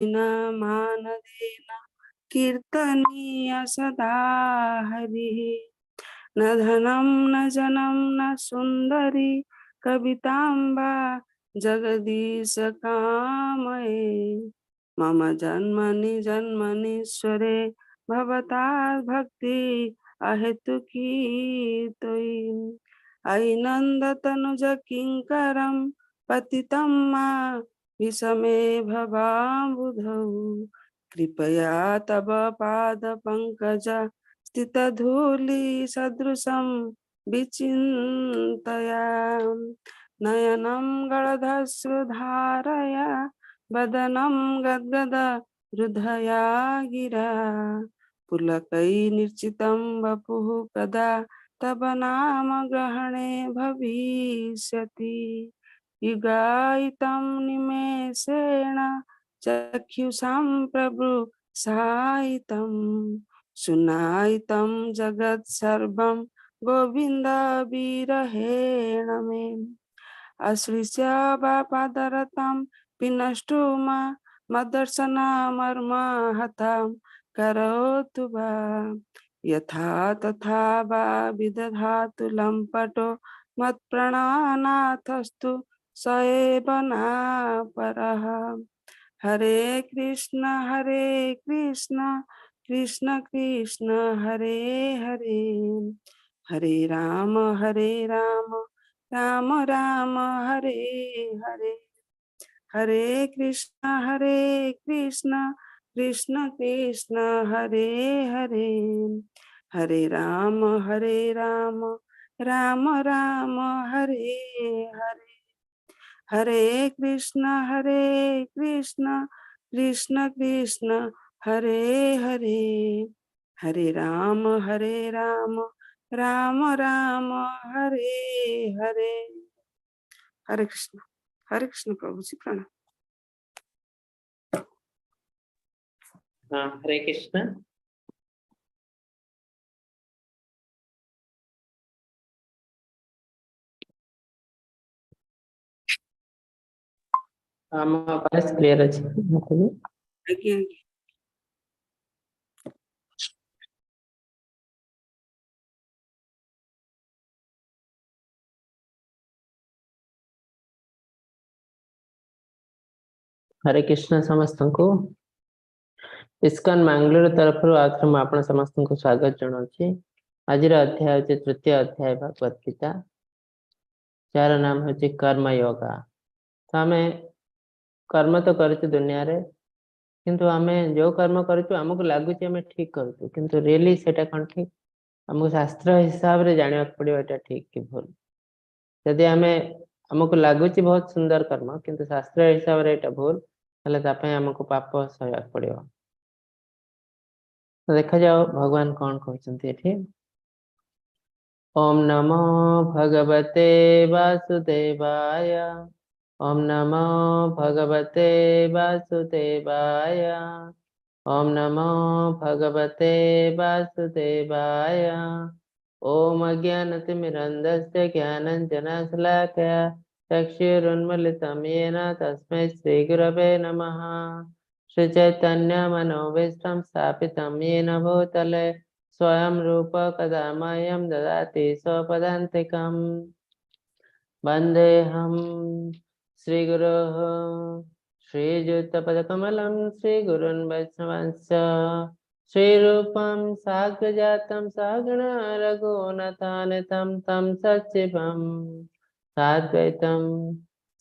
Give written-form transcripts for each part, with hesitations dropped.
मानदेन कीर्तनीय सदा हरिः। न धनं न जनं न सुन्दरी कवितां वा जगदीश कामये। मम जन्मनि जन्मनीश्वरे भवता भक्ति अहेतुकी त्वयि। अयि नन्दतनुज किङ्करं पतितं मा विषमे भवाम्बुधौ। कृपया तव पादपङ्कज स्थितधूलि सदृशं विचिन्तया। नयनं गलधश्रुधारया वदनं गद्गद हृदया गिरा। पुलकैर्निर्चितं वपुः कदा तव नाम ग्रहणे भविष्यति। युगायितं निमेषेण चक्षुषां प्रभुसायितं सुनायितं जगत् सर्वं गोविन्द विरहेण मे। अश्लिष्य वा पादरतं विनष्टो मा मदर्शनमर्महतां करोतु वा। यथा तथा वा विदधातु लम्पटो मत्प्राणनाथस्तु स एव नापरः। हरे कृष्ण कृष्ण कृष्ण हरे हरे। हरे राम राम राम हरे हरे। हरे कृष्ण कृष्ण कृष्ण हरे हरे। हरे राम राम राम हरे हरे। हरे कृष्ण कृष्ण कृष्ण हरे हरे। हरे राम राम राम हरे हरे। हरे कृष्ण हरे कृष्ण प्रभु जी प्रणाम। हाँ, हरे कृष्ण। ଆମ ଭଏସ କ୍ଲିୟର ଅଛି ମାତାଜୀ? ଆଜ୍ଞା ଆଜ୍ଞା। ହରେ କୃଷ୍ଣ ସମସ୍ତଙ୍କୁ। ଇସ୍କନ ମାଙ୍ଗାଲୋର ତରଫରୁ ଆଉଥରେ ମୁଁ ଆପଣ ସମସ୍ତଙ୍କୁ ସ୍ୱାଗତ ଜଣାଉଛି। ଆଜିର ଅଧ୍ୟାୟ ହେଉଛି ତୃତୀୟ ଅଧ୍ୟାୟ ଭଗବତ ଗୀତା, ଯାହାର ନାମ ହେଉଛି କର୍ମ ୟୋଗା। ତ ଆମେ କର୍ମ ତ କରୁଛୁ ଦୁନିଆରେ, କିନ୍ତୁ ଆମେ ଯୋଉ କର୍ମ କରୁଛୁ ଆମକୁ ଲାଗୁଛି ଆମେ ଠିକ କରୁଛୁ, କିନ୍ତୁ ରିଏଲି ସେଟା କଣ ଠିକ? ଆମକୁ ଶାସ୍ତ୍ର ହିସାବରେ ଜାଣିବାକୁ ପଡିବ ଏଟା ଠିକ କି ଭୁଲ। ଯଦି ଆମକୁ ଲାଗୁଛି ବହୁତ ସୁନ୍ଦର କର୍ମ, କିନ୍ତୁ ଶାସ୍ତ୍ର ହିସାବରେ ଏଇଟା ଭୁଲ, ତାହେଲେ ତା ପାଇଁ ଆମକୁ ପାପ ସହିବାକୁ ପଡିବ। ତ ଦେଖାଯାଉ ଭଗବାନ କଣ କହୁଛନ୍ତି ଏଠି। ଓମ୍ ନମୋ ଭଗବତେ ବାସୁଦେବାୟ। ଓମ୍ ନମୋ ଭଗବତେ ବାସୁଦେବାୟ। ଓମ୍ ନମୋ ଭଗବତେ ବାସୁଦେବାୟ। ଓମ୍ ଅଜ୍ଞାନତିମିରନ୍ଧସ୍ୟ ଜ୍ଞାନାଞ୍ଜନଶଲାକୟା ଚକ୍ଷୁରୁନ୍ମିଲିतं येन तस्मै श्रीगुरवे नमः। श्रीचैतन्यमनोभीष्टं स्थापितं येन भूतले स्वयं रूप कदा मह्यं ददाति स्वपदान्तिकं। वन्देऽहं श्रीगुरोः श्रीयुतपदकमलं श्रीगुरुन् वैष्णवांश्च। श्रीरूपं साग्रजातं सागण रघुनाथान्वितं तं सचिवं साद्वैतं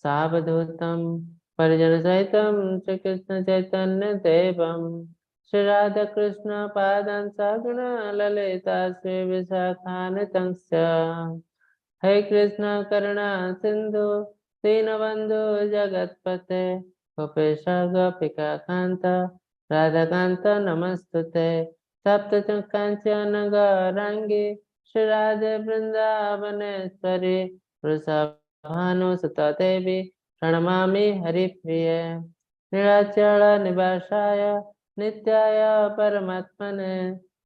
सावधूतं परिजनसहितं श्रीकृष्ण चैतन्य देवं। श्री राधाकृष्ण पादान् सगण ललिता श्री विशाखान्वितंश्च। हे कृष्ण करुणा सिन्धु दीनबन्धु जगत्पते गोपेश गोपिका कान्त राधाकान्त नमस्तुते। सप्त काञ्चन गौराङ्गी श्री राधे वृन्दावनेश्वरी वृषभानुसुता देवी प्रणमामि हरिप्रिये। नीलाचल निवासाय नित्याय परमात्मने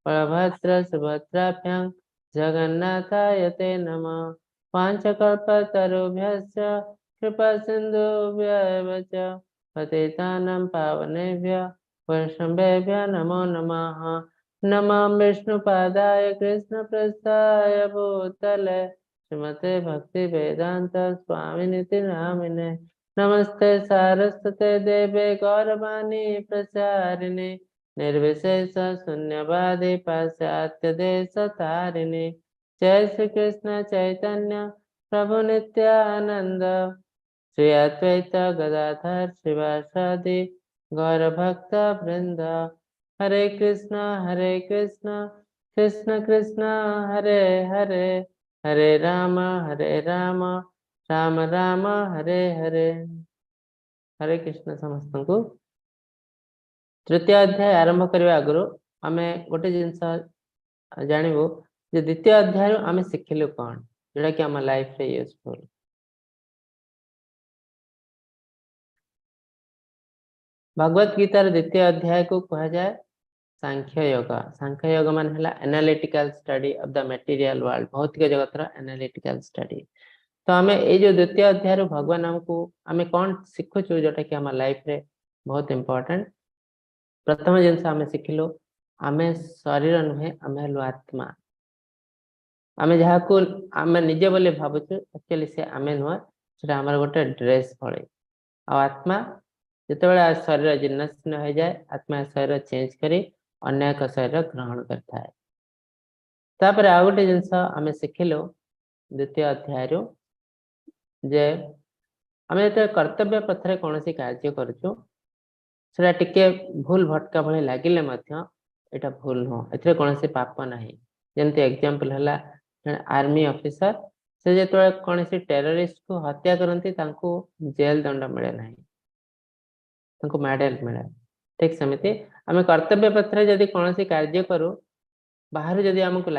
बलभद्र सुभद्राभ्यां जगन्नाथाय ते नमः। पाञ्चकल्पतरुभ्यश्च कृपासिन्धुभ्य एव च पतितानां पावनेभ्यः वैष्णवेभ्यः नमो नमः। नमः विष्णुपादाय कृष्णप्रस्थाय भूतले श्रीमते भक्ति वेदांत स्वामिनिति नामिने। नमस्ते सारस्वते देवे गौरवाणी प्रचारिणे निर्विशेष शून्यवादी पाश्चात्य देश तारिणे। जय श्री कृष्ण चैतन्य प्रभु नित्यानंद श्री अद्वैत गदाधर श्रीवासादि गौर भक्त वृंद। हरे कृष्णा कृष्ण कृष्ण हरे हरे, हरे राम राम राम हरे हरे। हरे कृष्ण ସମସ୍ତଙ୍କୁ। ତୃତୀୟ ଅଧ୍ୟାୟ ଆରମ୍ଭ କରିବା ଆଗରୁ ଆମେ ଗୋଟେ ଜିନିଷ ଜାଣିବୁ ଯେ ଦ୍ୱିତୀୟ ଅଧ୍ୟାୟରୁ ଆମେ ଶିଖିଲୁ କଣ, ଯୋଉଟା କି ଆମ ଲାଇଫରେ ୟୁଜଫୁଲ। ଭଗବତ ଗୀତାର ଦ୍ୱିତୀୟ ଅଧ୍ୟାୟକୁ କୁହାଯାଏ ସାଂଖ୍ୟ ଯୋଗ। ସାଂଖ୍ୟ ଯୋଗ ମାନେ ହେଲା analytical study of the material world, ଭୌତିକ ଜଗତର ଆନାଲିଟିକାଲ ଷ୍ଟଡି। ତ ଆମେ ଏଇ ଯୋଉ ଦ୍ୱିତୀୟ ଅଧ୍ୟାୟରୁ ଭଗବାନ ଆମକୁ ଆମେ କଣ ଶିଖୁଛୁ ଯୋଉଟା କି ଆମ ଲାଇଫରେ ବହୁତ ଇମ୍ପୋର୍ଟାଣ୍ଟ। ପ୍ରଥମ ଜିନିଷ ଆମେ ଶିଖିଲୁ ଆମେ ଶରୀର ନୁହେଁ, ଆମେ ହେଲୁ ଆତ୍ମା। ଆମେ ଯାହାକୁ ଆମେ ନିଜେ ବୋଲି ଭାବୁଛୁ ଆକ୍ଚୁଆଲି ସେ ଆମେ ନୁହେଁ, ସେଟା ଆମର ଗୋଟେ ଡ୍ରେସ୍ ଭଳି। ଆଉ ଆତ୍ମା ଯେତେବେଳେ ଶରୀର ଜୀର୍ଣ୍ଣ ହେଇଯାଏ, ଆତ୍ମା ଶରୀର ଚେଞ୍ଜ କରି ଅନ୍ୟ ଏକ ଶରୀର ଗ୍ରହଣ କରିଥାଏ। ତାପରେ ଆଉ ଗୋଟେ ଜିନିଷ ଆମେ ଶିଖିଲୁ ଦ୍ୱିତୀୟ ଅଧ୍ୟାୟରୁ ଯେ ଆମେ ଯେତେବେଳେ କର୍ତ୍ତବ୍ୟ ପଥରେ କୌଣସି କାର୍ଯ୍ୟ କରୁଛୁ, ସେଟା ଟିକେ ଭୁଲ ଭଟକା ଭଳି ଲାଗିଲେ ମଧ୍ୟ ଏଇଟା ଭୁଲ ନୁହଁ, ଏଥିରେ କୌଣସି ପାପ ନାହିଁ। ଯେମିତି ଏକ୍ଜାମ୍ପଲ ହେଲା ଜଣେ ଆର୍ମି ଅଫିସର, ସେ ଯେତେବେଳେ କୌଣସି ଟେରରିଷ୍ଟକୁ ହତ୍ୟା କରନ୍ତି ତାଙ୍କୁ ଜେଲ ଦଣ୍ଡ ମିଳେ ନାହିଁ, ତାଙ୍କୁ ମେଡାଲ ମିଳେ। ଠିକ ସେମିତି ଆମେ କର୍ତ୍ତବ୍ୟ ପଥରେ ଯଦି କୌଣସି କାର୍ଯ୍ୟ କରୁ, ବାହାରୁ ଯଦି ଆମକୁ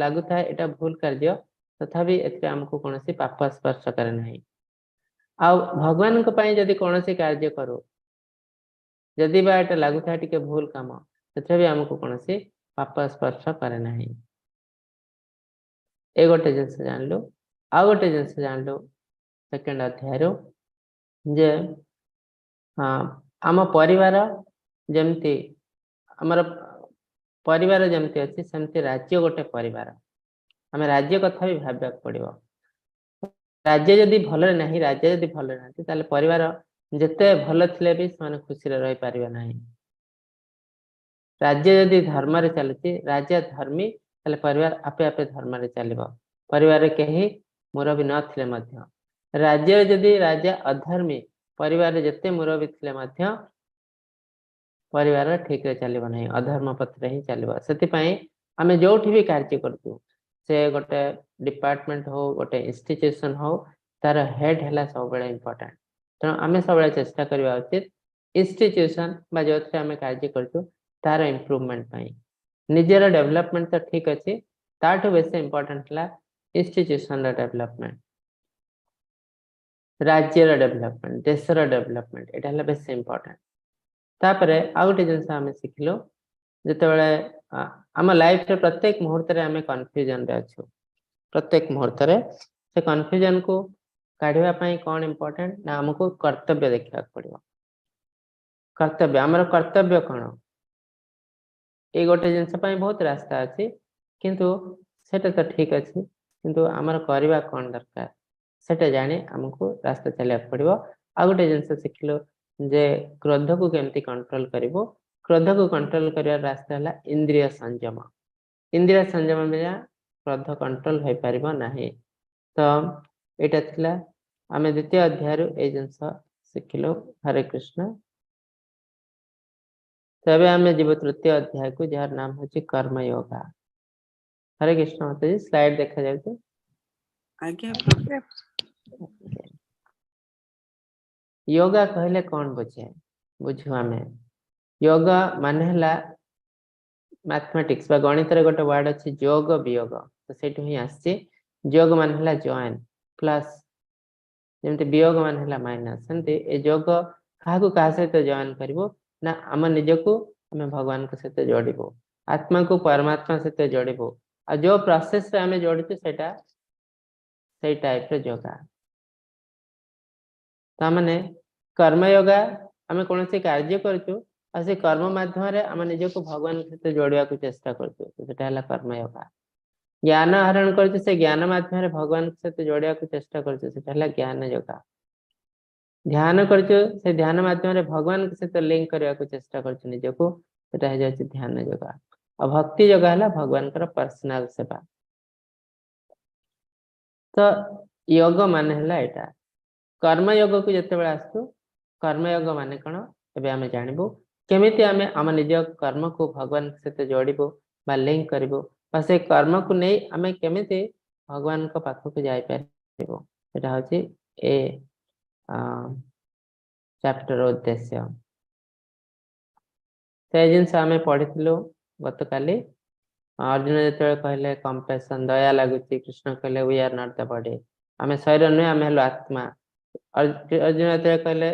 ଲାଗୁଥାଏ ଏଇଟା ଭୁଲ କାର୍ଯ୍ୟ, ତଥାପି ଏଥିରେ ଆମକୁ କୌଣସି ପାପ ସ୍ପର୍ଶ କରେ ନାହିଁ। ଆଉ ଭଗବାନଙ୍କ ପାଇଁ ଯଦି କୌଣସି କାର୍ଯ୍ୟ କରୁ, ଯଦି ବା ଏଇଟା ଲାଗୁଥାଏ ଟିକେ ଭୁଲ କାମ, ସେଥିରେ ବି ଆମକୁ କୌଣସି ପାପ ସ୍ପର୍ଶ କରେ ନାହିଁ। ଏ ଗୋଟେ ଜିନିଷ ଜାଣିଲୁ। ଆଉ ଗୋଟେ ଜିନିଷ ଜାଣିଲୁ ସେକେଣ୍ଡ ଅଧ୍ୟାୟରୁ ଯେ ଆମ ପରିବାର ଯେମିତି, ଆମର ପରିବାର ଯେମିତି ଅଛି ସେମିତି ରାଜ୍ୟ ଗୋଟେ ପରିବାର। ଆମେ ରାଜ୍ୟ କଥା ବି ଭାବିବାକୁ ପଡିବ। ରାଜ୍ୟ ଯଦି ଭଲରେ ନାହିଁ, ରାଜ୍ୟ ଯଦି ଭଲରେ ନାହାନ୍ତି, ତାହେଲେ ପରିବାର ଯେତେ ଭଲ ଥିଲେ ବି ସେମାନେ ଖୁସିରେ ରହିପାରିବେ ନାହିଁ। ରାଜ୍ୟ ଯଦି ଧର୍ମରେ ଚାଲୁଛି, ରାଜା ଧର୍ମୀ, ତାହେଲେ ପରିବାର ଆପେ ଆପେ ଧର୍ମରେ ଚାଲିବ। ପରିବାରରେ କେହି ମୁରବୀ ନଥିଲେ ମଧ୍ୟ। ରାଜ୍ୟରେ ଯଦି ରାଜା ଅଧର୍ମୀ, ପରିବାରରେ ଯେତେ ମୁରବୀ ଥିଲେ ମଧ୍ୟ ପରିବାର ଠିକରେ ଚାଲିବ ନାହିଁ, ଅଧର୍ମ ପଥରେ ହିଁ ଚାଲିବ। ସେଥିପାଇଁ ଆମେ ଯୋଉଠି ବି କାର୍ଯ୍ୟ କରୁଛୁ, ସେ ଗୋଟେ ଡିପାର୍ଟମେଣ୍ଟ ହଉ, ଗୋଟେ ଇନଷ୍ଟିଟ୍ୟୁସନ ହଉ, ତାର ହେଡ ହେଲା ସବୁବେଳେ ଇମ୍ପୋର୍ଟାଣ୍ଟ। ତେଣୁ ଆମେ ସବୁବେଳେ ଚେଷ୍ଟା କରିବା ଉଚିତ ଇନଷ୍ଟିଟ୍ୟୁସନ ବା ଯୋଉଥିରେ ଆମେ କାର୍ଯ୍ୟ କରୁଛୁ ତାର ଇମ୍ପ୍ରୁଭମେଣ୍ଟ ପାଇଁ। ନିଜର ଡେଭଲପମେଣ୍ଟ ତ ଠିକ ଅଛି, ତାଠୁ ବେଶୀ ଇମ୍ପୋର୍ଟାଣ୍ଟ ହେଲା ଇନଷ୍ଟିଟ୍ୟୁସନର ଡେଭଲପମେଣ୍ଟ, ରାଜ୍ୟର ଡେଭଲପମେଣ୍ଟ, ଦେଶର ଡେଭଲପମେଣ୍ଟ, ଏଇଟା ହେଲା ବେଶୀ ଇମ୍ପୋର୍ଟାଣ୍ଟ। ତାପରେ ଆଉ ଗୋଟେ ଜିନିଷ ଆମେ ଶିଖିଲୁ, ଯେତେବେଳେ ଆମ ଲାଇଫରେ ପ୍ରତ୍ୟେକ ମୁହୂର୍ତ୍ତରେ ଆମେ କନଫ୍ୟୁଜନରେ ଅଛୁ, ପ୍ରତ୍ୟେକ ମୁହୂର୍ତ୍ତରେ ସେ କନଫ୍ୟୁଜନକୁ କାଢିବା ପାଇଁ କଣ ଇମ୍ପୋର୍ଟାଣ୍ଟ ନା ଆମକୁ କର୍ତ୍ତବ୍ୟ ଦେଖିବାକୁ ପଡିବ। କର୍ତ୍ତବ୍ୟ, ଆମର କର୍ତ୍ତବ୍ୟ କଣ? ଏଇ ଗୋଟେ ଜିନିଷ ପାଇଁ ବହୁତ ରାସ୍ତା ଅଛି, କିନ୍ତୁ ସେଟା ତ ଠିକ ଅଛି, କିନ୍ତୁ ଆମର କରିବା କଣ ଦରକାର ସେଟା ଜାଣି ଆମକୁ ରାସ୍ତା ଚାଲିବାକୁ ପଡିବ। ଆଉ ଗୋଟେ ଜିନିଷ ଶିଖିଲୁ ଯେ କ୍ରୋଧକୁ କେମିତି କଣ୍ଟ୍ରୋଲ କରିବୁ। କ୍ରୋଧକୁ କଣ୍ଟ୍ରୋଲ କରିବାର ରାସ୍ତା ହେଲା ଇନ୍ଦ୍ରିୟ ସଂଯମ। ଇନ୍ଦ୍ରିୟ ସଂଯମ ବିନା କ୍ରୋଧ କଣ୍ଟ୍ରୋଲ ହେଇପାରିବ ନାହିଁ। ତ ଏଇଟା ଥିଲା ଆମେ ଦ୍ୱିତୀୟ ଅଧ୍ୟାୟରୁ ଏଇ ଜିନିଷ ଶିଖିଲୁ। ହରେ କୃଷ୍ଣ। ତ ଏବେ ଆମେ ଯିବୁ ତୃତୀୟ ଅଧ୍ୟାୟକୁ, ଯାହାର ନାମ ହଉଛି କର୍ମ ଯୋଗା। ହରେ କୃଷ୍ଣ ମାତାଜୀ, ସ୍ଲାଇଡ ଦେଖାଯାଉଛି? ଆଜ୍ଞା ପ୍ରଭୁ। ଯୋଗା କହିଲେ କଣ ବୁଝେ ବୁଝୁ ଆମେ? ଯୋଗ ମାନେ ହେଲା ମ୍ୟାଥମେଟିକ୍ସ ବା ଗଣିତରେ ଗୋଟେ ୱାର୍ଡ ଅଛି ଯୋଗ ବିୟୋଗ, ତ ସେଇଠୁ ହିଁ ଆସିଛି। ଯୋଗ ମାନେ ହେଲା ଜଏନ୍ ପ୍ଲସ୍, ଯେମିତି ବିୟୋଗ ମାନେ ହେଲା ମାଇନସ୍, ସେମିତି ଏ ଯୋଗ କାହାକୁ କାହା ସହିତ ଜଏନ୍ କରିବୁ ନା ଆମ ନିଜକୁ ଆମେ ଭଗବାନଙ୍କ ସହିତ ଯୋଡ଼ିବୁ, ଆତ୍ମାକୁ ପରମାତ୍ମା ସହିତ ଯୋଡ଼ିବୁ। ଆଉ ଯୋଉ ପ୍ରୋସେସରେ ଆମେ ଯୋଡୁଛୁ ସେଇଟା ସେଇ ଟାଇପର ଯୋଗା। ତାମାନେ କର୍ମଯୋଗା ଆମେ କୌଣସି କାର୍ଯ୍ୟ କରୁଛୁ ଆଉ ସେ କର୍ମ ମାଧ୍ୟମରେ ଆମେ ନିଜକୁ ଭଗବାନଙ୍କ ସହିତ ଯୋଡ଼ିବାକୁ ଚେଷ୍ଟା କରୁଛୁ, ସେଟା ହେଲା କର୍ମଯୋଗ। ଜ୍ଞାନ ଆହରଣ କରୁଛୁ, ସେ ଜ୍ଞାନ ମାଧ୍ୟମରେ ଭଗବାନଙ୍କ ସହିତ ଯୋଡ଼ିବାକୁ ଚେଷ୍ଟା କରୁଛୁ, ସେଟା ହେଲା ଜ୍ଞାନ ଯୋଗ। ଧ୍ୟାନ କରୁଛୁ, ସେ ଧ୍ୟାନ ମାଧ୍ୟମରେ ଭଗବାନଙ୍କ ସହିତ ଲିଙ୍କ କରିବାକୁ ଚେଷ୍ଟା କରୁଛୁ ନିଜକୁ, ସେଟା ହେଇଯାଉଛି ଧ୍ୟାନ ଯୋଗ। ଆଉ ଭକ୍ତି ଯୋଗ ହେଲା ଭଗବାନଙ୍କର ପର୍ସନାଲ ସେବା। ତ ଯୋଗ ମାନେ ହେଲା ଏଇଟା। କର୍ମ ଯୋଗକୁ ଯେତେବେଳେ ଆସୁଛୁ, କର୍ମଯୋଗ ମାନେ କଣ ଏବେ ଆମେ ଜାଣିବୁ। କେମିତି ଆମେ ଆମ ନିଜ କର୍ମକୁ ଭଗବାନଙ୍କ ସହିତ ଯୋଡ଼ିବୁ ବା ଲିଙ୍କ କରିବୁ, ବା ସେ କର୍ମକୁ ନେଇ ଆମେ କେମିତି ଭଗବାନଙ୍କ ପାଖକୁ ଯାଇପାରିବୁ, ସେଟା ହଉଛି ଏ ଚାପ୍ଟର ଉଦ୍ଦେଶ୍ୟ। ସେ ଜିନିଷ ଆମେ ପଢିଥିଲୁ ଗତକାଲି। ଅର୍ଜୁନ ଯେତେବେଳେ କହିଲେ କମ୍ପାସନ, ଦୟା ଲାଗୁଛି, କୃଷ୍ଣ କହିଲେ we are not the body, ଆମେ ଶରୀର ନୁହେଁ, ଆମେ ହେଲୁ ଆତ୍ମା। ଅର୍ଜୁନ ଯେତେବେଳେ କହିଲେ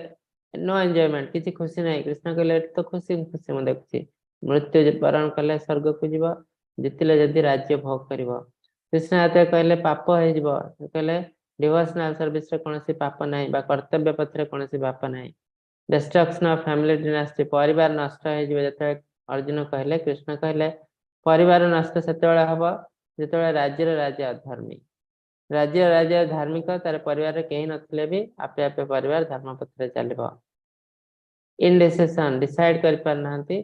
ନୋ ଏନ୍ଜୟମେଣ୍ଟ, କିଛି ଖୁସି ନାହିଁ, କୃଷ୍ଣ କହିଲେ ଏଠି ତ ଖୁସି ଖୁସି ମୁଁ ଦେଖୁଛି। ମୃତ୍ୟୁ ବରଣ କଲେ ସ୍ୱର୍ଗକୁ ଯିବ, ଜିତିଲେ ଯଦି ରାଜ୍ୟ ଭୋଗ କରିବ। କୃଷ୍ଣ ଯେତେବେଳେ କହିଲେ ପାପ ହେଇଯିବ, କହିଲେ ଡିଭୋସନାଲ ସର୍ଭିସରେ କୌଣସି ପାପ ନାହିଁ ବା କର୍ତ୍ତବ୍ୟ ପଥରେ କୌଣସି ପାପ ନାହିଁ। ଡିଷ୍ଟ୍ରକ୍ସନ ଅଫ ଫ୍ୟାମିଲି ଡିନାଷ୍ଟି, ପରିବାର ନଷ୍ଟ ହେଇଯିବ ଯେତେବେଳେ ଅର୍ଜୁନ କହିଲେ, କୃଷ୍ଣ କହିଲେ ପରିବାର ନଷ୍ଟ ସେତେବେଳେ ହବ ଯେତେବେଳେ ରାଜ୍ୟର ରାଜା ଅଧର୍ମୀ। ରାଜ୍ୟ ରାଜା ଧାର୍ମିକ, ତାର ପରିବାରରେ କେହି ନଥିଲେ ବି ଆପେ ଆପେ ପରିବାର ଧର୍ମ ପଥରେ ଚାଲିବ। ଇନଡିସିସନ, ଡିସାଇଡ କରିପାରୁନାହାନ୍ତି,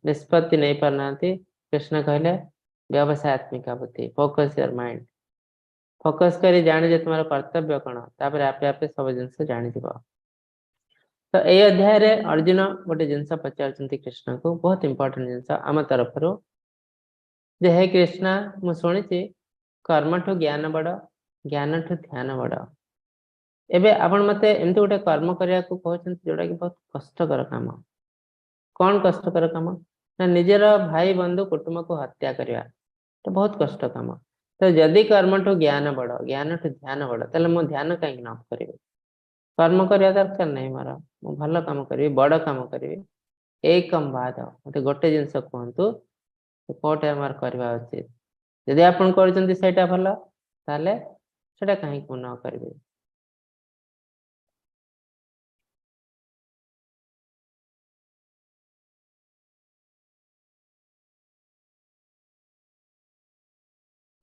ନିଷ୍ପତ୍ତି ନେଇ ପାରୁନାହାନ୍ତି। କୃଷ୍ଣ କହିଲେ ବ୍ୟବସାୟାତ୍ମିକା ବୁଦ୍ଧି, ଫୋକସ your mind, focus କରି ଜାଣି ଯେ ତୁମର କର୍ତ୍ତବ୍ୟ କଣ, ତାପରେ ଆପେ ଆପେ ସବୁ ଜିନିଷ ଜାଣିଯିବ। ତ ଏଇ ଅଧ୍ୟାୟରେ ଅର୍ଜୁନ ଗୋଟେ ଜିନିଷ ପଚାରୁଛନ୍ତି କୃଷ୍ଣଙ୍କୁ, ବହୁତ ଇମ୍ପୋର୍ଟାଣ୍ଟ ଜିନିଷ ଆମ ତରଫରୁ, ଯେ ହେ କୃଷ୍ଣ, ମୁଁ ଶୁଣିଛି କର୍ମଠୁ ଜ୍ଞାନ ବଡ, ଜ୍ଞାନଠୁ ଧ୍ୟାନ ବଡ। ଏବେ ଆପଣ ମତେ ଏମିତି ଗୋଟେ କର୍ମ କରିବାକୁ କହୁଛନ୍ତି ଯୋଉଟା କି ବହୁତ କଷ୍ଟକର କାମ। କଣ କଷ୍ଟକର କାମ? ନା ନିଜର ଭାଇ ବନ୍ଧୁ କୁଟୁମ୍ବକୁ ହତ୍ୟା କରିବା ତ ବହୁତ କଷ୍ଟ କାମ। ତ ଯଦି କର୍ମଠୁ ଜ୍ଞାନ ବଡ, ଜ୍ଞାନଠୁ ଧ୍ୟାନ ବଡ, ତାହେଲେ ମୁଁ ଧ୍ୟାନ କାହିଁକି ନ କରିବି? କର୍ମ କରିବା ଦରକାର ନାହିଁ ମୋର, ମୁଁ ଭଲ କାମ କରିବି, ବଡ କାମ କରିବି। ଏକମ ବାଦ, ମତେ ଗୋଟେ ଜିନିଷ କୁହନ୍ତୁ କୋଉଟା ଆମର କରିବା ଉଚିତ। ଯଦି ଆପଣ କରୁଛନ୍ତି ସେଇଟା ଭଲ, ତାହେଲେ ସେଟା କାହିଁକି ମୁଁ ନ କରିବି?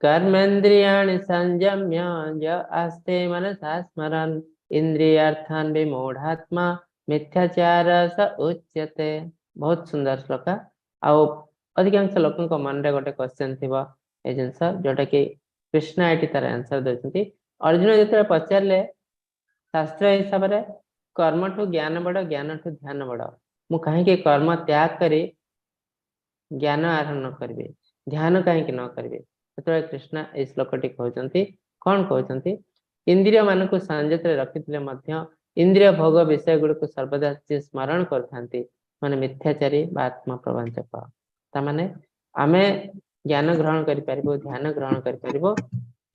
कर्मेन्द्रियाणि संयम्य य आस्ते मनसा स्मरन् इंद्रियार्थान् विमूढ़ात्मा मिथ्याचार स उच्यते। ବହୁତ ସୁନ୍ଦର ଶ୍ଲୋକ। ଆଉ ଅଧିକାଂଶ ଲୋକଙ୍କ ମନରେ ଗୋଟେ କ୍ୱେଶ୍ଚନ ଥିବ ଏ ଜିନିଷ, ଯୋଉଟା କି କୃଷ୍ଣ ଏଠି ତାର ଆନ୍ସର ଦଉଛନ୍ତି। ଅର୍ଜୁନ ଯେତେବେଳେ ପଚାରିଲେ ଶାସ୍ତ୍ର ହିସାବରେ କର୍ମଠୁ ଜ୍ଞାନ ବଡ, ଜ୍ଞାନଠୁ ଧ୍ୟାନ ବଡ, ମୁଁ କାହିଁକି କର୍ମ ତ୍ୟାଗ କରି ଜ୍ଞାନ ଆହରଣ କରିବି, ଧ୍ୟାନ କାହିଁକି ନ କରିବି? ସେତେବେଳେ କୃଷ୍ଣ ଏଇ ଶ୍ଲୋକଟି କହୁଛନ୍ତି। କଣ କହୁଛନ୍ତି? ଇନ୍ଦ୍ରିୟ ମାନଙ୍କୁ ସଂଯତରେ ରଖିଥିଲେ ମଧ୍ୟ ଇନ୍ଦ୍ରିୟ ଭୋଗ ବିଷୟ ଗୁଡିକୁ ସର୍ବଦା ଯିଏ ସ୍ମରଣ କରିଥାନ୍ତି ମାନେ ମିଥ୍ୟାଚାରୀ ବା ଆତ୍ମପ୍ରବଞ୍ଚକ। ତାମାନେ ଆମେ ଜ୍ଞାନ ଗ୍ରହଣ କରିପାରିବୁ, ଧ୍ୟାନ ଗ୍ରହଣ କରିପାରିବୁ,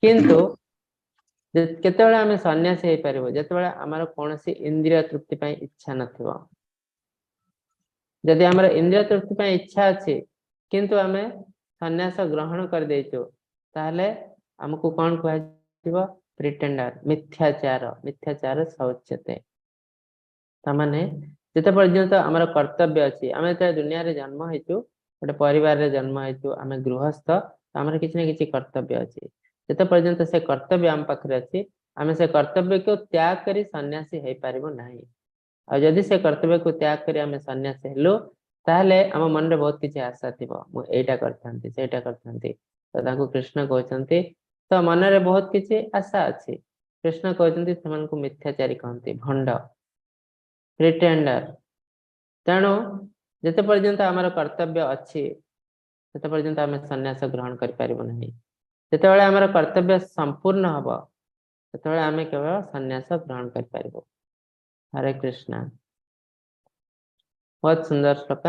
କିନ୍ତୁ କେତେବେଳେ ଆମେ ସନ୍ନ୍ୟାସୀ ହେଇପାରିବୁ? ଯେତେବେଳେ ଆମର କୌଣସି ଇନ୍ଦ୍ରିୟ ତୃପ୍ତି ପାଇଁ ଇଚ୍ଛା ନଥିବ। ଯଦି ଆମର ଇନ୍ଦ୍ରିୟ ତୃପ୍ତି ପାଇଁ ଇଚ୍ଛା ଅଛି କିନ୍ତୁ ଆମେ ସନ୍ନ୍ୟାସ ଗ୍ରହଣ କରିଦେଇଛୁ, ତାହେଲେ ଆମକୁ କଣ କୁହାଯିବ? ପ୍ରିଟେଣ୍ଡର, ମିଥ୍ୟାଚାର, ମିଥ୍ୟାଚାର ଶୌଚ୍ୟତେ। ତାମାନେ ଯେତେ ପର୍ଯ୍ୟନ୍ତ ଆମର କର୍ତ୍ତବ୍ୟ ଅଛି, ଆମେ ଯେତେବେଳେ ଦୁନିଆରେ ଜନ୍ମ ହେଇଛୁ, ଗୋଟେ ପରିବାରରେ ଜନ୍ମ ହେଇଛୁ, ଆମେ ଗୃହସ୍ଥ, ଆମର କିଛି ନା କିଛି କର୍ତ୍ତବ୍ୟ ଅଛି। ଯେତେ ପର୍ଯ୍ୟନ୍ତ ସେ କର୍ତ୍ତବ୍ୟ ଆମ ପାଖରେ ଅଛି, ଆମେ ସେ କର୍ତ୍ତବ୍ୟକୁ ତ୍ୟାଗ କରି ସନ୍ନ୍ୟାସୀ ହେଇପାରିବୁ ନାହିଁ। ଆଉ ଯଦି ସେ କର୍ତ୍ତବ୍ୟକୁ ତ୍ୟାଗ କରି ଆମେ ସନ୍ନ୍ୟାସୀ ହେଲୁ, ତାହେଲେ ଆମ ମନରେ ବହୁତ କିଛି ଆଶା ଥିବ, ମୁଁ ଏଇଟା କରିଥାନ୍ତି, ସେଇଟା କରିଥାନ୍ତି। ତ ତାଙ୍କୁ କୃଷ୍ଣ କହୁଛନ୍ତି, ତ ମନରେ ବହୁତ କିଛି ଆଶା ଅଛି। କୃଷ୍ଣ କହୁଛନ୍ତି ସେମାନଙ୍କୁ ମିଥ୍ୟାଚାରୀ କହନ୍ତି, ଭଣ୍ଡ, ପ୍ରିଟେଣ୍ଡର। ତେଣୁ ଯେତେ ପର୍ଯ୍ୟନ୍ତ ଆମର କର୍ତ୍ତବ୍ୟ ଅଛି, ସେତେ ପର୍ଯ୍ୟନ୍ତ ଆମେ ସନ୍ନ୍ୟାସ ଗ୍ରହଣ କରିପାରିବୁ ନାହିଁ। ଯେତେବେଳେ ଆମର କର୍ତ୍ତବ୍ୟ ସମ୍ପୂର୍ଣ୍ଣ ହବ, ସେତେବେଳେ ଆମେ କେବଳ ସନ୍ନ୍ୟାସ ଗ୍ରହଣ କରିପାରିବୁ। ହରେ କୃଷ୍ଣ। ବହୁତ ସୁନ୍ଦର ଶ୍ଲୋକ।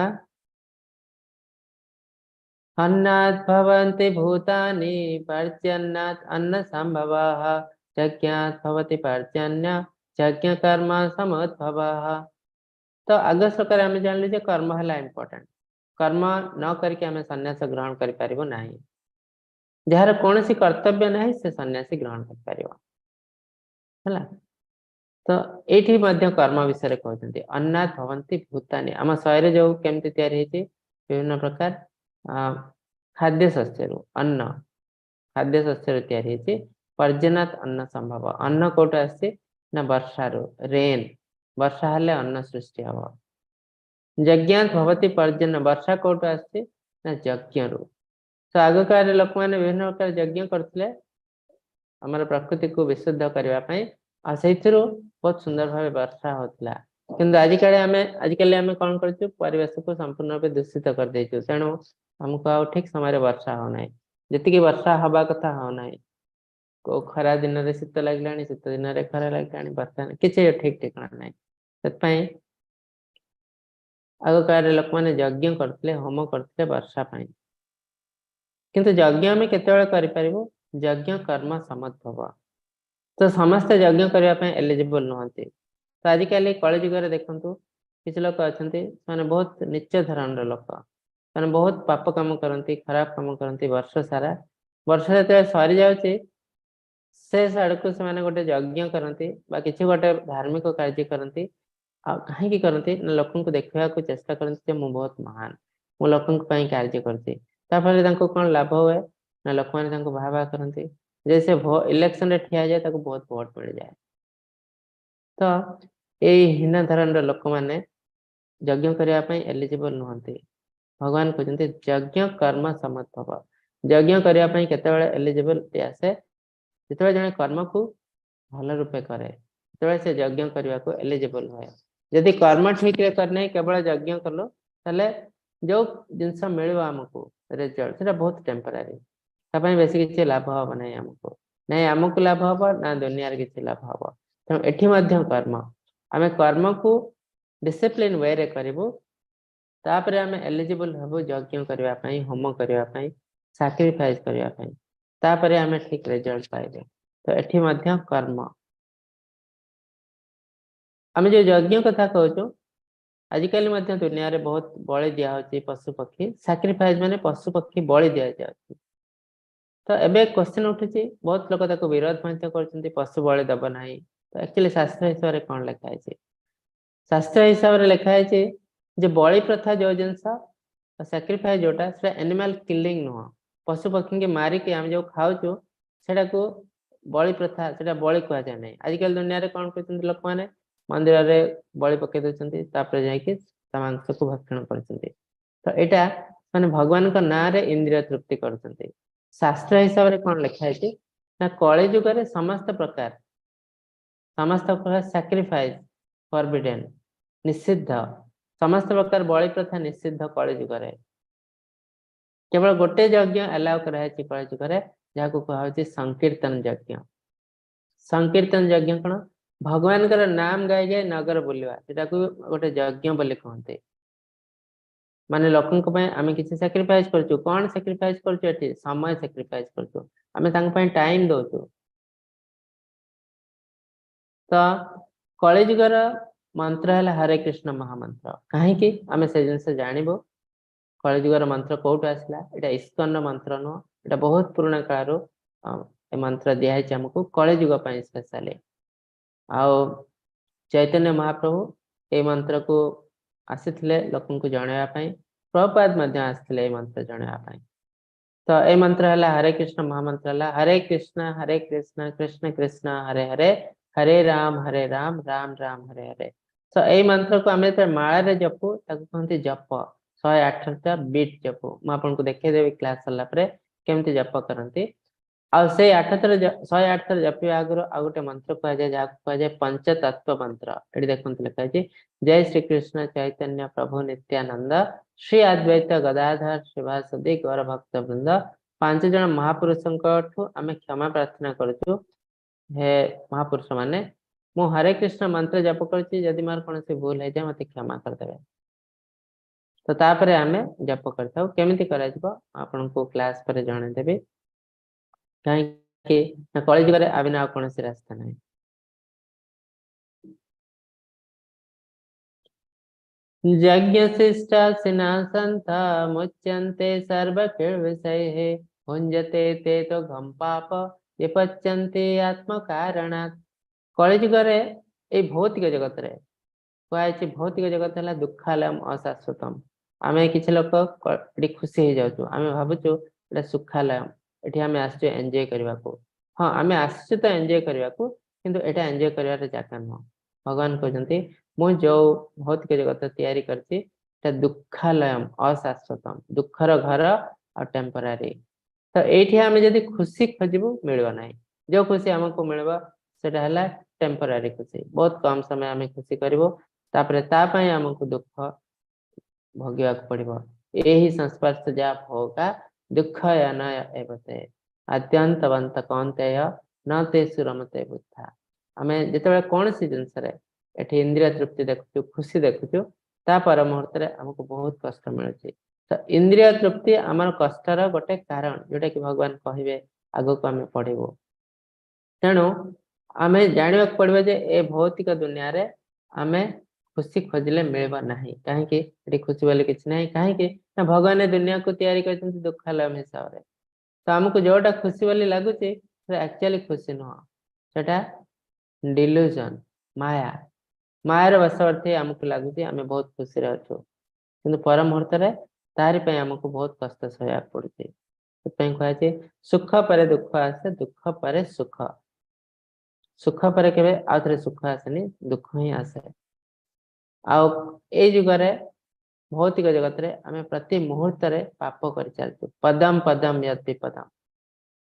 अन्नात् भवन्ति भूतानि पर्जन्यात् अन्न संभवाः यज्ञात् भवति पर्जन्य यज्ञ कर्म समुद्भवाः। ତ ଆଗ ଶ୍ଲୋକରେ ଆମେ ଜାଣିଲୁ ଯେ କର୍ମ ହେଲା ଇମ୍ପୋର୍ଟାଣ୍ଟ। କର୍ମ ନ କରିକି ଆମେ ସନ୍ନ୍ୟାସ ଗ୍ରହଣ କରିପାରିବୁ ନାହିଁ। ଯାହାର କୌଣସି କର୍ତ୍ତବ୍ୟ ନାହିଁ ସେ ସନ୍ନ୍ୟାସୀ ଗ୍ରହଣ କରିପାରିବ। ହେଲା। ତ ଏଇଠି ମଧ୍ୟ କର୍ମ ବିଷୟରେ କହୁଛନ୍ତି। ଅନ୍ନାଦ ଭବନ୍ତି ଭୂତାନି। ଆମ ଶରୀର ଯୋଉ କେମିତି ତିଆରି ହେଇଛି? ବିଭିନ୍ନ ପ୍ରକାର ଖାଦ୍ୟ ଶସ୍ୟରୁ, ଅନ୍ନ ଖାଦ୍ୟ ଶସ୍ୟରୁ ତିଆରି ହେଇଛି। ପର୍ଜନାତ ଅନ୍ନ ସମ୍ଭବ। ଅନ୍ନ କୋଉଠୁ ଆସିଛି ନା ବର୍ଷାରୁ, ରେନ୍। ବର୍ଷା ହେଲେ ଅନ୍ନ ସୃଷ୍ଟି ହବ। ଯଜ୍ଞାତ ଭବତି ପର୍ଜନ। ବର୍ଷା କୋଉଠୁ ଆସିଛି ନା ଯଜ୍ଞରୁ। ତ ଆଗକାଳରେ ଲୋକମାନେ ବିଭିନ୍ନ ପ୍ରକାର ଯଜ୍ଞ କରୁଥିଲେ ଆମର ପ୍ରକୃତିକୁ ବିଶୁଦ୍ଧ କରିବା ପାଇଁ, ଆଉ ସେଇଥିରୁ ବହୁତ ସୁନ୍ଦର ଭାବେ ବର୍ଷା ହଉଥିଲା। କିନ୍ତୁ ଆଜିକାଲି ଆମେ କଣ କରୁଛୁ? ପରିବେଶକୁ ସମ୍ପୂର୍ଣ୍ଣ ରୂପେ ଦୂଷିତ କରିଦେଇଛୁ। ତେଣୁ ଆମକୁ ଆଉ ଠିକ ସମୟରେ ବର୍ଷା ହଉନାହିଁ, ଯେତିକି ବର୍ଷା ହବା କଥା ହଉନାହିଁ। କୋଉ ଖରା ଦିନରେ ଶୀତ ଲାଗିଲାଣି, ଶୀତ ଦିନରେ ଖରା ଲାଗିଲାଣି, ବର୍ଷା କିଛି ଠିକ ଠିକଣା ନାହିଁ। ସେଥିପାଇଁ ଆଗ କାଳରେ ଲୋକମାନେ ଯଜ୍ଞ କରୁଥିଲେ, ହୋମ କରୁଥିଲେ ବର୍ଷା ପାଇଁ। କିନ୍ତୁ ଯଜ୍ଞ ଆମେ କେତେବେଳେ କରିପାରିବୁ? ଯଜ୍ଞ କର୍ମ ସମଦ୍ଭବ। ତ ସମସ୍ତେ ଯଜ୍ଞ କରିବା ପାଇଁ ଏଲିଜିବଲ ନୁହନ୍ତି। ତ ଆଜିକାଲି କଳିଯୁଗରେ ଦେଖନ୍ତୁ, କିଛି ଲୋକ ଅଛନ୍ତି, ସେମାନେ ବହୁତ ନିଚ ଧରଣର ଲୋକ। ସେମାନେ ବହୁତ ପାପ କାମ କରନ୍ତି, ଖରାପ କାମ କରନ୍ତି ବର୍ଷ ସାରା। ବର୍ଷ ଯେତେବେଳେ ସରିଯାଉଛି, ଶେଷ ଆଡକୁ ସେମାନେ ଗୋଟେ ଯଜ୍ଞ କରନ୍ତି ବା କିଛି ଗୋଟେ ଧାର୍ମିକ କାର୍ଯ୍ୟ କରନ୍ତି। ଆଉ କାହିଁକି କରନ୍ତି ନା ଲୋକଙ୍କୁ ଦେଖିବାକୁ ଚେଷ୍ଟା କରନ୍ତି ଯେ ମୁଁ ବହୁତ ମହାନ, ମୁଁ ଲୋକଙ୍କ ପାଇଁ କାର୍ଯ୍ୟ କରୁଛି। ତାଫଳରେ ତାଙ୍କୁ କଣ ଲାଭ ହୁଏ ନା ଲୋକମାନେ ତାଙ୍କୁ ବାହା ବାହା କରନ୍ତି। ଯେ ସେ ଇଲେକ୍ସନରେ ଠିଆ ହେଇଯାଏ, ତାକୁ ବହୁତ ଭୋଟ ମିଳିଯାଏ। ତ ଏଇ ହୀନ ଧରଣର ଲୋକମାନେ ଯଜ୍ଞ କରିବା ପାଇଁ ଏଲିଜିବଲ ନୁହନ୍ତି। ଭଗବାନ କହୁଛନ୍ତି ଯଜ୍ଞ କର୍ମ ସମଦ୍ଭବ। ଯଜ୍ଞ କରିବା ପାଇଁ କେତେବେଳେ ଏଲିଜିବଲ ଆସେ? ଯେତେବେଳେ ଜଣେ କର୍ମକୁ ଭଲ ରୂପେ କରେ, ସେତେବେଳେ ସେ ଯଜ୍ଞ କରିବାକୁ ଏଲିଜିବଲ ହୁଏ। ଯଦି କର୍ମ ଠିକରେ କରିନାହିଁ, କେବଳ ଯଜ୍ଞ କଲୁ, ତାହେଲେ ଯୋଉ ଜିନିଷ ମିଳିବ ଆମକୁ ରେଜଲ୍ଟ, ସେଟା ବହୁତ ଟେମ୍ପରାରୀ। ତା ପାଇଁ ବେଶୀ କିଛି ଲାଭ ହବ ନାହିଁ ଆମକୁ, ନାଇଁ ଆମକୁ ଲାଭ ହବ ନା ଦୁନିଆରେ କିଛି ଲାଭ ହବ। ତେଣୁ ଏଠି ମଧ୍ୟ କର୍ମ, ଆମେ କର୍ମକୁ ଡିସିପ୍ଲିନ ୱେରେ କରିବୁ, ତାପରେ ଆମେ ଏଲିଜିବଲ ହବୁ ଯଜ୍ଞ କରିବା ପାଇଁ, ହୋମ କରିବା ପାଇଁ, ସାକ୍ରିଫାଇସ କରିବା ପାଇଁ। ତାପରେ ଆମେ ଠିକ ରେଜଲ୍ଟ ପାଇବେ। ତ ଏଠି ମଧ୍ୟ କର୍ମ। ଆମେ ଯୋଉ ଯଜ୍ଞ କଥା କହୁଛୁ, ଆଜିକାଲି ମଧ୍ୟ ଦୁନିଆରେ ବହୁତ ବଳି ଦିଆହଉଛି ପଶୁ ପକ୍ଷୀ। ସାକ୍ରିଫାଇସ ମାନେ ପଶୁ ପକ୍ଷୀ ବଳି ଦିଆଯାଉଛି। ତ ଏବେ କ୍ୱେଶ୍ଚନ ଉଠୁଛି, ବହୁତ ଲୋକ ତାକୁ ବିରୋଧ ମଧ୍ୟ କରୁଛନ୍ତି, ପଶୁ ବଳି ଦବ ନାହିଁ। ତ ଆକ୍ଚୁଆଲି ଶାସ୍ତ୍ର ହିସାବରେ କଣ ଲେଖା ହେଇଛି? ଶାସ୍ତ୍ର ହିସାବରେ ଲେଖା ହେଇଛି ଯେ ବଳି ପ୍ରଥା ଯୋଉ ଜିନିଷ, ସାକ୍ରିଫାଇସ ଯୋଉଟା, ସେଟା ଆନିମାଲ କିଲିଂ ନୁହଁ। ପଶୁ ପକ୍ଷୀକି ମାରିକି ଆମେ ଯୋଉ ଖାଉଛୁ, ସେଟାକୁ ବଳି ପ୍ରଥା, ସେଟା ବଳି କୁହାଯାଏ ନାହିଁ। ଆଜିକାଲି ଦୁନିଆରେ କଣ କରୁଛନ୍ତି ଲୋକମାନେ? ମନ୍ଦିରରେ ବଳି ପକେଇ ଦଉଛନ୍ତି, ତାପରେ ଯାଇକି ତା ମାଂସକୁ ଭକ୍ଷଣ କରୁଛନ୍ତି। ତ ଏଇଟା ମାନେ ଭଗବାନଙ୍କ ନାଁରେ ଇନ୍ଦ୍ରିୟ ତୃପ୍ତି କରୁଛନ୍ତି। ଶାସ୍ତ୍ର ହିସାବରେ କଣ ଲେଖା ହେଇଛି ନା କଳି ଯୁଗରେ ସମସ୍ତ ପ୍ରକାର ସାକ୍ରିଫାଇସ ଫରବିଡେନ, ନିଷିଦ୍ଧ। ସମସ୍ତ ପ୍ରକାର ବଳି ପ୍ରଥା ନିଷିଦ୍ଧ କଳି ଯୁଗରେ। କେବଳ ଗୋଟେ ଯଜ୍ଞ ଆଲାଉ କରାହେଇଛି କଳି ଯୁଗରେ, ଯାହାକୁ କୁହାହଉଛି ସଂକୀର୍ତ୍ତନ ଯଜ୍ଞ। ସଂକୀର୍ତ୍ତନ ଯଜ୍ଞ କଣ? ଭଗବାନଙ୍କର ନାମ ଗାଇ ଗାଇ ନଗର ବୁଲିବା, ସେଟାକୁ ଗୋଟେ ଯଜ୍ଞ ବୋଲି କୁହନ୍ତି। ମାନେ ଲୋକଙ୍କ ପାଇଁ ଆମେ କିଛି ସାକ୍ରିଫାଇସ କରୁଛୁ। କଣ ସାକ୍ରିଫାଇସ କରୁଛୁ ଏଠି? ସମୟ ସାକ୍ରିଫାଇସ କରୁଛୁ, ଆମେ ତାଙ୍କ ପାଇଁ ଟାଇମ ଦଉଛୁ। ତ କଳିଯୁଗର ମନ୍ତ୍ର ହେଲା ହରେ କୃଷ୍ଣ ମହାମନ୍ତ୍ର। କାହିଁକି ଆମେ ସେ ଜିନିଷ ଜାଣିବୁ? କଳିଯୁଗର ମନ୍ତ୍ର କୋଉଠୁ ଆସିଲା? ଏଇଟା ଇସ୍କନର ମନ୍ତ୍ର ନୁହଁ, ଏଇଟା ବହୁତ ପୁରୁଣା କାଳରୁ ଏ ମନ୍ତ୍ର ଦିଆହେଇଛି ଆମକୁ କଳିଯୁଗ ପାଇଁ ସ୍ପେଶାଲି। ଆଉ ଚୈତନ୍ୟ ମହାପ୍ରଭୁ ଏଇ ମନ୍ତ୍ରକୁ ଆସିଥିଲେ ଲୋକଙ୍କୁ ଜଣେଇବା ପାଇଁ। ପ୍ରଭୁପାଦ ମଧ୍ୟ ଆସିଥିଲେ ଏଇ ମନ୍ତ୍ର ଜଣେଇବା ପାଇଁ। ତ ଏଇ ମନ୍ତ୍ର ହେଲା, ହରେ କୃଷ୍ଣ ମହାମନ୍ତ୍ର ହେଲା ହରେ କୃଷ୍ଣ ହରେ କୃଷ୍ଣ କୃଷ୍ଣ କୃଷ୍ଣ ହରେ ହରେ, ହରେ ରାମ ହରେ ରାମ ରାମ ରାମ ହରେ ହରେ। ତ ଏଇ ମନ୍ତ୍ରକୁ ଆମେ ଯେତେବେଳେ ମାଳାରେ ଜପୁ, ତାକୁ କୁହନ୍ତି ଜପ। 108ଟା ବିଟ୍ ଜପୁ। ମୁଁ ଆପଣଙ୍କୁ ଦେଖେଇଦେବି କ୍ଲାସ ସରିଲା ପରେ କେମିତି ଜପ କରନ୍ତି। ଆଉ ସେଇ 8 ଥର, 108 ଥର ଜପିବା ଆଗରୁ ଆଉ ଗୋଟେ ମନ୍ତ୍ର କୁହାଯାଏ, ଯାହାକୁ କୁହାଯାଏ ପଞ୍ଚତତ୍ଵ ମନ୍ତ୍ର। ଏଠି ଦେଖନ୍ତୁ ଲେଖା ହେଇଛି, ଜୟ ଶ୍ରୀକୃଷ୍ଣ ଚୈତନ୍ୟ ପ୍ରଭୁ ନିତ୍ୟାନନ୍ଦ ଶ୍ରୀ ଅଦ୍ୱୈତ ଗଦାଧର ଶ୍ରୀବାସଦି ଗୌର ଭକ୍ତ ବୃନ୍ଦ। 5 ଜଣ ମହାପୁରୁଷଙ୍କଠୁ ଆମେ କ୍ଷମା ପ୍ରାର୍ଥନା କରୁଛୁ। ହେ ମହାପୁରୁଷ ମାନେ, ମୁଁ ହରେ କୃଷ୍ଣ ମନ୍ତ୍ର ଜପ କରୁଛି, ଯଦି ମୋର କୌଣସି ଭୁଲ ହେଇଯାଏ ମତେ କ୍ଷମା କରିଦେବେ। ତ ତାପରେ ଆମେ ଜପ କରିଥାଉ। କେମିତି କରାଯିବ ଆପଣଙ୍କୁ କ୍ଲାସ ପରେ ଜଣେଇଦେବି। କାହିଁକି ନା କଳିଯୁଗରେ ଆ ବିନା ଆଉ କୌଣସି ରାସ୍ତା ନାହିଁ। यज्ञशिष्टाशिनः सन्तः मुच्यन्ते सर्वकिल्बिषैः, भुञ्जते ते तु घं पाप विपच्यन्ते आत्मकारणात्। କଳିଯୁଗରେ ଏଇ ଭୌତିକ ଜଗତରେ କୁହାଯାଇଛି, ଭୌତିକ ଜଗତ ହେଲା ଦୁଃଖାଲୟମ ଅଶାଶ୍ୱତମ। ଆମେ କିଛି ଲୋକ ଏଠି ଖୁସି ହେଇଯାଉଛୁ, ଆମେ ଭାବୁଛୁ ଏଇଟା ସୁଖାଲୟମ, ଏଠି ଆମେ ଆସିଛୁ ଏନ୍ଜୟ କରିବାକୁ। ହଁ, ଆମେ ଆସିଛୁ ତ ଏନ୍ଜୟ କରିବାକୁ, କିନ୍ତୁ ଏଇଟା ଏନ୍ଜୟ କରିବାର ଜାଗା ନୁହଁ। ଭଗବାନ କହୁଛନ୍ତି, ମୁଁ ଯୋଉ ଭୌତିକ ଜଗତ ତିଆରି କରିଛି ଏଟା ଦୁଃଖାଲୟମ ଅଶାଶ୍ୱତମ, ଦୁଃଖର ଘର ଆଉ ଟେମ୍ପୋରାରୀ। ତ ଏଇଠି ଆମେ ଯଦି ଖୁସି ଖୋଜିବୁ, ମିଳିବ ନାହିଁ। ଯୋଉ ଖୁସି ଆମକୁ ମିଳିବ, ସେଟା ହେଲା ଟେମ୍ପୋରାରୀ ଖୁସି। ବହୁତ କମ ସମୟ ଆମେ ଖୁସି କରିବୁ, ତାପରେ ତା ପାଇଁ ଆମକୁ ଦୁଃଖ ଭୋଗିବାକୁ ପଡିବ। ଏହି ସଂସ୍ପର୍ଶ ଯା ଭୋଗା ଦୁଃଖ ଏବତେ ଆଦ୍ୟନ୍ତବନ୍ତ କୌନ୍ତେୟ ନ ତେଷୁ ରମତେ ବୁଦ୍ଧା। ଆମେ ଯେତେବେଳେ କୌଣସି ଜିନିଷରେ ଏଠି ଇନ୍ଦ୍ରିୟ ତୃପ୍ତି ଦେଖୁଛୁ, ଖୁସି ଦେଖୁଛୁ, ତା ପର ମୁହୂର୍ତ୍ତରେ ଆମକୁ ବହୁତ କଷ୍ଟ ମିଳୁଛି। ତ ଇନ୍ଦ୍ରିୟ ତୃପ୍ତି ଆମର କଷ୍ଟର ଗୋଟେ କାରଣ, ଯୋଉଟା କି ଭଗବାନ କହିବେ, ଆଗକୁ ଆମେ ପଢିବୁ। ତେଣୁ ଆମେ ଜାଣିବାକୁ ପଡିବ ଯେ ଏ ଭୌତିକ ଦୁନିଆରେ ଆମେ ଖୁସି ଖୋଜିଲେ ମିଳିବ ନାହିଁ। କାହିଁକି? ଏଠି ଖୁସି ବୋଲି କିଛି ନାହିଁ। କାହିଁକି ନା ଭଗବାନ ଏ ଦୁନିଆକୁ ତିଆରି କରିଛନ୍ତି ଦୁଃଖାଲୟମ ହିସାବରେ। ତ ଆମକୁ ଯୋଉଟା ଖୁସି ବୋଲି ଲାଗୁଛି, ସେଟା ଆକ୍ଚୁଆଲି ଖୁସି ନୁହଁ, ସେଟା ଡିଲୁଜନ, ମାୟା। ମାୟାର ବଶବର୍ତ୍ତୀ ଆମକୁ ଲାଗୁଛି ଆମେ ବହୁତ ଖୁସିରେ ଅଛୁ, କିନ୍ତୁ ପର ମୁହୂର୍ତ୍ତରେ ତାରି ପାଇଁ ଆମକୁ ବହୁତ କଷ୍ଟ ସହିବାକୁ ପଡୁଛି। ସେଥିପାଇଁ କୁହାଯାଇଛି, ସୁଖ ପରେ ଦୁଃଖ ଆସେ, ଦୁଃଖ ପରେ ସୁଖ। ସୁଖ ପରେ କେବେ ଆଉ ଥରେ ସୁଖ ଆସେନି, ଦୁଃଖ ହିଁ ଆସେ। ଆଉ ଏଇ ଯୁଗରେ ଭୌତିକ ଜଗତରେ ଆମେ ପ୍ରତି ମୁହୂର୍ତ୍ତରେ ପାପ କରିଚାଲିଛୁ। ପଦମ ପଦମ ୟଦ୍ ପଦମ।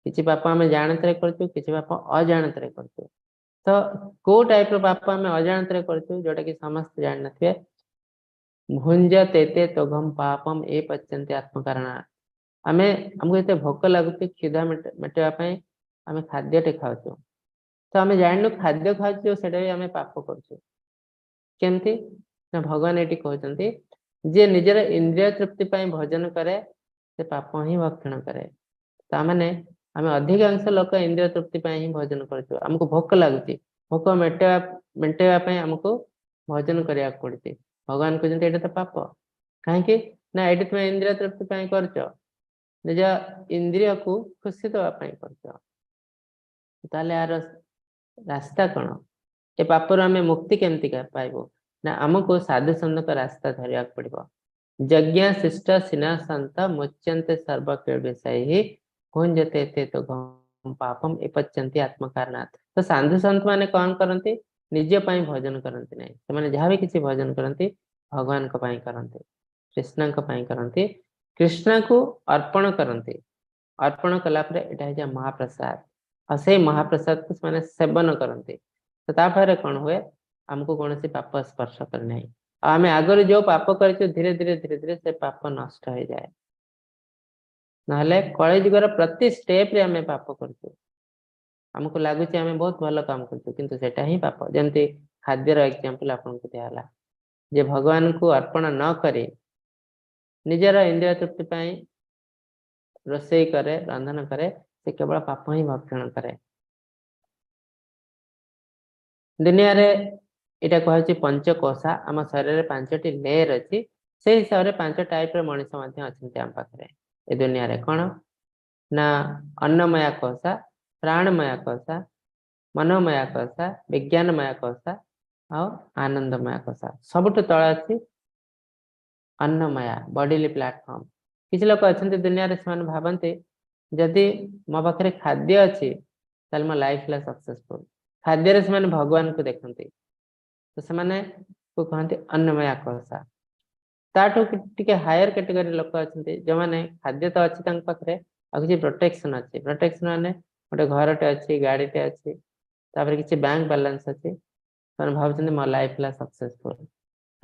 କିଛି ପାପ ଆମେ ଜାଣତରେ କରୁଛୁ, କିଛି ପାପ ଅଜାଣତରେ କରୁଛୁ। ତ କୋଉ ଟାଇପ ର ପାପ ଆମେ ଅଜାଣତରେ କରୁଛୁ, ଯୋଉଟା କି ସମସ୍ତେ ଜାଣିନଥିବେ? ଭୁଞ୍ଜତେ ତେ ତ୍ୱଘମ ପାପମ ଏ ପଚନ୍ତି ଆତ୍ମକାରଣା। ଆମକୁ ଏତେ ଭୋକ ଲାଗୁଛି, କ୍ଷୁଧା ମେଟେଇବା ପାଇଁ ଆମେ ଖାଦ୍ୟଟେ ଖାଉଛୁ। ତ ଆମେ ଜାଣିନୁ ଖାଦ୍ୟ ଖାଉଛୁ, ସେଇଟା ବି ଆମେ ପାପ କରୁଛୁ। କେମିତି ନା ଭଗବାନ ଏଠି କହୁଛନ୍ତି, ଯିଏ ନିଜର ଇନ୍ଦ୍ରିୟ ତୃପ୍ତି ପାଇଁ ଭୋଜନ କରେ, ସେ ପାପ ହିଁ ଭକ୍ଷଣ କରେ। ତା ମାନେ ଆମେ ଅଧିକାଂଶ ଲୋକ ଇନ୍ଦ୍ରିୟ ତୃପ୍ତି ପାଇଁ ହିଁ ଭୋଜନ କରୁଛୁ। ଆମକୁ ଭୋକ ଲାଗୁଛି, ଭୋକ ମେଣ୍ଟେଇବା ପାଇଁ ଆମକୁ ଭୋଜନ କରିବାକୁ ପଡୁଛି। ଭଗବାନ କହୁଛନ୍ତି, ଏଇଟା ତ ପାପ। କାହିଁକି ନା ଏଇଠି ତୁମେ ଇନ୍ଦ୍ରିୟ ତୃପ୍ତି ପାଇଁ କରୁଛ, ନିଜ ଇନ୍ଦ୍ରିୟକୁ ଖୁସି ଦେବା ପାଇଁ କରୁଛ। ତାହେଲେ ଏହାର ରାସ୍ତା କଣ? ଏ ପାପରୁ ଆମେ ମୁକ୍ତି କେମିତି ପାଇବୁ? ନା ଆମକୁ ସାଧୁ ସନ୍ଥଙ୍କ ରାସ୍ତା ଧରିବାକୁ ପଡିବ। ଯଜ୍ଞ ଶିଷ୍ଟ ସିନାସନ୍ତ ମୁଚ୍ୟନ୍ତେ ସର୍ବ କିଳ୍ବିଷୈଃ ଭୁଞ୍ଜତେ ତେ ତ୍ୱଘମ ପାପମ ଏ ପଚନ୍ତି ଆତ୍ମକାରଣାତ୍। ତ ସାଧୁ ସନ୍ଥ ମାନେ କଣ କରନ୍ତି? ନିଜ ପାଇଁ ଭଜନ କରନ୍ତି ନାହିଁ। ସେମାନେ ଯାହା ବି କିଛି ଭଜନ କରନ୍ତି, ଭଗବାନଙ୍କ ପାଇଁ କରନ୍ତି, କୃଷ୍ଣଙ୍କ ପାଇଁ କରନ୍ତି, କୃଷ୍ଣକୁ ଅର୍ପଣ କରନ୍ତି। ଅର୍ପଣ କଲା ପରେ ଏଇଟା ହେଇଯାଏ ମହାପ୍ରସାଦ, ଆଉ ସେଇ ମହାପ୍ରସାଦକୁ ସେମାନେ ସେବନ କରନ୍ତି। ତ ତା ଫଳରେ କଣ ହୁଏ? ଆମକୁ କୌଣସି ପାପ ସ୍ପର୍ଶ କରେ ନାହିଁ, ଆଉ ଆମେ ଆଗରୁ ଯୋଉ ପାପ କରିଛୁ, ଧୀରେ ଧୀରେ ଧୀରେ ଧୀରେ ସେ ପାପ ନଷ୍ଟ ହେଇଯାଏ। ନହେଲେ କଳିଯୁଗର ପ୍ରତି ଷ୍ଟେପରେ ଆମେ ପାପ କରୁଛୁ। ଆମକୁ ଲାଗୁଛି ଆମେ ବହୁତ ଭଲ କାମ କରୁଛୁ, କିନ୍ତୁ ସେଟା ହିଁ ପାପ। ଯେମିତି ଖାଦ୍ୟର ଏକ୍ଜାମ୍ପଲ ଆପଣଙ୍କୁ ଦିଆହେଲା ଯେ ଭଗବାନଙ୍କୁ ଅର୍ପଣ ନ କରି ନିଜର ଇନ୍ଦ୍ରିୟ ତୃପ୍ତି ପାଇଁ ରୋଷେଇ କରେ, ରନ୍ଧନ କରେ, ସେ କେବଳ ପାପ ହିଁ ଭକ୍ଷଣ କରେ। ଦୁନିଆରେ ଏଇଟା କୁହାଯାଉଛି ପଞ୍ଚକୋଷା। ଆମ ଶରୀରରେ ପାଞ୍ଚଟି ଲେୟର ଅଛି, ସେଇ ହିସାବରେ ପାଞ୍ଚ ଟାଇପର ମଣିଷ ମଧ୍ୟ ଅଛନ୍ତି ଆମ ପାଖରେ ଏ ଦୁନିଆରେ। କଣ ନା ଅନ୍ନମୟା କୋଷା, ପ୍ରାଣମୟା କୋଷା, ମନୋମୟା କୋଷା, ବିଜ୍ଞାନମୟ କୋଷା ଆଉ ଆନନ୍ଦମୟ କୋଷା। ସବୁଠୁ ତଳେ ଅଛି ଅନ୍ନମୟା, ବଡିଲି ପ୍ଲାଟଫର୍ମ। କିଛି ଲୋକ ଅଛନ୍ତି ଦୁନିଆରେ, ସେମାନେ ଭାବନ୍ତି ଯଦି ମୋ ପାଖରେ ଖାଦ୍ୟ ଅଛି, ତାହେଲେ ମୋ ଲାଇଫ ହେଲା ସକ୍ସେସଫୁଲ। ଖାଦ୍ୟରେ ସେମାନେ ଭଗବାନଙ୍କୁ ଦେଖନ୍ତି। ତ ସେମାନେ କହନ୍ତି ଅନ୍ନମୟା କୋଷା। ତାଠୁ ଟିକେ ହାୟର କ୍ୟାଟେଗୋରୀ ଲୋକ ଅଛନ୍ତି, ଯୋଉମାନେ ଖାଦ୍ୟ ତ ଅଛି ତାଙ୍କ ପାଖରେ, ଆଉ କିଛି ପ୍ରୋଟେକ୍ସନ ଅଛି। ପ୍ରୋଟେକ୍ସନ ମାନେ ଗୋଟେ ଘରଟେ ଅଛି, ଗାଡିଟେ ଅଛି, ତାପରେ କିଛି ବ୍ୟାଙ୍କ ବାଲାନ୍ସ ଅଛି। ସେମାନେ ଭାବୁଛନ୍ତି ମୋ ଲାଇଫ ହେଲା ସକ୍ସେସଫୁଲ।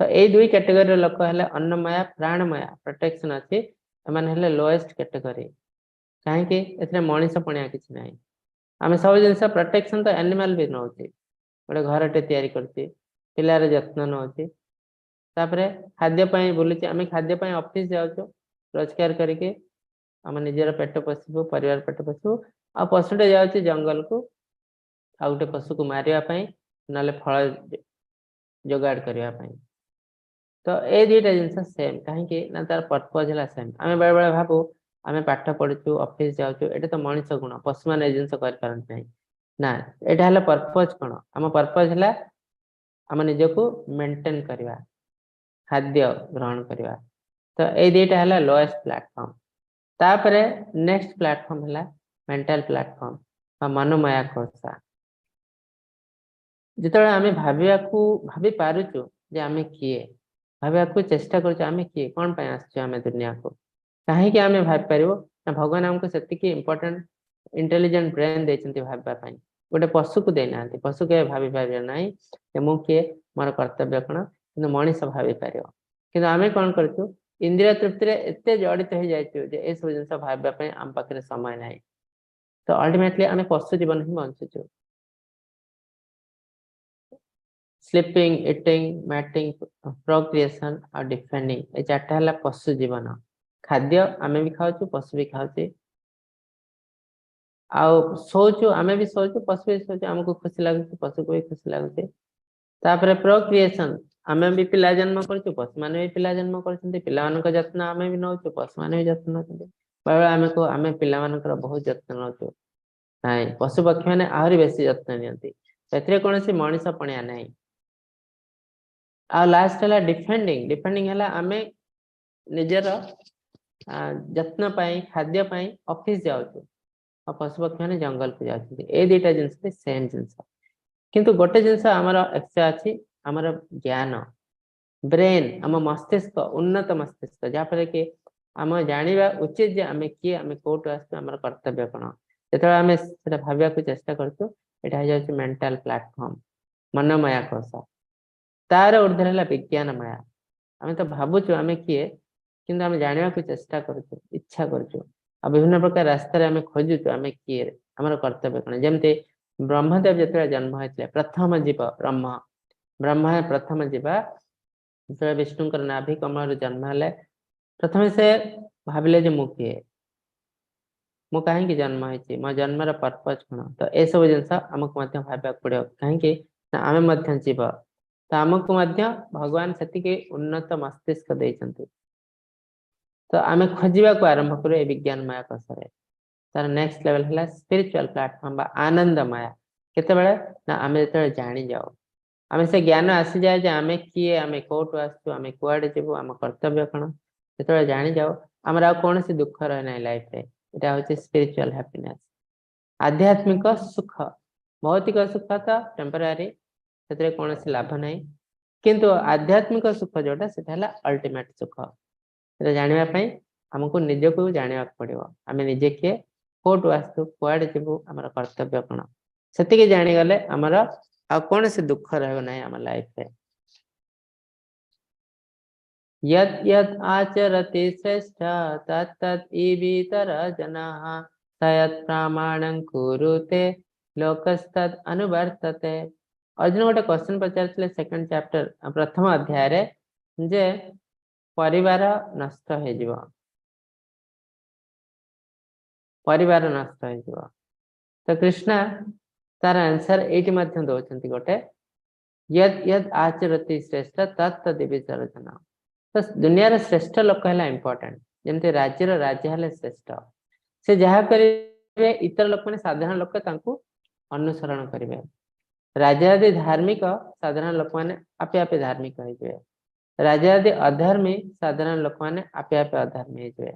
ତ ଏଇ ଦୁଇ କ୍ୟାଟେଗୋରୀର ଲୋକ ହେଲେ ଅନ୍ନମୟା, ପ୍ରାଣମୟା, ପ୍ରୋଟେକ୍ସନ ଅଛି, ଏମାନେ ହେଲେ ଲୋଏଷ୍ଟ କ୍ୟାଟେଗୋରୀ। କାହିଁକି? ଏଥିରେ ମଣିଷ ପଣିଆ କିଛି ନାହିଁ। ଆମେ ସବୁ ଜିନିଷ ପ୍ରୋଟେକ୍ସନ ତ ଆନିମାଲ ବି ନଉଛି। ଗୋଟେ ଘରଟେ ତିଆରି କରୁଛି, ପିଲାର ଯତ୍ନ ନଉଛି, ତାପରେ ଖାଦ୍ୟ ପାଇଁ ବୁଲୁଛି। ଆମେ ଖାଦ୍ୟ ପାଇଁ ଅଫିସ ଯାଉଛୁ, ରୋଜଗାର କରିକି ଆମ ନିଜର ପେଟ ପୋଷିବୁ, ପରିବାର ପେଟ ପୋଷିବୁ। ଆଉ ପଶୁଟେ ଯାଉଛି ଜଙ୍ଗଲକୁ ଆଉ ଗୋଟେ ପଶୁକୁ ମାରିବା ପାଇଁ, ନହେଲେ ଫଳ ଯୋଗାଡ଼ କରିବା ପାଇଁ। ତ ଏଇ ଦିଟା ଜିନିଷ ସେମ୍। କାହିଁକି ନା ତାର ପର୍ପଜ ହେଲା ସେମ୍। ଆମେ ବେଳେ ବେଳେ ଭାବୁ, ଆମେ ପାଠ ପଢୁଛୁ, ଅଫିସ ଯାଉଛୁ, ଏଇଟା ତ ମଣିଷ ଗୁଣ, ପଶୁମାନେ ଏ ଜିନିଷ କରିପାରନ୍ତି ନାହିଁ। ନା, ଏଇଟା ହେଲା ପର୍ପଜ କଣ? ଆମ ପର୍ପଜ ହେଲା ଆମ ନିଜକୁ ମେଣ୍ଟେନ କରିବା, ଖାଦ୍ୟ ଗ୍ରହଣ କରିବା। ତ ଏଇ ଦିଟା ହେଲା ଲୋଏଷ୍ଟ ପ୍ଲାଟଫର୍ମ। ତାପରେ ନେକ୍ସଟ ପ୍ଲାଟଫର୍ମ ହେଲା ମେଣ୍ଟାଲ ପ୍ଲାଟଫର୍ମ ବା ମନୋମୟା କୋଷା। ଯେତେବେଳେ ଆମେ ଭାବି ପାରୁଛୁ ଯେ ଆମେ କିଏ, ଭାବିବାକୁ ଚେଷ୍ଟା କରୁଛୁ ଆମେ କିଏ, କଣ ପାଇଁ ଆସିଛୁ ଆମେ ଦୁନିଆକୁ, କାହିଁକି ଆମେ ଭାବିପାରିବୁ ନା ଭଗବାନ ଆମକୁ ସେତିକି ଇମ୍ପୋର୍ଟାଣ୍ଟ ଇଣ୍ଟେଲିଜେଣ୍ଟ ବ୍ରେନ୍ ଦେଇଛନ୍ତି ଭାବିବା ପାଇଁ। ଗୋଟେ ପଶୁକୁ ଦେଇନାହାନ୍ତି। ପଶୁ କେବେ ଭାବି ପାରିବ ନାହିଁ ଯେ ମୁଁ କିଏ, ମୋର କର୍ତ୍ତବ୍ୟ କଣ, କିନ୍ତୁ ମଣିଷ ଭାବି ପାରିବ। କିନ୍ତୁ ଆମେ କଣ କରୁଛୁ, ଇନ୍ଦ୍ରିୟ ତୃପ୍ତିରେ ଏତେ ଜଡିତ ହେଇଯାଇଛୁ ଯେ ଏସବୁ ଜିନିଷ ଭାବିବା ପାଇଁ ଆମ ପାଖରେ ସମୟ ନାହିଁ। ତ ଅଲ୍ଟିମେଟଲି ଆମେ ପଶୁ ଜୀବନ ହିଁ ବଞ୍ଚୁଛୁ। ସ୍ଲିପିଂ, ଇଟିଂ, ମ୍ୟାଟିଂ, ପ୍ରୋକ୍ରିଏସନ ଆଉ ଡିଫେଣ୍ଡିଂ, ଏ ଚାରିଟା ହେଲା ପଶୁ ଜୀବନ। ଖାଦ୍ୟ ଆମେ ବି ଖାଉଛୁ, ପଶୁ ବି ଖାଉଛି, ଆଉ ଶୋଉଛୁ, ଆମେ ବି ଶୋଉଛୁ, ପଶୁ ବି ଶୋଉଛୁ, ଆମକୁ ଖୁସି ଲାଗୁଛି, ପଶୁକୁ ବି ଖୁସି ଲାଗୁଛି। ତାପରେ ପ୍ରୋକ୍ରିଏସନ, ଆମେ ବି ପିଲା ଜନ୍ମ କରୁଛୁ, ପଶୁମାନେ ବି ପିଲା ଜନ୍ମ କରୁଛନ୍ତି, ପିଲାମାନଙ୍କ ଯତ୍ନ ଆମେ ବି ନଉଛୁ, ପଶୁମାନେ ବି ଯତ୍ନ ନଉଛନ୍ତି। ବେଳେବେଳେ ଆମେ କହୁ ଆମେ ପିଲାମାନଙ୍କର ବହୁତ ଯତ୍ନ ନଉଛୁ। ନାଇଁ, ପଶୁ ପକ୍ଷୀ ମାନେ ଆହୁରି ବେଶୀ ଯତ୍ନ ନିଅନ୍ତି, ସେଥିରେ କୌଣସି ମଣିଷ ପଣିଆ ନାହିଁ। ଆଉ ଲାଷ୍ଟ ହେଲା ଡିଫେଣ୍ଡିଂ। ଡିଫେଣ୍ଡିଂ ହେଲା ଆମେ ନିଜର ଯତ୍ନ ପାଇଁ, ଖାଦ୍ୟ ପାଇଁ ଅଫିସ ଯାଉଛୁ, ଆଉ ପଶୁ ପକ୍ଷୀ ମାନେ ଜଙ୍ଗଲକୁ ଯାଉଛନ୍ତି। ଏଇ ଦିଟା ଜିନିଷ ବି ସେମ୍ ଜିନିଷ, କିନ୍ତୁ ଗୋଟେ ଜିନିଷ ଆମର ଏକ୍ସଟ୍ରା ଅଛି, ଆମର ଜ୍ଞାନ, ବ୍ରେନ୍, ଆମ ମସ୍ତିଷ୍କ, ଉନ୍ନତ ମସ୍ତିଷ୍କ, ଯାହାଫଳରେ କି ଆମ ଜାଣିବା ଉଚିତ ଯେ ଆମେ କିଏ, ଆମେ କୋଉଠୁ ଆସିଛୁ, ଆମର କର୍ତ୍ତବ୍ୟ କଣ। ଯେତେବେଳେ ଆମେ ସେଟା ଭାବିବାକୁ ଚେଷ୍ଟା କରୁଛୁ, ଏଇଟା ହେଇଯାଉଛି ମେଣ୍ଟାଲ ପ୍ଲାଟଫର୍ମ, ମନୋମୟା କୋଷ। ତାର ଉର୍ଦ୍ଧ୍ୱରେ ହେଲା ବିଜ୍ଞାନମୟା। ଆମେ ତ ଭାବୁଛୁ ଆମେ କିଏ, କିନ୍ତୁ ଆମେ ଜାଣିବାକୁ ଚେଷ୍ଟା କରୁଛୁ, ଇଚ୍ଛା କରୁଛୁ, ଆଉ ବିଭିନ୍ନ ପ୍ରକାର ରାସ୍ତାରେ ଆମେ ଖୋଜୁଛୁ ଆମେ କିଏ, ଆମର କର୍ତ୍ତବ୍ୟ କଣ। ଯେମିତି ବ୍ରହ୍ମଦେବ ଯେତେବେଳେ ଜନ୍ମ ହେଇଥିଲେ, ପ୍ରଥମ ଜୀବ ବ୍ରହ୍ମ, ବ୍ରହ୍ମା ପ୍ରଥମ ଜୀବ, ଯେତେବେଳେ ବିଷ୍ଣୁଙ୍କର ନାଭି କମଳରୁ ଜନ୍ମ ହେଲେ, ପ୍ରଥମେ ସେ ଭାବିଲେ ଯେ ମୁଁ କିଏ, ମୁଁ କାହିଁକି ଜନ୍ମ ହେଇଛି, ମୋ ଜନ୍ମର ପର୍ପଜ କଣ। ତ ଏସବୁ ଜିନିଷ ଆମକୁ ମଧ୍ୟ ଭାବିବାକୁ ପଡିବ, କାହିଁକି ନା ଆମେ ମଧ୍ୟ ଜୀବ, ତ ଆମକୁ ମଧ୍ୟ ଭଗବାନ ସେତିକି ଉନ୍ନତ ମସ୍ତିଷ୍କ ଦେଇଛନ୍ତି। ତ ଆମେ ଖୋଜିବାକୁ ଆରମ୍ଭ କରୁ ଏ ବିଜ୍ଞାନମୟ କୋଷରେ। ତାର ନେକ୍ସଟ ଲେଭେଲ ହେଲା ସ୍ପିରିଚୁଆଲ ପ୍ଲାଟଫର୍ମ ବା ଆନନ୍ଦମୟ। କେତେବେଳେ ନା ଆମେ ଯେତେବେଳେ ଜାଣିଯାଉ, ଆମେ ସେ ଜ୍ଞାନ ଆସିଯାଏ ଯେ ଆମେ କିଏ, ଆମେ କୋଉଠୁ ଆସିଛୁ, ଆମେ କୁଆଡେ ଯିବୁ, ଆମ କର୍ତ୍ତବ୍ୟ କଣ। ଯେତେବେଳେ ଜାଣିଯାଉ, ଆମର ଆଉ କୌଣସି ଦୁଃଖ ରହେ ନାହିଁ ଲାଇଫରେ। ଏଇଟା ହଉଛି ସ୍ପିରିଚୁଆଲ ହ୍ୟାପିନେସ, ଆଧ୍ୟାତ୍ମିକ ସୁଖ। ଭୌତିକ ସୁଖ ତ ଟେମ୍ପୋରାରୀ, ସେଥିରେ କୌଣସି ଲାଭ ନାହିଁ, କିନ୍ତୁ ଆଧ୍ୟାତ୍ମିକ ସୁଖ ଯୋଉଟା, ସେଟା ହେଲା ଅଲ୍ଟିମେଟ ସୁଖ। ସେଟା ଜାଣିବା ପାଇଁ ଆମକୁ ନିଜକୁ ଜାଣିବାକୁ ପଡିବ, ଆମେ ନିଜେ କିଏ, କୋଉଠୁ ଆସିଛୁ, କୁଆଡେ ଯିବୁ, ଆମର କର୍ତ୍ତବ୍ୟ କଣ। ସେତିକି ଜାଣିଗଲେ ଆମର ଆଉ କୌଣସି ଦୁଃଖ ରହିବ ନାହିଁ ଆମ ଲାଇଫରେ। यत् यत् आचरति श्रेष्ठ तत् तत् इवितर जनाः स यत् प्रमाणं कुरुते ଲୋକସ୍ତଦ୍ ଅନୁବର୍ତ୍ତତେ। ଅର୍ଜୁନ ଗୋଟେ କ୍ୱେଶ୍ଚନ ପଚାରିଥିଲେ ସେକେଣ୍ଡ ଚାପ୍ଟର ପ୍ରଥମ ଅଧ୍ୟାୟରେ ଯେ ପରିବାର ନଷ୍ଟ ହେଇଯିବ, ପରିବାର ନଷ୍ଟ ହେଇଯିବ। ତ କୃଷ୍ଣ ତାର ଆନ୍ସର ଏଇଠି ମଧ୍ୟ ଦଉଛନ୍ତି ଗୋଟେ, यद यद आचरति ଶ୍ରେଷ୍ଠ ତତ୍ ତଦ୍ ଇବିତର ଜନ। ତ ଦୁନିଆର ଶ୍ରେଷ୍ଠ ଲୋକ ହେଲା ଇମ୍ପୋର୍ଟାଣ୍ଟ। ଯେମିତି ରାଜ୍ୟର ରାଜା ହେଲେ ଶ୍ରେଷ୍ଠ, ସେ ଯାହା କରିବେ ଇତର ଲୋକମାନେ, ସାଧାରଣ ଲୋକ ତାଙ୍କୁ ଅନୁସରଣ କରିବେ। ରାଜା ଯଦି ଧାର୍ମିକ, ସାଧାରଣ ଲୋକମାନେ ଆପେ ଆପେ ଧାର୍ମିକ ହେଇଯିବେ। ରାଜା ଯଦି ଅଧର୍ମୀ, ସାଧାରଣ ଲୋକମାନେ ଆପେ ଆପେ ଅଧର୍ମୀ ହେଇଯିବେ।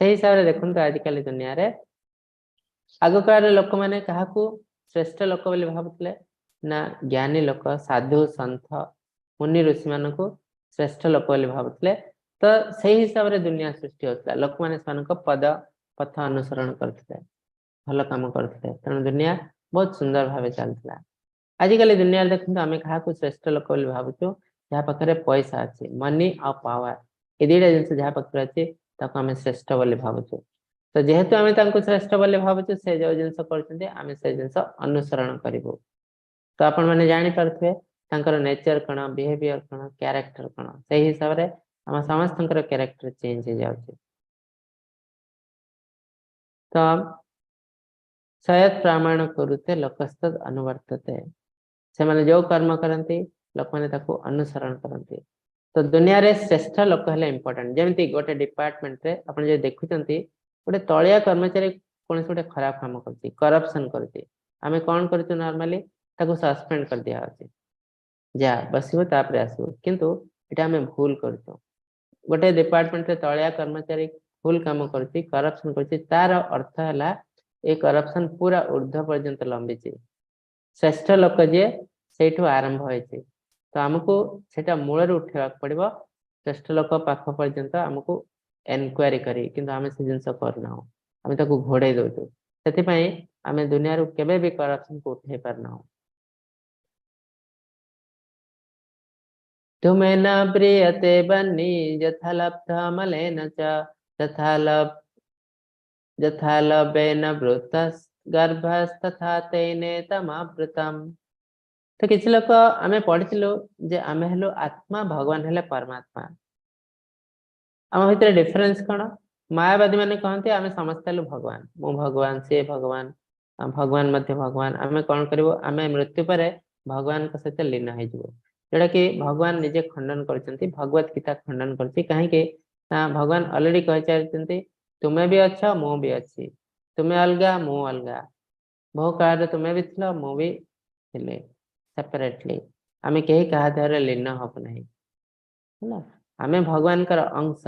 ସେଇ ହିସାବରେ ଦେଖନ୍ତୁ ଆଜିକାଲି ଦୁନିଆରେ ଆଗକାଳରେ ଲୋକମାନେ କାହାକୁ ଶ୍ରେଷ୍ଠ ଲୋକ ବୋଲି ଭାବୁଥିଲେ ନା ଜ୍ଞାନୀ ଲୋକ, ସାଧୁ ସନ୍ଥ, ମୁନି ଋଷି ମାନଙ୍କୁ ଶ୍ରେଷ୍ଠ ଲୋକ ବୋଲି ଭାବୁଥିଲେ। ତ ସେଇ ହିସାବରେ ଦୁନିଆ ସୃଷ୍ଟି ହଉଥିଲା, ଲୋକମାନେ ସେମାନଙ୍କ ପଦ ପଥ ଅନୁସରଣ କରୁଥିଲେ, ଭଲ କାମ କରୁଥିଲେ, ତେଣୁ ଦୁନିଆ ବହୁତ ସୁନ୍ଦର ଭାବେ ଚାଲିଥିଲା। ଆଜିକାଲି ଦୁନିଆରେ ଦେଖନ୍ତୁ ଆମେ କାହାକୁ ଶ୍ରେଷ୍ଠ ଲୋକ ବୋଲି ଭାବୁଛୁ, ଯାହା ପାଖରେ ପଇସା ଅଛି, ମନି ଆଉ ପାୱାର, ଏ ଦିଟା ଜିନିଷ ଯାହା ପାଖରେ ଅଛି ତାକୁ ଆମେ ଶ୍ରେଷ୍ଠ ବୋଲି ଭାବୁଛୁ। ତ ଯେହେତୁ ଆମେ ତାଙ୍କୁ ଶ୍ରେଷ୍ଠ ବୋଲି ଭାବୁଛୁ, ସେ ଯୋଉ ଜିନିଷ କରୁଛନ୍ତି ଆମେ ସେ ଜିନିଷ ଅନୁସରଣ କରିବୁ। ତ ଆପଣ ମାନେ ଜାଣିପାରୁଥିବେ ତାଙ୍କର ନେଚର କଣ, ବିହେଭିୟର କଣ, କ୍ୟାରେକ୍ଟର କଣ, ସେଇ ହିସାବରେ ଆମ ସମସ୍ତଙ୍କର କ୍ୟାରେକ୍ଟର ଚେଞ୍ଜ ହେଇଯାଉଛି। ତ ସୟତ ପ୍ରାମାଣ କରୁତେ ଲୋକସ୍ତଦ୍ ଅନୁବର୍ତ୍ତତେ, ସେମାନେ ଯୋଉ କର୍ମ କରନ୍ତି ଲୋକମାନେ ତାକୁ ଅନୁସରଣ କରନ୍ତି। ତ ଦୁନିଆରେ ଶ୍ରେଷ୍ଠ ଲୋକ ହେଲେ ଇମ୍ପୋର୍ଟାଣ୍ଟ। ଯେମିତି ଗୋଟେ ଡିପାର୍ଟମେଣ୍ଟରେ ଆପଣ ଯଦି ଦେଖୁଛନ୍ତି ଗୋଟେ ତଳିଆ କର୍ମଚାରୀ କୌଣସି ଗୋଟେ ଖରାପ କାମ କରୁଛି, କରପସନ କରୁଛି, ଆମେ କଣ କରୁଛୁ ନର୍ମାଲି ତାକୁ ସସ୍ପେଣ୍ଡ କରିଦିଆହଉଛି। ଯା ବସିବ ତାପରେ ଆସିବ। କିନ୍ତୁ ଏଇଟା ଆମେ ଭୁଲ କରୁଛୁ। ଗୋଟେ ଡିପାର୍ଟମେଣ୍ଟରେ ତଳିଆ କର୍ମଚାରୀ ଭୁଲ କାମ କରୁଛି, କରପସନ କରୁଛି, ତାର ଅର୍ଥ ହେଲା ଏ କରପସନ ପୁରା ଉର୍ଦ୍ଧ୍ୱ ପର୍ଯ୍ୟନ୍ତ ଲମ୍ବିଛି। ଶ୍ରେଷ୍ଠ ଲୋକ ଯିଏ ସେଇଠୁ ଆରମ୍ଭ ହେଇଛି। ତ ଆମକୁ ସେଇଟା ମୂଳରୁ ଉଠେଇବାକୁ ପଡିବ, ଶ୍ରେଷ୍ଠ ଲୋକ ପାଖ ପର୍ଯ୍ୟନ୍ତ ଆମକୁ ଏନକ୍ୱାରି କରି। କିନ୍ତୁ ଆମେ ସେ ଜିନିଷ କରୁନାହୁଁ, ଆମେ ତାକୁ ଘୋଡେଇ ଦଉଛୁ। ସେଥିପାଇଁ ଆମେ ଦୁନିଆରୁ କେବେ ବି କରପସନକୁ ଉଠେଇ ପାରୁନାହୁଁ। ତୁମେ ନ ପ୍ରିୟତେ ବନ୍ନି ଯଥା ଲବ୍ଧମଲେନ ଚ ତଥା ଲବ୍ ଯଥା ଲବେନ ବୃତ ଗର୍ଭସ୍ତଥା ତେନେ ତମାବୃତମ୍। ତ କିଛି ଲୋକ ଆମେ ପଢିଥିଲୁ ଯେ ଆମେ ହେଲୁ ଆତ୍ମା, ଭଗବାନ ହେଲେ ପରମାତ୍ମା। ଆମ ଭିତରେ ଡିଫରେନ୍ସ କଣ? ମାୟାବାଦୀ ମାନେ କହନ୍ତି ଆମେ ସମସ୍ତେ ହେଲୁ ଭଗବାନ, ମୁଁ ଭଗବାନ, ସିଏ ଭଗବାନ, ଭଗବାନ ମଧ୍ୟ ଭଗବାନ। ଆମେ କଣ କରିବୁ? ଆମେ ମୃତ୍ୟୁ ପରେ ଭଗବାନଙ୍କ ସହିତ ଲୀନ ହେଇଯିବୁ, ଯୋଉଟା କି ଭଗବାନ ନିଜେ ଖଣ୍ଡନ କରିଛନ୍ତି, ଭଗବତ ଗୀତା ଖଣ୍ଡନ କରିଛି। କାହିଁକି ନା ଭଗବାନ ଅଲରେଡି କହିସାରିଛନ୍ତି ତୁମେ ବି ଅଛ, ମୁଁ ବି ଅଛି, ତୁମେ ଅଲଗା, ମୁଁ ଅଲଗା, ବହୁ କାଳରେ ତୁମେ ବି ଥିଲ, ମୁଁ ବି ଥିଲି, ସେପାରେଟଲି। ଆମେ କେହି କାହା ଦେହରେ ଲୀନ ହବୁ ନାହିଁ, ହେଲା। ଆମେ ଭଗବାନଙ୍କର ଅଂଶ,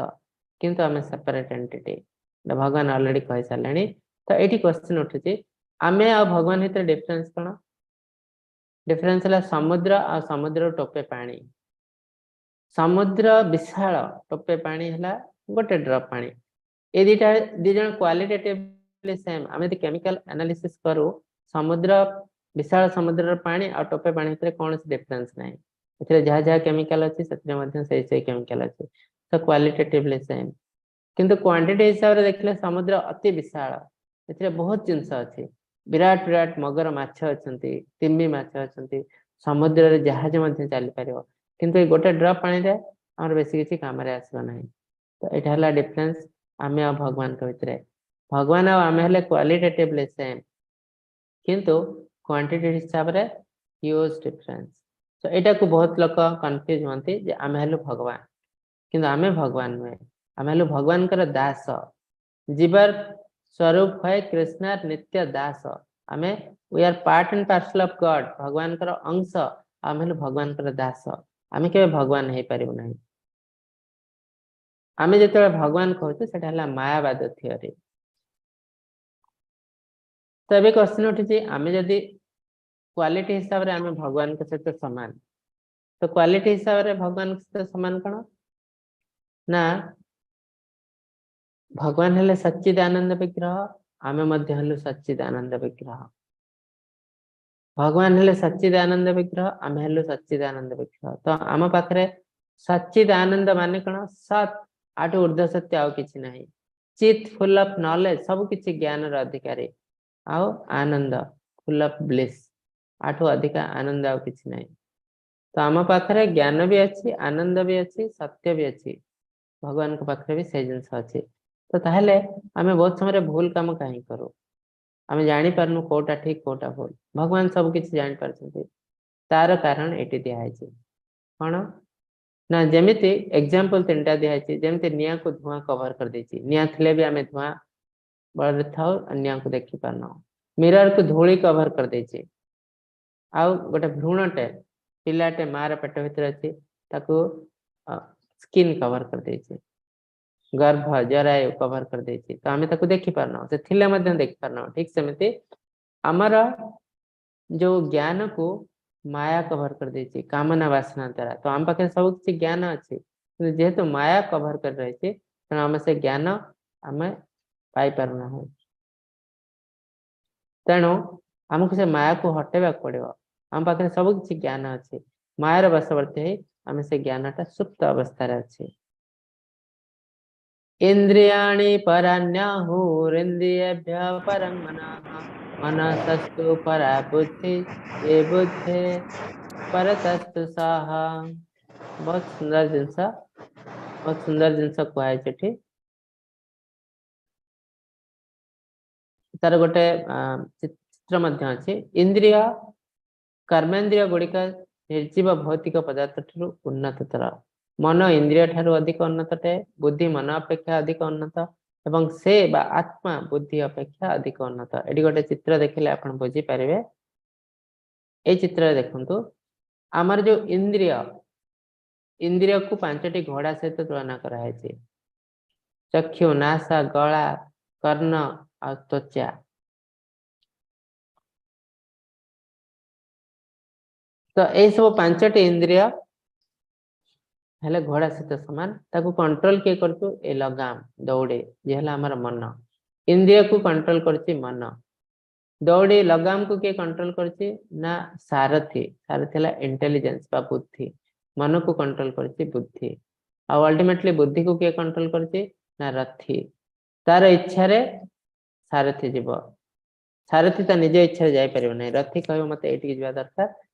କିନ୍ତୁ ଆମେ ସେପାରେଟ ଏଣ୍ଟିଟି, ଭଗବାନ ଅଲରେଡି କହିସାରିଲେଣି। ତ ଏଇଠି କ୍ୱେଶ୍ଚନ ଉଠୁଛି, ଆମେ ଆଉ ଭଗବାନ ଭିତରେ ଡିଫରେନ୍ସ କଣ? ଡିଫରେନ୍ସ ହେଲା ସମୁଦ୍ର ଆଉ ସମୁଦ୍ରରୁ ଟୋପେ ପାଣି। ସମୁଦ୍ର ବିଶାଳ, ଟୋପେ ପାଣି ହେଲା ଗୋଟେ ଡ୍ରପ୍ ପାଣି। ଏ ଦିଟା ଦି ଜଣ କ୍ୱାଲିଟେଟିଭଲି ସେମ୍। ଆମେ ଯଦି କେମିକାଲ ଆନାଲିସିସ୍ କରୁ, ସମୁଦ୍ର ବିଶାଳ ସମୁଦ୍ରର ପାଣି ଆଉ ଟୋପେ ପାଣି ଭିତରେ କୌଣସି ଡିଫରେନ୍ସ ନାହିଁ। ଏଥିରେ ଯାହା ଯାହା କେମିକାଲ ଅଛି ସେଥିରେ ମଧ୍ୟ ସେଇ ସେଇ କେମିକାଲ ଅଛି। ତ କ୍ୱାଲିଟେଟିଭଲି ସେମ୍, କିନ୍ତୁ କ୍ୱାଣ୍ଟିଟି ହିସାବରେ ଦେଖିଲେ ସମୁଦ୍ର ଅତି ବିଶାଳ, ଏଥିରେ ବହୁତ ଜିନିଷ ଅଛି। ବିରାଟ ବିରାଟ ମଗର ମାଛ ଅଛନ୍ତି, ତିମି ମାଛ ଅଛନ୍ତି, ସମୁଦ୍ରରେ ଜାହାଜ ମଧ୍ୟ ଚାଲିପାରିବ। କିନ୍ତୁ ଏଇ ଗୋଟେ ଡ୍ରପ୍ ପାଣିରେ ଆମର ବେଶୀ କିଛି କାମରେ ଆସିବ ନାହିଁ। ତ ଏଇଟା ହେଲା ଡିଫରେନ୍ସ ଆମେ ଆଉ ଭଗବାନଙ୍କ ଭିତରେ। ଭଗବାନ ଆଉ ଆମେ ହେଲେ କ୍ୱାଲିଟେଟିଭଲି ସେମ୍, କିନ୍ତୁ କ୍ୱାଣ୍ଟିଟି ହିସାବରେ ହ୍ୟୁଜ୍ ଡିଫରେନ୍ସ। ତ ଏଇଟାକୁ ବହୁତ ଲୋକ କନଫ୍ୟୁଜ ହୁଅନ୍ତି ଯେ ଆମେ ହେଲୁ ଭଗବାନ, କିନ୍ତୁ ଆମେ ଭଗବାନ ନୁହେଁ, ଆମେ ହେଲୁ ଭଗବାନଙ୍କର ଦାସ। ଜୀବର ସ୍ୱରୂପ ହୁଏ କୃଷ୍ଣର ନିତ୍ୟ ଦାସ। ଆମେ we are part and parcel of God, ଭଗବାନଙ୍କର ଅଂଶ, ଆମେ ହେଲୁ ଭଗବାନଙ୍କର ଦାସ। ଆମେ କେବେ ଭଗବାନ ହେଇପାରିବୁ ନାହିଁ। ଆମେ ଯେତେବେଳେ ଭଗବାନ କହୁଛୁ ସେଟା ହେଲା ମାୟାବାଦ ଥିଓରି। ତ ଏବେ କ୍ୱେଶ୍ଚନ ଉଠୁଛି, ଆମେ ଯଦି କ୍ୱାଲିଟି ହିସାବରେ ଆମେ ଭଗବାନଙ୍କ ସହିତ ସମାନ, ତ କ୍ୱାଲିଟି ହିସାବରେ ଭଗବାନଙ୍କ ସହିତ ସମାନ କଣ ନା ଭଗବାନ ହେଲେ ସଚ୍ଚିଦାନନ୍ଦ ବିଗ୍ରହ, ଆମେ ମଧ୍ୟ ହେଲୁ ସଚ୍ଚିଦାନନ୍ଦ ବିଗ୍ରହ। ଭଗବାନ ହେଲେ ସଚ୍ଚିଦାନନ୍ଦ ବିଗ୍ରହ, ଆମେ ହେଲୁ ସଚ୍ଚିଦାନନ୍ଦ ବିଗ୍ରହ। ତ ଆମ ପାଖରେ ସଚ୍ଚିଦାନନ୍ଦ ମାନେ କଣ? ସତ୍, ଆଠୁ ଉର୍ଦ୍ଧ୍ୱ ସତ୍ୟ ଆଉ କିଛି ନାହିଁ। ଚିତ୍ ଫୁଲ ଅଫ ନଲେଜ, ସବୁ କିଛି ଜ୍ଞାନର ଅଧିକାରୀ, ଆଉ ଆନନ୍ଦ ଫୁଲ ଅଫ ବ୍ଲିସ୍, ଆଠୁ ଅଧିକା ଆନନ୍ଦ ଆଉ କିଛି ନାହିଁ। ତ ଆମ ପାଖରେ ଜ୍ଞାନ ବି ଅଛି, ଆନନ୍ଦ ବି ଅଛି, ସତ୍ୟ ବି ଅଛି, ଭଗବାନଙ୍କ ପାଖରେ ବି ସେଇ ଜିନିଷ ଅଛି। ତ ତାହେଲେ ଆମେ ବହୁତ ସମୟରେ ଭୁଲ କାମ କାହିଁକି କରୁ? ଆମେ ଜାଣିପାରୁନୁ କୋଉଟା ଠିକ କୋଉଟା ଭୁଲ। ଭଗବାନ ସବୁ କିଛି ଜାଣିପାରୁଛନ୍ତି। ତାର କାରଣ ଏଇଠି ଦିଆହେଇଛି କଣ ନା, ଯେମିତି ଏକ୍ଜାମ୍ପଲ ତିନିଟା ଦିଆହେଇଛି, ଯେମିତି ନିଆଁକୁ ଧୂଆଁ କଭର କରିଦେଇଛି, ନିଆଁ ଥିଲେ ବି ଆମେ ଧୂଆଁ ବଳରେ ଥାଉ, ନିଆଁକୁ ଦେଖିପାରୁନାହୁଁ। ମିରରକୁ ଧୂଳି କଭର କରିଦେଇଛି। ଆଉ ଗୋଟେ ଭ୍ରୂଣଟେ ପିଲାଟେ ମାର ପେଟ ଭିତରେ ଅଛି, ତାକୁ ସ୍କିନ୍ କଭର କରିଦେଇଛି, ଗର୍ଭ ଜରାୟୁ କଭର କରିଦେଇଛି, ତ ଆମେ ତାକୁ ଦେଖିପାରୁନାହୁଁ, ସେ ଥିଲେ ମଧ୍ୟ ଦେଖିପାରୁନାହୁଁ। ଠିକ ସେମିତି ଆମର ଯୋଉ ଜ୍ଞାନକୁ ମାୟା କଭର କରିଦେଇଛି କାମନା ବାସନା ଦ୍ୱାରା। ତ ଆମ ପାଖରେ ସବୁ କିଛି ଜ୍ଞାନ ଅଛି, କିନ୍ତୁ ଯେହେତୁ ମାୟା କଭର କରି ରହିଛି, ତେଣୁ ଆମେ ସେ ଜ୍ଞାନ ଆମେ ପାଇପାରୁନାହୁଁ। ତେଣୁ ଆମକୁ ସେ ମାୟାକୁ ହଟେଇବାକୁ ପଡିବ। ଆମ ପାଖରେ ସବୁ କିଛି ଜ୍ଞାନ ଅଛି, ମାୟାର ବଶବର୍ତ୍ତୀ ହେଇ ଆମେ ସେ ଜ୍ଞାନଟା ସୁପ୍ତ ଅବସ୍ଥାରେ ଅଛି। ଇନ୍ଦ୍ରିୟାଣି ପରାନ୍ୟାହୁରିନ୍ଦ୍ରିୟେଭ୍ୟ ପରଂ ମନଃ ମନସସ୍ତୁ ପରା ବୁଦ୍ଧି ଏ ବୁଦ୍ଧେ ପରତସ୍ତୁ ସହ। ବହୁତ ସୁନ୍ଦର ଜିନିଷ, ବହୁତ ସୁନ୍ଦର ଜିନିଷ କୁହାଯାଇଛି ଏଠି। ତାର ଗୋଟେ ଚିତ୍ର ମଧ୍ୟ ଅଛି। ଇନ୍ଦ୍ରିୟ କର୍ମେନ୍ଦ୍ରିୟ ଗୁଡିକ ନିର୍ଜୀବ ଭୌତିକ ପଦାର୍ଥ ଠାରୁ ଉନ୍ନତତର। ମନ ଇନ୍ଦ୍ରିୟ ଠାରୁ ଅଧିକ ଉନ୍ନତ ଅଟେ, ବୁଦ୍ଧି ମନ ଅପେକ୍ଷା ଅଧିକ ଉନ୍ନତ, ଏବଂ ସେ ବା ଆତ୍ମା ବୁଦ୍ଧି ଅପେକ୍ଷା ଅଧିକ ଉନ୍ନତ। ଏଠି ଗୋଟେ ଚିତ୍ର ଦେଖିଲେ ଆପଣ ବୁଝିପାରିବେ। ଏଇ ଚିତ୍ରରେ ଦେଖନ୍ତୁ, ଆମର ଯୋଉ ଇନ୍ଦ୍ରିୟ, ଇନ୍ଦ୍ରିୟକୁ 5ଟି ଘୋଡା ସହିତ ତୁଳନା କରାହେଇଛି। ଚକ୍ଷୁ, ନାସା, ଗଳା, କର୍ଣ୍ଣ ଆଉ ତ୍ୱଚା। ତ ଏଇ ସବୁ 5ଟି ଇନ୍ଦ୍ରିୟ ହେଲେ ଘୋଡା ସହିତ ସମାନ। ତାକୁ କଣ୍ଟ୍ରୋଲ କିଏ କରୁଛୁ? ଏ ଲଗାମ, ଦଉଡ଼ି, ଯିଏ ହେଲା ଆମର ମନ। ଇନ୍ଦ୍ରିୟକୁ କଣ୍ଟ୍ରୋଲ କରୁଛି ମନ। ଦଉଡ଼ି ଲଗାମକୁ କିଏ କଣ୍ଟ୍ରୋଲ କରୁଛି ନା ସାରଥି। ସାରଥି ହେଲା ଇଣ୍ଟେଲିଜେନ୍ସ ବା ବୁଦ୍ଧି। ମନକୁ କଣ୍ଟ୍ରୋଲ କରୁଛି ବୁଦ୍ଧି। ଆଉ ଅଲ୍ଟିମେଟଲି ବୁଦ୍ଧିକୁ କିଏ କଣ୍ଟ୍ରୋଲ କରୁଛି ନା ରଥି। ତାର ଇଚ୍ଛାରେ ସାରଥି ଯିବ। ସାରଥି ତା ନିଜ ଇଚ୍ଛାରେ ଯାଇପାରିବ ନାହିଁ। ରଥି କହିବ ମତେ ଏଇଠିକି ଯିବା ଦରକାର,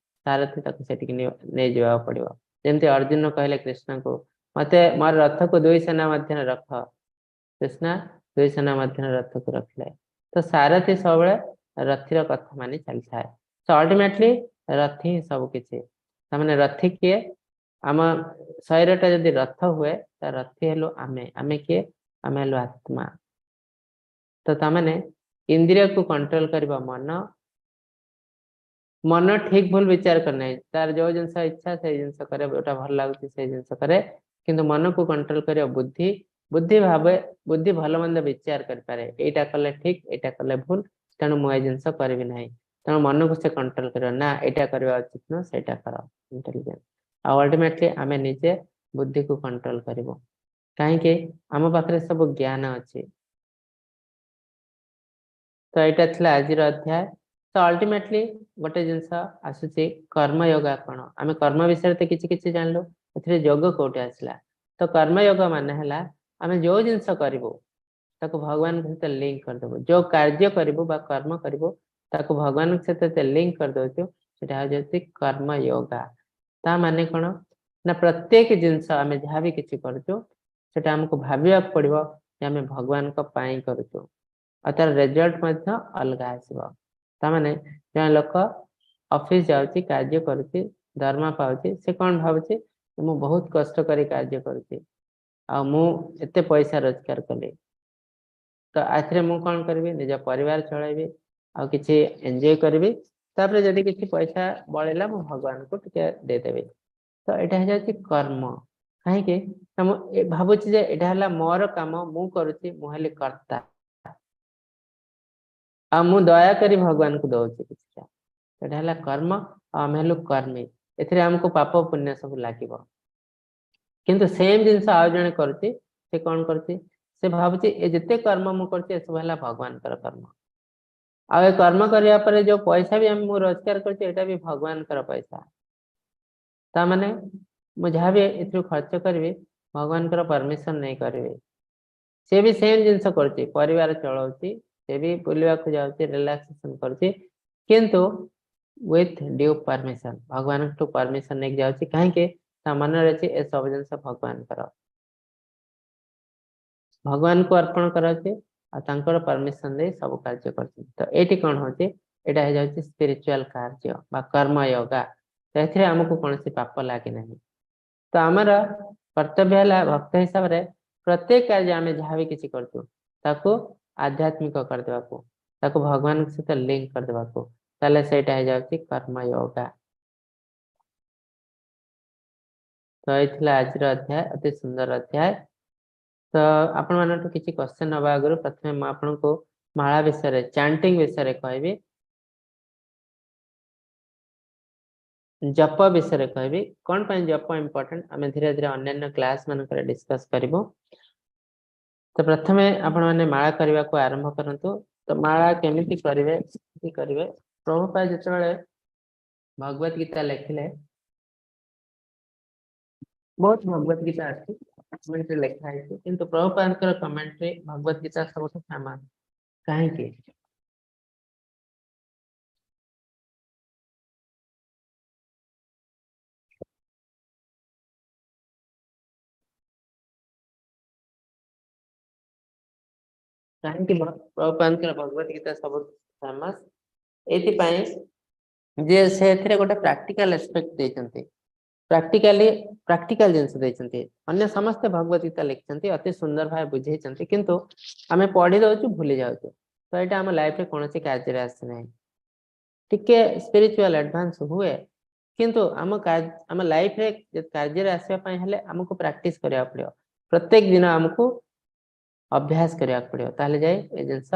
ସାରଥି ତାକୁ ସେଠିକି ନେଇଯିବାକୁ ପଡିବ। ଯେମିତି ଅର୍ଜୁନ କହିଲେ କୃଷ୍ଣଙ୍କୁ, ମତେ ମୋର ରଥକୁ ଦୁଇ ସେନା ମଧ୍ୟରେ ରଖ। କୃଷ୍ଣ ଦୁଇ ସେନା ମଧ୍ୟରେ ରଥକୁ ରଖିଲେ। ତ ସାରଥି ସବୁବେଳେ ରଥିର କଥା ମାନି ଚାଲିଥାଏ। ତ ଅଲ୍ଟିମେଟଲି ରଥି ହିଁ ସବୁ କିଛି। ତାମାନେ ରଥି କିଏ? ଆମ ଶରୀରଟା ଯଦି ରଥ ହୁଏ, ତା ରଥି ହେଲୁ ଆମେ। ଆମେ କିଏ? ଆମେ ହେଲୁ ଆତ୍ମା। ତ ତାମାନେ ଇନ୍ଦ୍ରିୟକୁ କଣ୍ଟ୍ରୋଲ କରିବ ମନ। ମନ ଠିକ ଭୁଲ ବିଚାର କରେ ନାହିଁ, ତାର ଯୋଉ ଜିନିଷ ଇଚ୍ଛା ସେଇ ଜିନିଷ କରେ, ଯୋଉଟା ଭଲ ଲାଗୁଛି ସେଇ ଜିନିଷ କରେ। କିନ୍ତୁ ମନକୁ କଣ୍ଟ୍ରୋଲ କରିବ ବୁଦ୍ଧି। ବୁଦ୍ଧି ଭାବେ, ବୁଦ୍ଧି ଭଲ ମନ୍ଦ ବିଚାର କରିପାରେ, ଏଇଟା କଲେ ଠିକ, ଏଇଟା କଲେ ଭୁଲ, ତେଣୁ ମୁଁ ଏ ଜିନିଷ କରିବି ନାହିଁ। ତେଣୁ ମନକୁ ସେ କଣ୍ଟ୍ରୋଲ କରିବ, ନା ଏଇଟା କରିବା ଉଚିତ ନୁହଁ, ସେଇଟା କର, ଇଣ୍ଟେଲିଜେନ୍ସ। ଆଉ ଅଲ୍ଟିମେଟଲି ଆମେ ନିଜେ ବୁଦ୍ଧିକୁ କଣ୍ଟ୍ରୋଲ କରିବୁ। କାହିଁକି? ଆମ ପାଖରେ ସବୁ ଜ୍ଞାନ ଅଛି। ତ ଏଇଟା ଥିଲା ଆଜିର ଅଧ୍ୟାୟ। ତ ଅଲ୍ଟିମେଟଲି ଗୋଟେ ଜିନିଷ ଆସୁଛି, କର୍ମଯୋଗା କଣ? ଆମେ କର୍ମ ବିଷୟରେ ତ କିଛି କିଛି ଜାଣିଲୁ, ଏଥିରେ ଯୋଗ କୋଉଠି ଆସିଲା? ତ କର୍ମଯୋଗ ମାନେ ହେଲା ଆମେ ଯୋଉ ଜିନିଷ କରିବୁ ତାକୁ ଭଗବାନଙ୍କ ସହିତ ଲିଙ୍କ କରିଦେବୁ। ଯୋଉ କାର୍ଯ୍ୟ କରିବୁ ବା କର୍ମ କରିବୁ ତାକୁ ଭଗବାନଙ୍କ ସହିତ ଲିଙ୍କ କରିଦଉଛୁ, ସେଟା ହଉଛି କର୍ମଯୋଗା। ତା ମାନେ କଣ ନା ପ୍ରତ୍ୟେକ ଜିନିଷ ଆମେ ଯାହା ବି କିଛି କରୁଛୁ ସେଟା ଆମକୁ ଭାବିବାକୁ ପଡିବ ଯେ ଆମେ ଭଗବାନଙ୍କ ପାଇଁ କରୁଛୁ, ଆଉ ତାର ରେଜଲ୍ଟ ମଧ୍ୟ ଅଲଗା ଆସିବ। ତାମାନେ ଜଣେ ଲୋକ ଅଫିସ ଯାଉଛି, କାର୍ଯ୍ୟ କରୁଛି, ଦରମା ପାଉଛି, ସେ କଣ ଭାବୁଛି? ମୁଁ ବହୁତ କଷ୍ଟ କରି କାର୍ଯ୍ୟ କରୁଛି ଆଉ ମୁଁ ଏତେ ପଇସା ରୋଜଗାର କଲି, ତ ଏଥିରେ ମୁଁ କଣ କରିବି? ନିଜ ପରିବାର ଚଳାଇବି ଆଉ କିଛି ଏନ୍ଜୟ କରିବି, ତାପରେ ଯଦି କିଛି ପଇସା ବଳିଲା ମୁଁ ଭଗବାନଙ୍କୁ ଟିକେ ଦେଇଦେବି। ତ ଏଇଟା ହେଇଯାଉଛି କର୍ମ। କାହିଁକି ନା ମୁଁ ଭାବୁଛି ଯେ ଏଇଟା ହେଲା ମୋର କାମ, ମୁଁ କରୁଛି, ମୁଁ ହେଲି କର୍ତ୍ତା, ଆଉ ମୁଁ ଦୟାକରି ଭଗବାନଙ୍କୁ ଦଉଛି କିଛିଟା। ଏଇଟା ହେଲା କର୍ମ, ଆଉ ଆମେ ହେଲୁ କର୍ମୀ। ଏଥିରେ ଆମକୁ ପାପ ପୁଣ୍ୟ ସବୁ ଲାଗିବ। କିନ୍ତୁ ସେମ୍ ଜିନିଷ ଆଉ ଜଣେ କରୁଛି, ସେ କଣ କରୁଛି? ସେ ଭାବୁଛି ଏ ଯେତେ କର୍ମ ମୁଁ କରୁଛି ଏସବୁ ହେଲା ଭଗବାନଙ୍କର କର୍ମ, ଆଉ ଏ କର୍ମ କରିବା ପରେ ଯୋଉ ପଇସା ବି ମୁଁ ରୋଜଗାର କରୁଛି ଏଇଟା ବି ଭଗବାନଙ୍କର ପଇସା। ତା ମାନେ ମୁଁ ଯାହା ବି ଏଥିରୁ ଖର୍ଚ୍ଚ କରିବି ଭଗବାନଙ୍କର ପରମିଶନ ନେଇ କରିବି। ସେ ବି ସେମ୍ ଜିନିଷ କରୁଛି, ପରିବାର ଚଳାଉଛି, ସେ ବି ବୁଲିବାକୁ ଯାଉଛି, ରିଲାକ୍ସେସନ କରୁଛି, କିନ୍ତୁ ୱିଥ୍ ଡ୍ୟୁ ପରମିଶନ, ଭଗବାନଙ୍କଠୁ ପରମିଶନ ନେଇକି ଯାଉଛି। କାହିଁକି? ତା ମନରେ ଅଛି ଏ ସବୁ ଜିନିଷ ଭଗବାନଙ୍କର, ଭଗବାନଙ୍କୁ ଅର୍ପଣ କରାଉଛି ଆଉ ତାଙ୍କର ପରମିଶନ ଦେଇ ସବୁ କାର୍ଯ୍ୟ କରୁଛନ୍ତି। ତ ଏଇଠି କଣ ହଉଛି? ଏଇଟା ହେଇଯାଉଛି ସ୍ପିରିଚୁଆଲ କାର୍ଯ୍ୟ ବା କର୍ମଯୋଗା। ତ ଏଥିରେ ଆମକୁ କୌଣସି ପାପ ଲାଗେ ନାହିଁ। ତ ଆମର କର୍ତ୍ତବ୍ୟ ହେଲା ଭକ୍ତ ହିସାବରେ ପ୍ରତ୍ୟେକ କାର୍ଯ୍ୟ ଆମେ ଯାହା ବି କିଛି କରୁଛୁ ତାକୁ ଆଧ୍ୟାତ୍ମିକ କରିଦେବାକୁ, ତାକୁ ଭଗବାନଙ୍କ ସହିତ ଲିଙ୍କ କରିଦେବାକୁ, ତାହେଲେ ସେଇଟା ହେଇଯାଉଛି କର୍ମଯୋଗା। ତ ଏଇ ଥିଲା ଆଜିର ଅଧ୍ୟାୟ, ଅତି ସୁନ୍ଦର ଅଧ୍ୟାୟ। ତ ଆପଣମାନଙ୍କଠୁ କିଛି କ୍ୱେଶ୍ଚନ ନବା ଆଗରୁ ପ୍ରଥମେ ମୁଁ ଆପଣଙ୍କୁ ମାଳା ବିଷୟରେ, ଚାଣ୍ଟିଂ ବିଷୟରେ କହିବି, ଜପ ବିଷୟରେ କହିବି, କଣ ପାଇଁ ଜପ ଇମ୍ପୋର୍ଟାଣ୍ଟ ଆମେ ଧୀରେ ଧୀରେ ଅନ୍ୟାନ୍ୟ କ୍ଲାସ ମାନଙ୍କରେ ଡିସ୍କସ କରିବୁ। ତ ପ୍ରଥମେ ଆପଣମାନେ ମାଳା କରିବାକୁ ଆରମ୍ଭ କରନ୍ତୁ। ତ ମାଳା କେମିତି କରିବେ, କି କରିବେ? ପ୍ରଭୁପାଦ ଯେତେବେଳେ ଭଗବତ ଗୀତା ଲେଖିଲେ, ବହୁତ ଭଗବତ ଗୀତା ଅଛି କମେଣ୍ଟ୍ରି ଲେଖା ହେଇଛି, କିନ୍ତୁ ପ୍ରଭୁପାଦଙ୍କର କମେଣ୍ଟ୍ରି ଭଗବତ ଗୀତା ସବୁଠୁ ଫେମସ। କାହିଁକି? କାହିଁକି ପ୍ରଭୁପାଦଙ୍କର ଭଗବତ ଗୀତା ସବୁଠୁ ଫେମସ? ଏଇଥିପାଇଁ ଯେ ସେ ଏଥିରେ ଗୋଟେ ପ୍ରାକ୍ଟିକାଲ ଆସ୍ପେକ୍ଟ ଦେଇଛନ୍ତି, ପ୍ରାକ୍ଟିକାଲ ଜିନିଷ ଦେଇଛନ୍ତି। ଅନ୍ୟ ସମସ୍ତେ ଭଗବତ ଗୀତା ଲେଖିଛନ୍ତି, ଅତି ସୁନ୍ଦର ଭାବେ ବୁଝେଇଛନ୍ତି, କିନ୍ତୁ ଆମେ ପଢି ଦଉଛୁ, ଭୁଲି ଯାଉଛୁ। ତ ଏଇଟା ଆମ ଲାଇଫରେ କୌଣସି କାର୍ଯ୍ୟରେ ଆସେ ନାହିଁ। ଟିକେ ସ୍ପିରିଚୁଆଲ ଆଡଭାନ୍ସ ହୁଏ, କିନ୍ତୁ ଆମ ଲାଇଫରେ କାର୍ଯ୍ୟରେ ଆସିବା ପାଇଁ ହେଲେ ଆମକୁ ପ୍ରାକ୍ଟିସ କରିବାକୁ ପଡିବ। ପ୍ରତ୍ୟେକ ଦିନ ଆମକୁ ଅଭ୍ୟାସ କରିବାକୁ ପଡିବ, ତାହେଲେ ଯାଇ ଏ ଜିନିଷ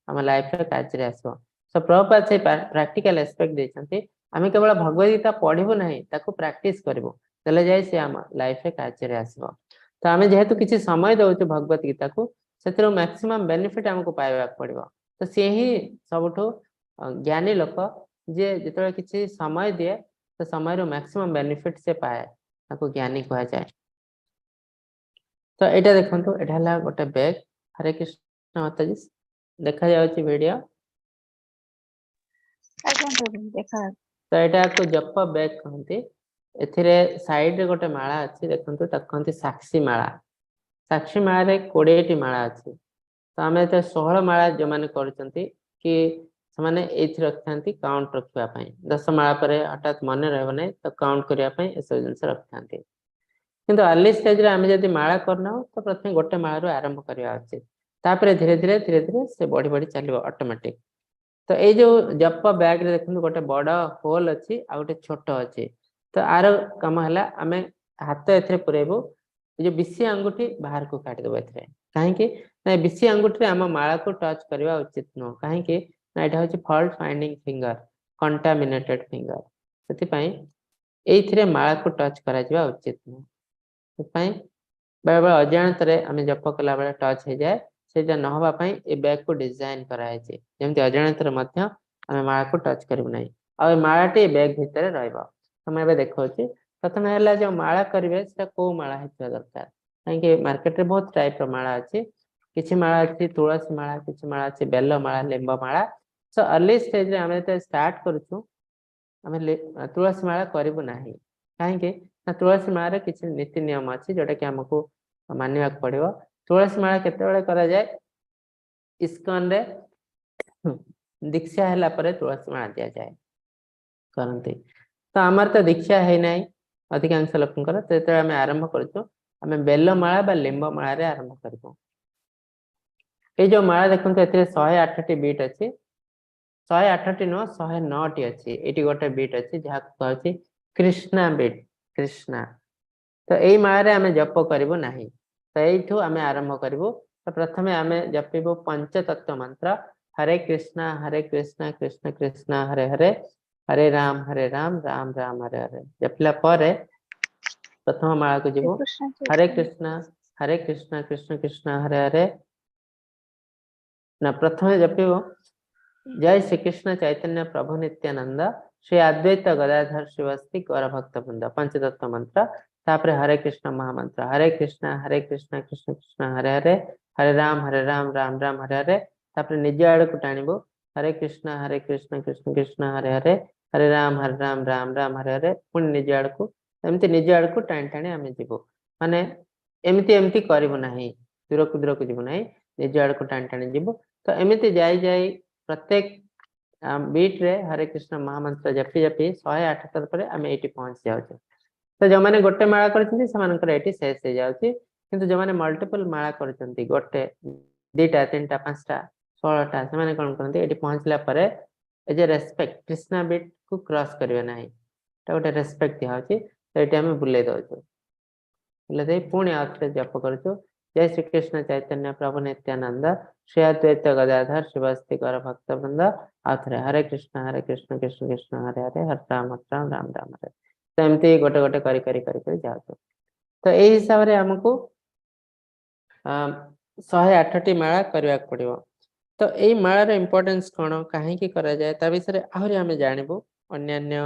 ଆମ ଲାଇଫରେ କାର୍ଯ୍ୟରେ ଆସିବ। ତ ପ୍ରଭୁପାଦ ସେଇ ପ୍ରାକ୍ଟିକାଲ ଆସ୍ପେକ୍ଟ ଦେଇଛନ୍ତି। ଆମେ କେବଳ ଭଗବତ ଗୀତା ପଢିବୁ ନାହିଁ, ତାକୁ ପ୍ରାକ୍ଟିସ କରିବୁ, ତାହେଲେ ଯାଇ ସେ ଆମ ଲାଇଫରେ କାର୍ଯ୍ୟରେ ଆସିବ। ତ ଆମେ ଯେହେତୁ କିଛି ସମୟ ଦଉଛୁ ଭଗବତ ଗୀତାକୁ, ସେଥିରୁ ମ୍ୟାକ୍ସିମମ୍ ବେନିଫିଟ ଆମକୁ ପାଇବାକୁ ପଡିବ। ତ ସିଏ ହିଁ ସବୁଠୁ ଜ୍ଞାନୀ ଲୋକ, ଯିଏ ଯେତେବେଳେ କିଛି ସମୟ ଦିଏ, ସେ ସମୟରୁ ମ୍ୟାକ୍ସିମମ୍ ବେନିଫିଟ ସେ ପାଏ, ତାକୁ ଜ୍ଞାନୀ କୁହାଯାଏ। ତ ଏଇଟା ଦେଖନ୍ତୁ, ଏଇଟା ହେଲା ଗୋଟେ ବ୍ୟାଗ। ହରେ କୃଷ୍ଣ ମାତାଜୀ, ଦେଖାଯାଉଛି ଭିଡିଓ? ଆଜ୍ଞା ପ୍ରଭୁ, ଦେଖା ତ ଏଇଟାକୁ ଜପ ବ୍ୟାଗ କହନ୍ତି। ଏଥିରେ ସାଇଡରେ ଗୋଟେ ମାଳା ଅଛି, ଦେଖନ୍ତୁ, ତାକୁ କହନ୍ତି ସାକ୍ଷୀ ମାଳା। ସାକ୍ଷୀ ମାଳାରେ 20ଟି ମାଳା ଅଛି। ତ ଆମେ ଯେତେବେଳେ 16 ମାଳା ଯୋଉମାନେ କରୁଛନ୍ତି କି, ସେମାନେ ଏଇଥି ରଖିଥାନ୍ତି କାଉଣ୍ଟ ରଖିବା ପାଇଁ। 10 ମାଳା ପରେ ହଠାତ୍ ମନେ ରହିବ ନାହିଁ, ତ କାଉଣ୍ଟ କରିବା ପାଇଁ ଏସବୁ ଜିନିଷ ରଖିଥାନ୍ତି। କିନ୍ତୁ ଅର୍ଲି ଷ୍ଟେଜରେ ଆମେ ଯଦି ମାଳା କରୁନାହୁ, ତ ପ୍ରଥମେ ଗୋଟେ ମାଳାରୁ ଆରମ୍ଭ କରିବା ଉଚିତ। ତାପରେ ଧୀରେ ଧୀରେ ଧୀରେ ଧୀରେ ସେ ବଢି ବଢି ଚାଲିବ ଅଟୋମେଟିକ। ତ ଏଇ ଯୋଉ ଜପ ବ୍ୟାଗରେ ଦେଖନ୍ତୁ, ଗୋଟେ ବଡ ହୋଲ ଅଛି ଆଉ ଗୋଟେ ଛୋଟ ଅଛି। ତ ଆର କାମ ହେଲା, ଆମେ ହାତ ଏଥିରେ ପୁରେଇବୁ, ଏ ଯୋଉ ବିଶି ଆଙ୍ଗୁଠି ବାହାରକୁ କାଢିଦବୁ ଏଥିରେ। କାହିଁକି ନା ଏ ବିଶି ଆଙ୍ଗୁଠିରେ ଆମ ମାଳାକୁ ଟଚ୍ କରିବା ଉଚିତ ନୁହଁ। କାହିଁକି ନା ଏଇଟା ହଉଛି ଫଲ୍ଟ ଫାଇଣ୍ଡିଙ୍ଗ ଫିଙ୍ଗର, କଣ୍ଟାମିନେଟେଡ ଫିଙ୍ଗର। ସେଥିପାଇଁ ଏଇଥିରେ ମାଳାକୁ ଟଚ୍ କରାଯିବା ଉଚିତ ନୁହଁ। ସେଥିପାଇଁ ବେଳେବେଳେ ଅଜାଣତରେ ଆମେ ଜପ କଲା ବେଳେ ଟଚ୍ ହେଇଯାଏ। ସେଇଟା ନ ହବା ପାଇଁ ଏ ବ୍ୟାଗକୁ ଡିଜାଇନ କରାହେଇଛି, ଯେମିତି ଅଜାଣତରେ ମଧ୍ୟ ଆମେ ମାଳାକୁ ଟଚ୍ କରିବୁ ନାହିଁ ଆଉ ଏ ମାଳାଟି ଏ ବ୍ୟାଗ ଭିତରେ ରହିବ। ତ ମୁଁ ଏବେ ଦେଖାଉଛି। ପ୍ରଥମେ ହେଲା, ଯୋଉ ମାଳା କରିବେ ସେଟା କୋଉ ମାଳା ହେଇଥିବା ଦରକାର? କାହିଁକି ମାର୍କେଟରେ ବହୁତ ଟାଇପ ର ମାଳା ଅଛି। କିଛି ମାଳା ଅଛି ତୁଳସୀ ମାଳା, କିଛି ମାଳା ଅଛି ବେଲ ମାଳା, ଲିମ୍ବ ମାଳା। ସୋ ଅର୍ଲି ଷ୍ଟେଜରେ ଆମେ ଯେତେବେଳେ ଷ୍ଟାର୍ଟ କରୁଛୁ, ଆମେ ତୁଳସୀ ମାଳା କରିବୁ ନାହିଁ। କାହିଁକି ନା ତୁଳସୀ ମାଳାରେ କିଛି ନୀତି ନିୟମ ଅଛି, ଯୋଉଟା କି ଆମକୁ ମାନିବାକୁ ପଡିବ। ତୁଳସୀ ମାଳା କେତେବେଳେ କରାଯାଏ? ଇସ୍କନରେ ଦୀକ୍ଷା ହେଲା ପରେ ତୁଳସୀ ମାଳା ଦିଆଯାଏ, କରନ୍ତି। ତ ଆମର ତ ଦୀକ୍ଷା ହେଇନାହିଁ ଅଧିକାଂଶ ଲୋକଙ୍କର। ତ ଯେତେବେଳେ ଆମେ ଆରମ୍ଭ କରୁଛୁ, ଆମେ ବେଲ ମାଳା ବା ଲିମ୍ବ ମାଳାରେ ଆରମ୍ଭ କରିବୁ। ଏଇ ଯୋଉ ମାଳା ଦେଖନ୍ତୁ, ଏଥିରେ 108ଟି ବିଟ୍ ଅଛି। 108ଟି ନୁହଁ, 109ଟି ଅଛି। ଏଇଠି ଗୋଟେ ବିଟ୍ ଅଛି, ଯାହାକୁ କୁହାଯାଉଛି କୃଷ୍ଣା ବିଟ୍, କୃଷ୍ଣା। ତ ଏଇ ମାଳାରେ ଆମେ ଜପ କରିବୁ ନାହିଁ। ତ ଏଇଠୁ ଆମେ ଆରମ୍ଭ କରିବୁ। ତ ପ୍ରଥମେ ଆମେ ଜପିବୁ ପଞ୍ଚତତ୍ଵ ମନ୍ତ୍ର, ହରେ କୃଷ୍ଣା ହରେ କୃଷ୍ଣା କୃଷ୍ଣ କୃଷ୍ଣ ହରେ ହରେ, ହରେ ରାମ ହରେ ରାମ ରାମ ରାମ ହରେ ହରେ। ଜପିଲା ପରେ ପ୍ରଥମ ମାଳାକୁ ଯିବୁ। କୃଷ୍ଣ ହରେ ଚୈତନ୍ୟ କୃଷ୍ଣ ହରେ କୃଷ୍ଣ କୃଷ୍ଣ କୃଷ୍ଣ ହରେ ହରେ। ନା, ପ୍ରଥମେ ଜପିବ ଜୟ ଶ୍ରୀକୃଷ୍ଣ ଚୈତନ୍ୟ ପ୍ରଭୁ ନିତ୍ୟାନନ୍ଦ ଶ୍ରୀ ଅଦ୍ୱୈତ ଗଦାଧର ଶ୍ରୀବାସାଦି ଗୌର ଭକ୍ତ ବୃନ୍ଦ, ପଞ୍ଚତତ୍ଵ ମନ୍ତ୍ର। ତାପରେ ହରେ କୃଷ୍ଣ ମହାମନ୍ତ୍ର, ହରେ କୃଷ୍ଣ ହରେ କୃଷ୍ଣ କୃଷ୍ଣ କୃଷ୍ଣ ହରେ ହରେ, ହରେ ରାମ ହରେ ରାମ ରାମ ରାମ ହରେ ହରେ। ତାପରେ ନିଜ ଆଡକୁ ଟାଣିବୁ, ହରେ କୃଷ୍ଣ ହରେ କୃଷ୍ଣ କୃଷ୍ଣ କୃଷ୍ଣ ହରେ ହରେ, ହରେ ରାମ ହରେ ରାମ ରାମ ରାମ ହରେ ହରେ। ପୁଣି ନିଜ ଆଡକୁ, ଏମିତି ନିଜ ଆଡକୁ ଟାଣି ଟାଣି ଆମେ ଯିବୁ। ମାନେ ଏମିତି ଏମିତି କରିବୁ ନାହିଁ, ଦୂରକୁ ଦୂରକୁ ଯିବୁ ନାହିଁ, ନିଜ ଆଡକୁ ଟାଣି ଟାଣି ଯିବୁ। ତ ଏମିତି ଯାଇ ଯାଇ ପ୍ରତ୍ୟେକ ବିଟ୍ ରେ ହରେ କୃଷ୍ଣ ମହାମନ୍ତ୍ର ଜପି ଜପି 108 ଥର ପରେ ଆମେ ଏଇଠି ପହଞ୍ଚି ଯାଉଛୁ। ତ ଯୋଉମାନେ ଗୋଟେ ମାଳା କରିଛନ୍ତି, ସେମାନଙ୍କର ଏଇଠି ଶେଷ ହେଇଯାଉଛି। କିନ୍ତୁ ଯୋଉମାନେ ମଲ୍ଟିପଲ ମାଳା କରୁଛନ୍ତି, ଗୋଟେ, ଦିଟା, ତିନିଟା, ପାଞ୍ଚଟା, 16ଟା, ସେମାନେ କଣ କରନ୍ତି? ଏଠି ପହଞ୍ଚିଲା ପରେ ଏ ଯେ ରେସ୍ପେକ୍ଟ, କୃଷ୍ଣା ବିଟ୍ କୁ କ୍ରସ୍ କରିବେ ନାହିଁ, ଏଟା ଗୋଟେ ରେସ୍ପେକ୍ଟ ଦିଆହଉଛି। ତ ଏଇଠି ଆମେ ବୁଲେଇ ଦଉଛୁ। ବୁଲେଇ ଦେଇ ପୁଣି ଆଉ ଥରେ ଜପ କରୁଛୁ, ଜୟ ଶ୍ରୀକୃଷ୍ଣ ଚୈତନ୍ୟ ପ୍ରଭୁ ନିତ୍ୟାନନ୍ଦ ଶ୍ରୀ ଅଦ୍ୱୈତ ଗଦାଧର ଶ୍ରୀବାସାଦି ଗୌର ଭକ୍ତ ବୃନ୍ଦ। ଆଉ ଥରେ ହରେ କୃଷ୍ଣ ହରେ କୃଷ୍ଣ କୃଷ୍ଣ କୃଷ୍ଣ ହରେ ହରେ, ହରେ ରାମ ହରେ ରାମ ରାମ ରାମ ହରେ। ତ ଏମିତି ଗୋଟେ ଗୋଟେ କରି କରି କରି କରି ଯାଉଛୁ। ତ ଏଇ ହିସାବରେ ଆମକୁ 108ଟି ମାଳା କରିବାକୁ ପଡିବ। ତ ଏଇ ମାଳାର ଇମ୍ପୋର୍ଟାନ୍ସ କଣ, କାହିଁକି କରାଯାଏ, ତା ବିଷୟରେ ଆହୁରି ଆମେ ଜାଣିବୁ ଅନ୍ୟାନ୍ୟ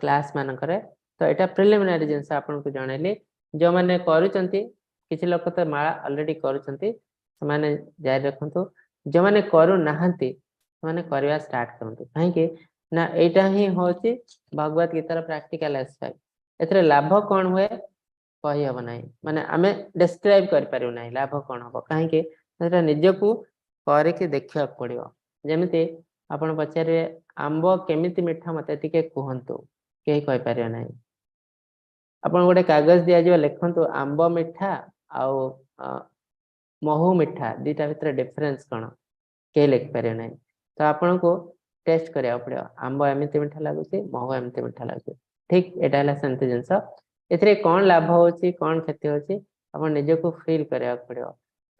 କ୍ଲାସ ମାନଙ୍କରେ। ତ ଏଇଟା ପ୍ରିଲିମିନାରୀ ଜିନିଷ ଆପଣଙ୍କୁ ଜଣେଇଲି। ଯୋଉମାନେ କରୁଛନ୍ତି, କିଛି ଲୋକ ତ ମାଳା ଅଲରେଡି କରୁଛନ୍ତି, ସେମାନେ ଜାରି ରଖନ୍ତୁ। ଯୋଉମାନେ କରୁନାହାନ୍ତି, ସେମାନେ କରିବା ଷ୍ଟାର୍ଟ କରନ୍ତୁ। କାହିଁକି ନା ଏଇଟା ହିଁ ହଉଛି ଭଗବତ ଗୀତାର ପ୍ରାକ୍ଟିକାଲ ଆସ୍ପେକ୍ଟ। ଏଥିରେ ଲାଭ କଣ ହୁଏ କହିହବ ନାହିଁ, ମାନେ ଆମେ ଡେସ୍କ୍ରାଇବ କରିପାରିବୁ ନାହିଁ ଲାଭ କଣ ହବ। କାହିଁକି ସେଟା ନିଜକୁ କରିକି ଦେଖିବାକୁ ପଡିବ। ଯେମିତି ଆପଣ ପଚାରିବେ, ଆମ୍ବ କେମିତି ମିଠା ମତେ ଟିକେ କୁହନ୍ତୁ, କେହି କହିପାରିବେ ନାହିଁ। ଆପଣ ଗୋଟେ କାଗଜ ଦିଆଯିବ, ଲେଖନ୍ତୁ ଆମ୍ବ ମିଠା ଆଉ ମହୁ ମିଠା, ଦିଟା ଭିତରେ ଡିଫରେନ୍ସ କଣ, କେହି ଲେଖିପାରିବେ ନାହିଁ। ତ ଆପଣଙ୍କୁ ଟେଷ୍ଟ କରିବାକୁ ପଡିବ, ଆମ୍ବ ଏମିତି ମିଠା ଲାଗୁଛି, ମହୁ ଏମିତି ମିଠା ଲାଗୁଛି। ଠିକ ଏଇଟା ହେଲା ସେମିତି ଜିନିଷ। ଏଥିରେ କଣ ଲାଭ ହଉଛି, କଣ କ୍ଷତି ହଉଛି, ଆପଣ ନିଜକୁ ଫିଲ୍ କରିବାକୁ ପଡିବ।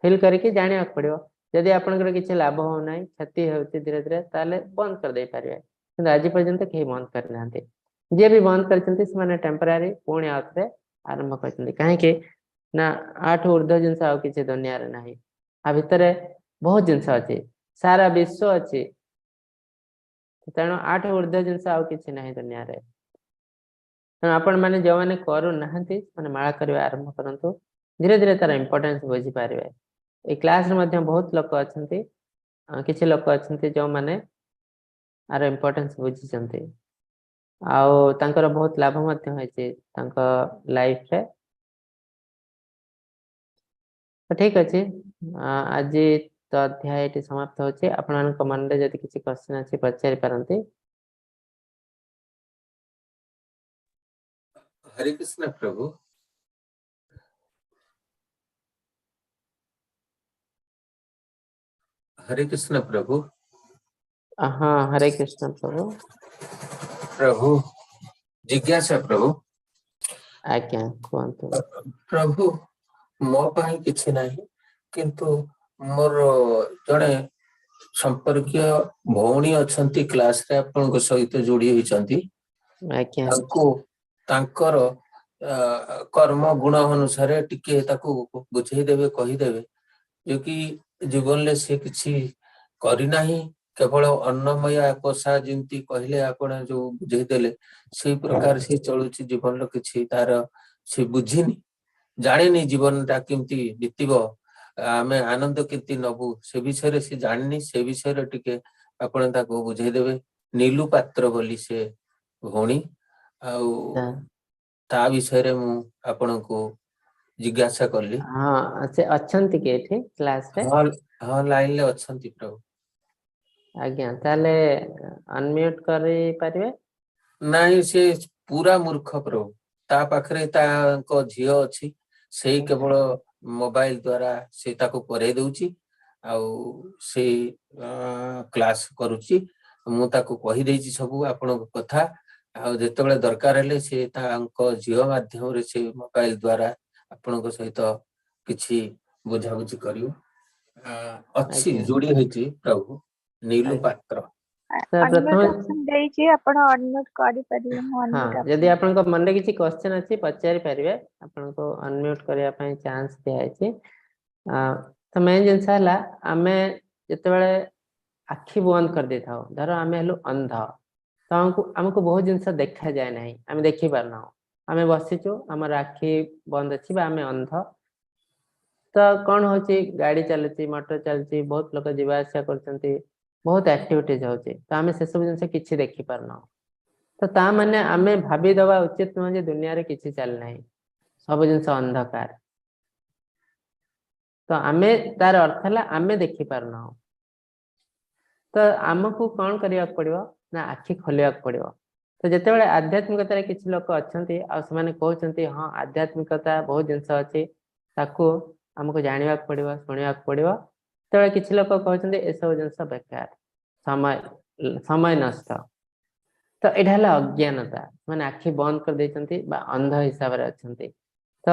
ଫିଲ୍ କରିକି ଜାଣିବାକୁ ପଡିବ। ଯଦି ଆପଣଙ୍କର କିଛି ଲାଭ ହଉନାହିଁ, କ୍ଷତି ହେଉଛି ଧୀରେ ଧୀରେ, ତାହେଲେ ବନ୍ଦ କରିଦେଇ ପାରିବେ। କିନ୍ତୁ ଆଜି ପର୍ଯ୍ୟନ୍ତ କେହି ବନ୍ଦ କରିନାହାନ୍ତି। ଯିଏ ବି ବନ୍ଦ କରିଛନ୍ତି ସେମାନେ ଟେମ୍ପୋରାରୀ ପୁଣି ଆଉ ଥରେ ଆରମ୍ଭ କରିଛନ୍ତି। କାହିଁକି ନା ୟାଠୁ ଉର୍ଦ୍ଧ୍ୱ ଜିନିଷ ଆଉ କିଛି ଦୁନିଆରେ ନାହିଁ। ଆ ଭିତରେ ବହୁତ ଜିନିଷ ଅଛି, ସାରା ବିଶ୍ଵ ଅଛି। ତେଣୁ ୟାଠୁ ଉର୍ଦ୍ଧ୍ୱ ଜିନିଷ ଆଉ କିଛି ନାହିଁ ଦୁନିଆରେ। ତେଣୁ ଆପଣ ମାନେ ଯୋଉମାନେ କରୁନାହାନ୍ତି, ମାନେ ମାଳା କରିବା ଆରମ୍ଭ କରନ୍ତୁ। ଧୀରେ ଧୀରେ ତାର ଇମ୍ପୋର୍ଟାନ୍ସ ବୁଝିପାରିବେ। ଏଇ କ୍ଲାସରେ ମଧ୍ୟ ବହୁତ ଲୋକ ଅଛନ୍ତି, କିଛି ଲୋକ ଅଛନ୍ତି ଯୋଉମାନେ ୟାର ଇମ୍ପୋର୍ଟାନ୍ସ ବୁଝିଛନ୍ତି ଆଉ ତାଙ୍କର ବହୁତ ଲାଭ ମଧ୍ୟ ହେଇଛି ତାଙ୍କ ଲାଇଫରେ। ତ ଠିକ ଅଛି, ଆଜି ତ ଅଧ୍ୟାୟ ଏଠି ସମାପ୍ତ ହଉଛି। ଆପଣମାନଙ୍କ ମନରେ ଯଦି କିଛି କ୍ୱେଶ୍ଚନ ଅଛି ପଚାରି ପାରନ୍ତି। ହରେ କୃଷ୍ଣ ପ୍ରଭୁ। ହରେ କୃଷ୍ଣ ପ୍ରଭୁ। ହଁ, ହରେ କୃଷ୍ଣ ପ୍ରଭୁ। ପ୍ରଭୁ, ଜିଜ୍ଞାସା ପ୍ରଭୁ। ଆଜ୍ଞା, କୁହନ୍ତୁ। ପ୍ରଭୁ, ମୋ ପାଇଁ କିଛି ନାହିଁ, କିନ୍ତୁ ମୋର ଜଣେ ସମ୍ପର୍କୀୟ ଭଉଣୀ ଅଛନ୍ତି, କ୍ଲାସରେ ଆପଣଙ୍କ ସହିତ ଯୋଡି ହୋଇଛନ୍ତି। ତାଙ୍କୁ ତାଙ୍କର କର୍ମ ଗୁଣ ଅନୁସାରେ ଟିକେ ତାକୁ ବୁଝେଇଦେବେ, କହିଦେବେ ଯେ କି ଜୀବନରେ ସେ କିଛି କରିନାହିଁ, କେବଳ ଅନ୍ନମୟ କୋଷା ଯେମିତି କହିଲେ ଆପଣ ଯୋଉ ବୁଝେଇଦେଲେ ସେଇ ପ୍ରକାର ସେ ଚଳୁଛି। ଜୀବନର କିଛି ତାର ସେ ବୁଝିନି, ଜାଣିନି ଜୀବନଟା କେମିତି ବିତିବ, ଆମେ ଆନନ୍ଦ କେମିତି ନବୁ, ସେ ବିଷୟରେ ସେ ଜାଣିନି। ସେ ବିଷୟରେ ଟିକେ ଆପଣ ତାକୁ ବୁଝେଇଦେବେ। ନୀଲୁ ପାତ୍ର ବୋଲି ସେ ଭଉଣୀ, ଆଉ ତା ବିଷୟରେ ମୁଁ ଆପଣଙ୍କୁ ଜିଜ୍ଞାସା କଲି। ହଁ, ସେ ଅଛନ୍ତି କି ଏଠି କ୍ଲାସରେ? ହଁ ହଁ, ଲାଇନରେ ଅଛନ୍ତି ପ୍ରଭୁ। ଆଜ୍ଞା, ତାହେଲେ ଅନମ୍ୟୁଟ କରିପାରିବେ? ନାଇଁ, ସେ ପୁରା ମୂର୍ଖ ପ୍ରଭୁ। ତା ପାଖରେ ତାଙ୍କ ଝିଅ ଅଛି, ସେଇ କେବଳ ମୋବାଇଲ ଦ୍ଵାରା ସେ ତାକୁ କରେଇ ଦଉଛି ଆଉ ସେ କ୍ଲାସ କରୁଛି। ମୁଁ ତାକୁ କହିଦେଇଛି ସବୁ ଆପଣଙ୍କ କଥା, ଆଉ ଯେତେବେଳେ ଦରକାର ହେଲେ ସେ ତାଙ୍କ ଝିଅ ମାଧ୍ୟମରେ ସେ ମୋବାଇଲ ଦ୍ଵାରା ଆପଣଙ୍କ ସହିତ କିଛି ବୁଝାବୁଝି କରିବ। ଅଛି, ଯୋଡି ହେଇଛି ପ୍ରଭୁ, ନୀଲୁ ପାତ୍ର। ପ୍ରଥମେ ଦେଇଛି, ଆପଣ ଅନମ୍ୟୁଟ କରିପାରିବେ। ହଁ, ଯଦି ଆପଣଙ୍କ ମନରେ କିଛି କ୍ୱେଶ୍ଚନ ଅଛି ପଚାରି ପାରିବେ, ଆପଣଙ୍କୁ ଅନମ୍ୟୁଟ କରିବା ପାଇଁ ଚାନ୍ସ ଦିଆଯାଇଛି। ତ ମେନ୍ ଜିନିଷ ହେଲା, ଆମେ ଯେତେବେଳେ ଆଖି ବନ୍ଦ କରିଦେଇଥାଉ, ଧର ଆମେ ହେଲୁ ଅନ୍ଧ, ତ ଆମକୁ ବହୁତ ଜିନିଷ ଦେଖାଯାଏ ନାହିଁ, ଆମେ ଦେଖିପାରୁନାହୁଁ। ଆମେ ବସିଛୁ, ଆମର ଆଖି ବନ୍ଦ ଅଛି ବା ଆମେ ଅନ୍ଧ, ତ କଣ ହଉଛି, ଗାଡି ଚାଲୁଛି, ମଟର ଚାଲୁଛି, ବହୁତ ଲୋକ ଯିବା ଆସିବା କରୁଛନ୍ତି, ବହୁତ ଆକ୍ଟିଭିଟିଜ ହଉଛି, ତ ଆମେ ସେସବୁ ଜିନିଷ କିଛି ଦେଖିପାରୁନାହୁଁ। ତ ତା ମାନେ ଆମେ ଭାବିଦବା ଉଚିତ ନୁହଁ ଯେ ଦୁନିଆରେ କିଛି ଚାଲିନାହିଁ, ସବୁ ଜିନିଷ ଅନ୍ଧକାର। ତ ଆମେ ତାର ଅର୍ଥ ହେଲା ଆମେ ଦେଖିପାରୁନାହୁଁ। ତ ଆମକୁ କଣ କରିବାକୁ ପଡିବ ନା ଆଖି ଖୋଲିବାକୁ ପଡିବ। ତ ଯେତେବେଳେ ଆଧ୍ୟାତ୍ମିକତାରେ କିଛି ଲୋକ ଅଛନ୍ତି ଆଉ ସେମାନେ କହୁଛନ୍ତି ହଁ ଆଧ୍ୟାତ୍ମିକତା ବହୁତ ଜିନିଷ ଅଛି, ତାକୁ ଆମକୁ ଜାଣିବାକୁ ପଡିବ, ଶୁଣିବାକୁ ପଡିବ, ସେତେବେଳେ କିଛି ଲୋକ କହୁଛନ୍ତି ଏସବୁ ଜିନିଷ ବେକାର, ସମୟ ନଷ୍ଟ। ତ ଏଇଟା ହେଲା ଅଜ୍ଞାନତା, ସେମାନେ ଆଖି ବନ୍ଦ କରିଦେଇଛନ୍ତି ବା ଅନ୍ଧ ହିସାବରେ ଅଛନ୍ତି। ତ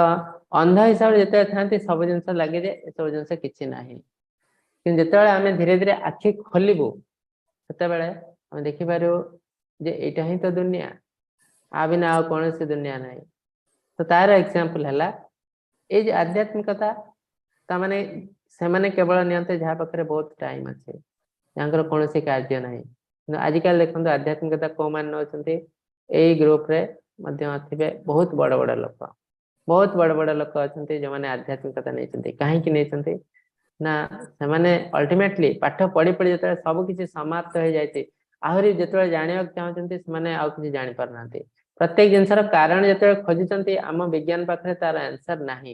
ଅନ୍ଧ ହିସାବରେ ଯେତେବେଳେ ଥାନ୍ତି ସବୁ ଜିନିଷ ଲାଗେ ଯେ ଏସବୁ ଜିନିଷ କିଛି ନାହିଁ, କିନ୍ତୁ ଯେତେବେଳେ ଆମେ ଧୀରେ ଧୀରେ ଆଖି ଖୋଲିବୁ ସେତେବେଳେ ଆମେ ଦେଖିପାରିବୁ ଯେ ଏଇଟା ହିଁ ତ ଦୁନିଆ, ଆ ବିନା ଆଉ କୌଣସି ଦୁନିଆ ନାହିଁ। ତ ତାର ଏକ୍ସାମ୍ପଲ ହେଲା ଏଇ ଯେ ଆଧ୍ୟାତ୍ମିକତା। ତାମାନେ ସେମାନେ କେବଳ ନିଅନ୍ତି ଯାହା ପାଖରେ ବହୁତ ଟାଇମ ଅଛି, ଯାହାଙ୍କର କୌଣସି କାର୍ଯ୍ୟ ନାହିଁ। କିନ୍ତୁ ଆଜିକାଲି ଦେଖନ୍ତୁ ଆଧ୍ୟାତ୍ମିକତା କୋଉମାନେ ନେଉଛନ୍ତି, ଏଇ ଗ୍ରୁପରେ ମଧ୍ୟ ଥିବେ ବହୁତ ବଡ ବଡ ଲୋକ, ବହୁତ ବଡ ବଡ ଲୋକ ଅଛନ୍ତି ଯୋଉମାନେ ଆଧ୍ୟାତ୍ମିକତା ନେଇଛନ୍ତି। କାହିଁକି ନେଇଛନ୍ତି ନା ସେମାନେ ଅଲ୍ଟିମେଟଲି ପାଠ ପଢି ପଢି ଯେତେବେଳେ ସବୁ କିଛି ସମାପ୍ତ ହେଇଯାଇଛି, ଆହୁରି ଯେତେବେଳେ ଜାଣିବାକୁ ଚାହୁଁଛନ୍ତି ସେମାନେ ଆଉ କିଛି ଜାଣିପାରୁନାହାନ୍ତି। ପ୍ରତ୍ୟେକ ଜିନିଷର କାରଣ ଯେତେବେଳେ ଖୋଜୁଛନ୍ତି ଆମ ବିଜ୍ଞାନ ପାଖରେ ତାର ଆନ୍ସର ନାହିଁ।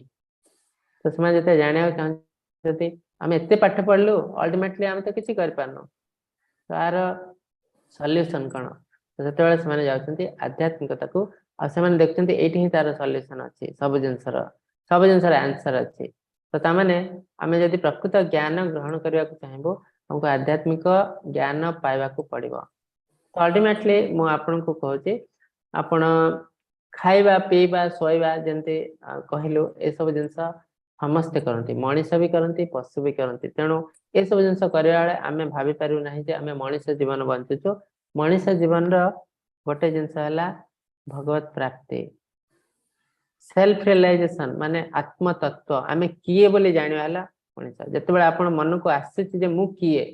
ତ ସେମାନେ ଯେତେବେଳେ ଜାଣିବାକୁ ଚାହୁଁଛନ୍ତି ଆମେ ଏତେ ପାଠ ପଢିଲୁ, ଅଲ୍ଟିମେଟଲି ଆମେ ତ କିଛି କରିପାରୁନୁ, ତାର ସଲ୍ୟୁସନ କଣ? ତ ସେତେବେଳେ ସେମାନେ ଯାଉଛନ୍ତି ଆଧ୍ୟାତ୍ମିକତାକୁ, ଆଉ ସେମାନେ ଦେଖୁଛନ୍ତି ଏଇଠି ହିଁ ତାର ସଲ୍ୟୁସନ ଅଛି, ସବୁ ଜିନିଷର ଆନ୍ସର ଅଛି। ତ ତାମାନେ ଆମେ ଯଦି ପ୍ରକୃତ ଜ୍ଞାନ ଗ୍ରହଣ କରିବାକୁ ଚାହିଁବୁ ଆମକୁ ଆଧ୍ୟାତ୍ମିକ ଜ୍ଞାନ ପାଇବାକୁ ପଡିବ। ତ ଅଲ୍ଟିମେଟଲି ମୁଁ ଆପଣଙ୍କୁ କହୁଛି, ଆପଣ ଖାଇବା, ପିଇବା, ଶୋଇବା, ଯେମିତି କହିଲୁ, ଏସବୁ ଜିନିଷ ସମସ୍ତେ କରନ୍ତି, ମଣିଷ ବି କରନ୍ତି, ପଶୁ ବି କରନ୍ତି। ତେଣୁ ଏସବୁ ଜିନିଷ କରିବା ବେଳେ ଆମେ ଭାବି ପାରିବୁ ନାହିଁ ଯେ ଆମେ ମଣିଷ ଜୀବନ ବଞ୍ଚୁଛୁ। ମଣିଷ ଜୀବନର ଗୋଟେ ଜିନିଷ ହେଲା ଭଗବତ ପ୍ରାପ୍ତି, ସେଲ୍ଫ ରିଏଲାଇଜେସନ, ମାନେ ଆତ୍ମତତ୍ତ୍ୱ, ଆମେ କିଏ ବୋଲି ଜାଣିବା ହେଲା ମଣିଷ। ଯେତେବେଳେ ଆପଣ ମନକୁ ଆସୁଛି ଯେ ମୁଁ କିଏ,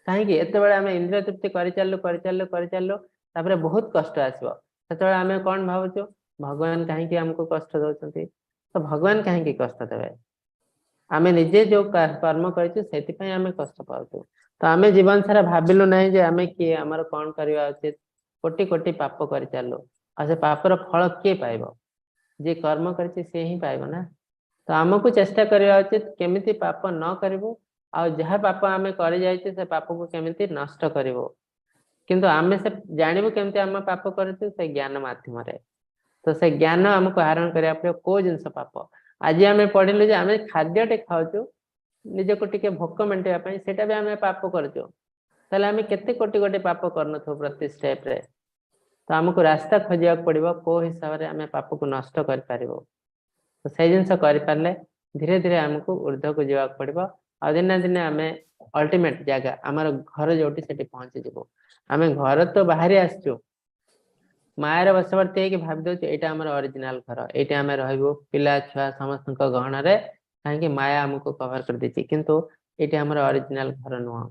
କାହିଁକି ଏତେବେଳେ ଆମେ ଇନ୍ଦ୍ରିୟ ତୃପ୍ତି କରିଚାଲିଲୁ, କରିଚାଲିଲୁ, କରିଚାଲିଲୁ, ତାପରେ ବହୁତ କଷ୍ଟ ଆସିବ। ସେତେବେଳେ ଆମେ କଣ ଭାବୁଛୁ? ଭଗବାନ କାହିଁକି ଆମକୁ କଷ୍ଟ ଦଉଛନ୍ତି? ତ ଭଗବାନ କାହିଁକି କଷ୍ଟ ଦେବେ? ଆମେ ନିଜେ ଯୋଉ କର୍ମ କରିଛୁ, ସେଥିପାଇଁ ଆମେ କଷ୍ଟ ପାଉଛୁ। ତ ଆମେ ଜୀବନ ସାରା ଭାବିଲୁ ନାହିଁ ଯେ ଆମେ କିଏ, ଆମର କଣ କରିବା ଉଚିତ। କୋଟି କୋଟି ପାପ କରିଚାଲିଲୁ, ଆଉ ସେ ପାପର ଫଳ କିଏ ପାଇବ? ଯିଏ କର୍ମ କରିଛି ସେ ହିଁ ପାଇବ ନା। ତ ଆମକୁ ଚେଷ୍ଟା କରିବା ଉଚିତ କେମିତି ପାପ ନ କରିବୁ, ଆଉ ଯାହା ପାପ ଆମେ କରିଯାଇଛୁ ସେ ପାପକୁ କେମିତି ନଷ୍ଟ କରିବୁ। କିନ୍ତୁ ଆମେ ସେ ଜାଣିବୁ କେମିତି ଆମେ ପାପ କରିଛୁ? ସେ ଜ୍ଞାନ ମାଧ୍ୟମରେ। ତ ସେ ଜ୍ଞାନ ଆମକୁ ଆହରଣ କରିବାକୁ ପଡିବ, କୋଉ ଜିନିଷ ପାପ। ଆଜି ଆମେ ପଢିଲୁ ଯେ ଆମେ ଖାଦ୍ୟଟେ ଖାଉଛୁ ନିଜକୁ ଟିକେ ଭୋକ ମେଣ୍ଟେଇବା ପାଇଁ, ସେଇଟା ବି ଆମେ ପାପ କରୁଛୁ। ତାହେଲେ ଆମେ କେତେ କୋଟି କୋଟି ପାପ କରୁନଥିବୁ ପ୍ରତି ଷ୍ଟେପରେ। ତ ଆମକୁ ରାସ୍ତା ଖୋଜିବାକୁ ପଡିବ, କୋଉ ହିସାବରେ ଆମେ ପାପକୁ ନଷ୍ଟ କରିପାରିବୁ। ତ ସେଇ ଜିନିଷ କରିପାରିଲେ ଧୀରେ ଧୀରେ ଆମକୁ ଉର୍ଦ୍ଧ୍ୱକୁ ଯିବାକୁ ପଡିବ, ଆଉ ଦିନେ ଦିନେ ଆମେ ଅଲ୍ଟିମେଟ ଜାଗା, ଆମର ଘର ଯୋଉଠି, ସେଠି ପହଞ୍ଚିଯିବୁ। ଆମେ ଘର ତ ବାହାରି ଆସିଛୁ, ମାୟାର ବଶବର୍ତ୍ତୀ ହେଇକି ଭାବି ଦଉଛୁ ଏଇଟା ଆମର ଅରିଜିନାଲ ଘର, ଏଇଠି ଆମେ ରହିବୁ ପିଲା ଛୁଆ ସମସ୍ତଙ୍କ ଗହଣରେ। କାହିଁକି? ମାୟା ଆମକୁ କଭର କରିଦେଇଛି। କିନ୍ତୁ ଏଇଠି ଆମର ଅରିଜିନାଲ ଘର ନୁହଁ।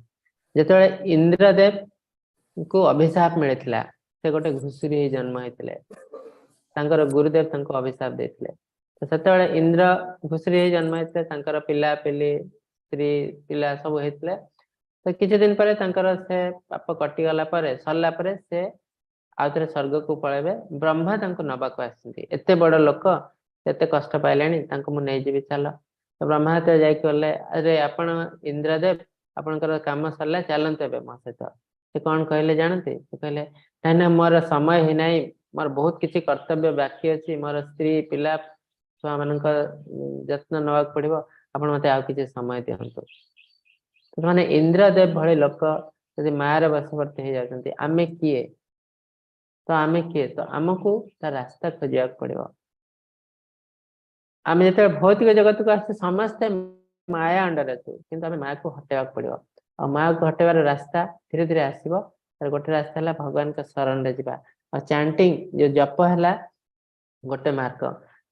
ଯେତେବେଳେ ଇନ୍ଦ୍ରଦେବ ଙ୍କୁ ଅଭିଶାପ ମିଳିଥିଲା, ସେ ଗୋଟେ ଘୁଷୁରୀ ହେଇ ଜନ୍ମ ହେଇଥିଲେ। ତାଙ୍କର ଗୁରୁଦେବ ତାଙ୍କୁ ଅଭିଶାପ ଦେଇଥିଲେ। ତ ସେତେବେଳେ ଇନ୍ଦ୍ର ଘୁଷୁରୀ ହେଇ ଜନ୍ମ ହେଇଥିଲେ, ତାଙ୍କର ପିଲା ପିଲି, ସ୍ତ୍ରୀ, ପିଲା ସବୁ ହେଇଥିଲେ। ତ କିଛି ଦିନ ପରେ ତାଙ୍କର ସେ ପାପ କଟିଗଲା ପରେ, ସରିଲା ପରେ ସେ ଆଉଥରେ ସ୍ୱର୍ଗକୁ ପଳେଇବେ। ବ୍ରହ୍ମା ତାଙ୍କୁ ନବାକୁ ଆସିଛନ୍ତି। ଏତେ ବଡ ଲୋକ, ଏତେ କଷ୍ଟ ପାଇଲେଣି, ତାଙ୍କୁ ମୁଁ ନେଇଯିବି, ଚାଲ। ତ ବ୍ରହ୍ମା ଯେତେବେଳେ ଯାଇକି ଗଲେ, "ଆରେ ଆପଣ ଇନ୍ଦ୍ରଦେବ, ଆପଣଙ୍କର କାମ ସରିଲା, ଚାଲନ୍ତୁ ଏବେ ମୋ ସହିତ।" ସେ କଣ କହିଲେ ଜାଣନ୍ତି? ସେ କହିଲେ, "ନାଇଁ ନା, ମୋର ସମୟ ହେଇନାହିଁ, ମୋର ବହୁତ କିଛି କର୍ତ୍ତବ୍ୟ ବାକି ଅଛି, ମୋର ସ୍ତ୍ରୀ, ପିଲା ଛୁଆ ମାନଙ୍କ ଯତ୍ନ ନେବାକୁ ପଡିବ, ଆପଣ ମତେ ଆଉ କିଛି ସମୟ ଦିଅନ୍ତୁ।" ମାନେ ଇନ୍ଦ୍ରଦେବ ଭଳି ଲୋକ ଯଦି ମାୟାର ବଶବର୍ତ୍ତୀ ହେଇଯାଉଛନ୍ତି, ଆମେ କିଏ? ତ ଆମେ କିଏ? ତ ଆମକୁ ତା ରାସ୍ତା ଖୋଜିବାକୁ ପଡିବ। ଆମେ ଯେତେବେଳେ ଭୌତିକ ଜଗତକୁ ଆସୁଛୁ, ସମସ୍ତେ ମାୟା ଅଣ୍ଡରରେ ଅଛୁ, କିନ୍ତୁ ଆମେ ମାୟାକୁ ହଟେଇବାକୁ ପଡିବ। ଆଉ ମାୟାକୁ ହଟେଇବାର ରାସ୍ତା ଧୀରେ ଧୀରେ ଆସିବ। ତାର ଗୋଟେ ରାସ୍ତା ହେଲା ଭଗବାନଙ୍କ ଶରଣରେ ଯିବା, ଆଉ ଚାଣ୍ଟିଂ, ଯୋଉ ଜପ ହେଲା ଗୋଟେ ମାର୍ଗ।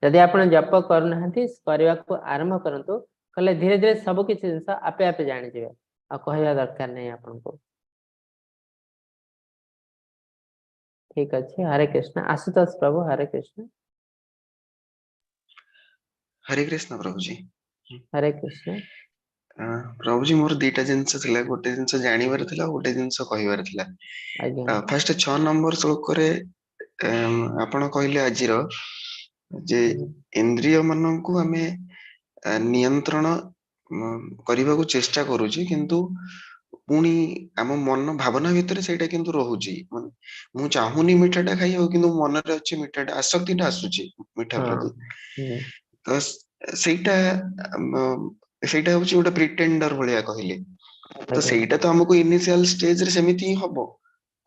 ଯଦି ଆପଣ ଜପ କରୁନାହାନ୍ତି, କରିବାକୁ ଆରମ୍ଭ କରନ୍ତୁ। କଲେ ଧୀରେ ଧୀରେ ସବୁ କିଛି ଜିନିଷ ଆପେ ଆପେ ଜାଣିଯିବେ, ଆଉ କହିବା ଦରକାର ନାହିଁ ଆପଣଙ୍କୁ। ଠିକ ଅଛି, ହରେ କୃଷ୍ଣ। ଆଶୁତୋଷ ପ୍ରଭୁ, ହରେ କୃଷ୍ଣ। ହରେ କୃଷ୍ଣ ପ୍ରଭୁଜୀ। ହରେ କୃଷ୍ଣ। ପ୍ରଭୁଜୀ, ମୋର ଦିଟା ଜିନିଷ ଥିଲା। ଗୋଟେ ଜିନିଷ ଜାଣିବାର ଥିଲା ଆଉ ଗୋଟେ ଜିନିଷ କହିବାର ଥିଲା। ଆଜ୍ଞା। ଫାଷ୍ଟ 6 ନମ୍ବର ଶ୍ଲୋକରେ ଆପଣ କହିଲେ ଆଜିର ଯେ ଇନ୍ଦ୍ରିୟ ମାନଙ୍କୁ ଆମେ ନିୟନ୍ତ୍ରଣ କରିବାକୁ ଚେଷ୍ଟା କରୁଛି, କିନ୍ତୁ ପୁଣି ଆମ ମନ ଭାବନା ଭିତରେ ସେଇଟା କିନ୍ତୁ ରହୁଛି। ମାନେ ମୁଁ ଚାହୁଁନି ମିଠାଟା ଖାଇବାକୁ, କିନ୍ତୁ ମନରେ ଅଛି ମିଠାଟା, ଆସକ୍ତିଟା ଆସୁଛି ମିଠା ପ୍ରତି। ତ ସେଇଟା ସେଇଟା ହଉଛି ଗୋଟେ ପ୍ରିଟେଣ୍ଡର ଭଳିଆ କହିଲେ ତ। ସେଇଟା ତ ଆମକୁ ଇନିସିଆଲ ଷ୍ଟେଜରେ ସେମିତି ହିଁ ହବ,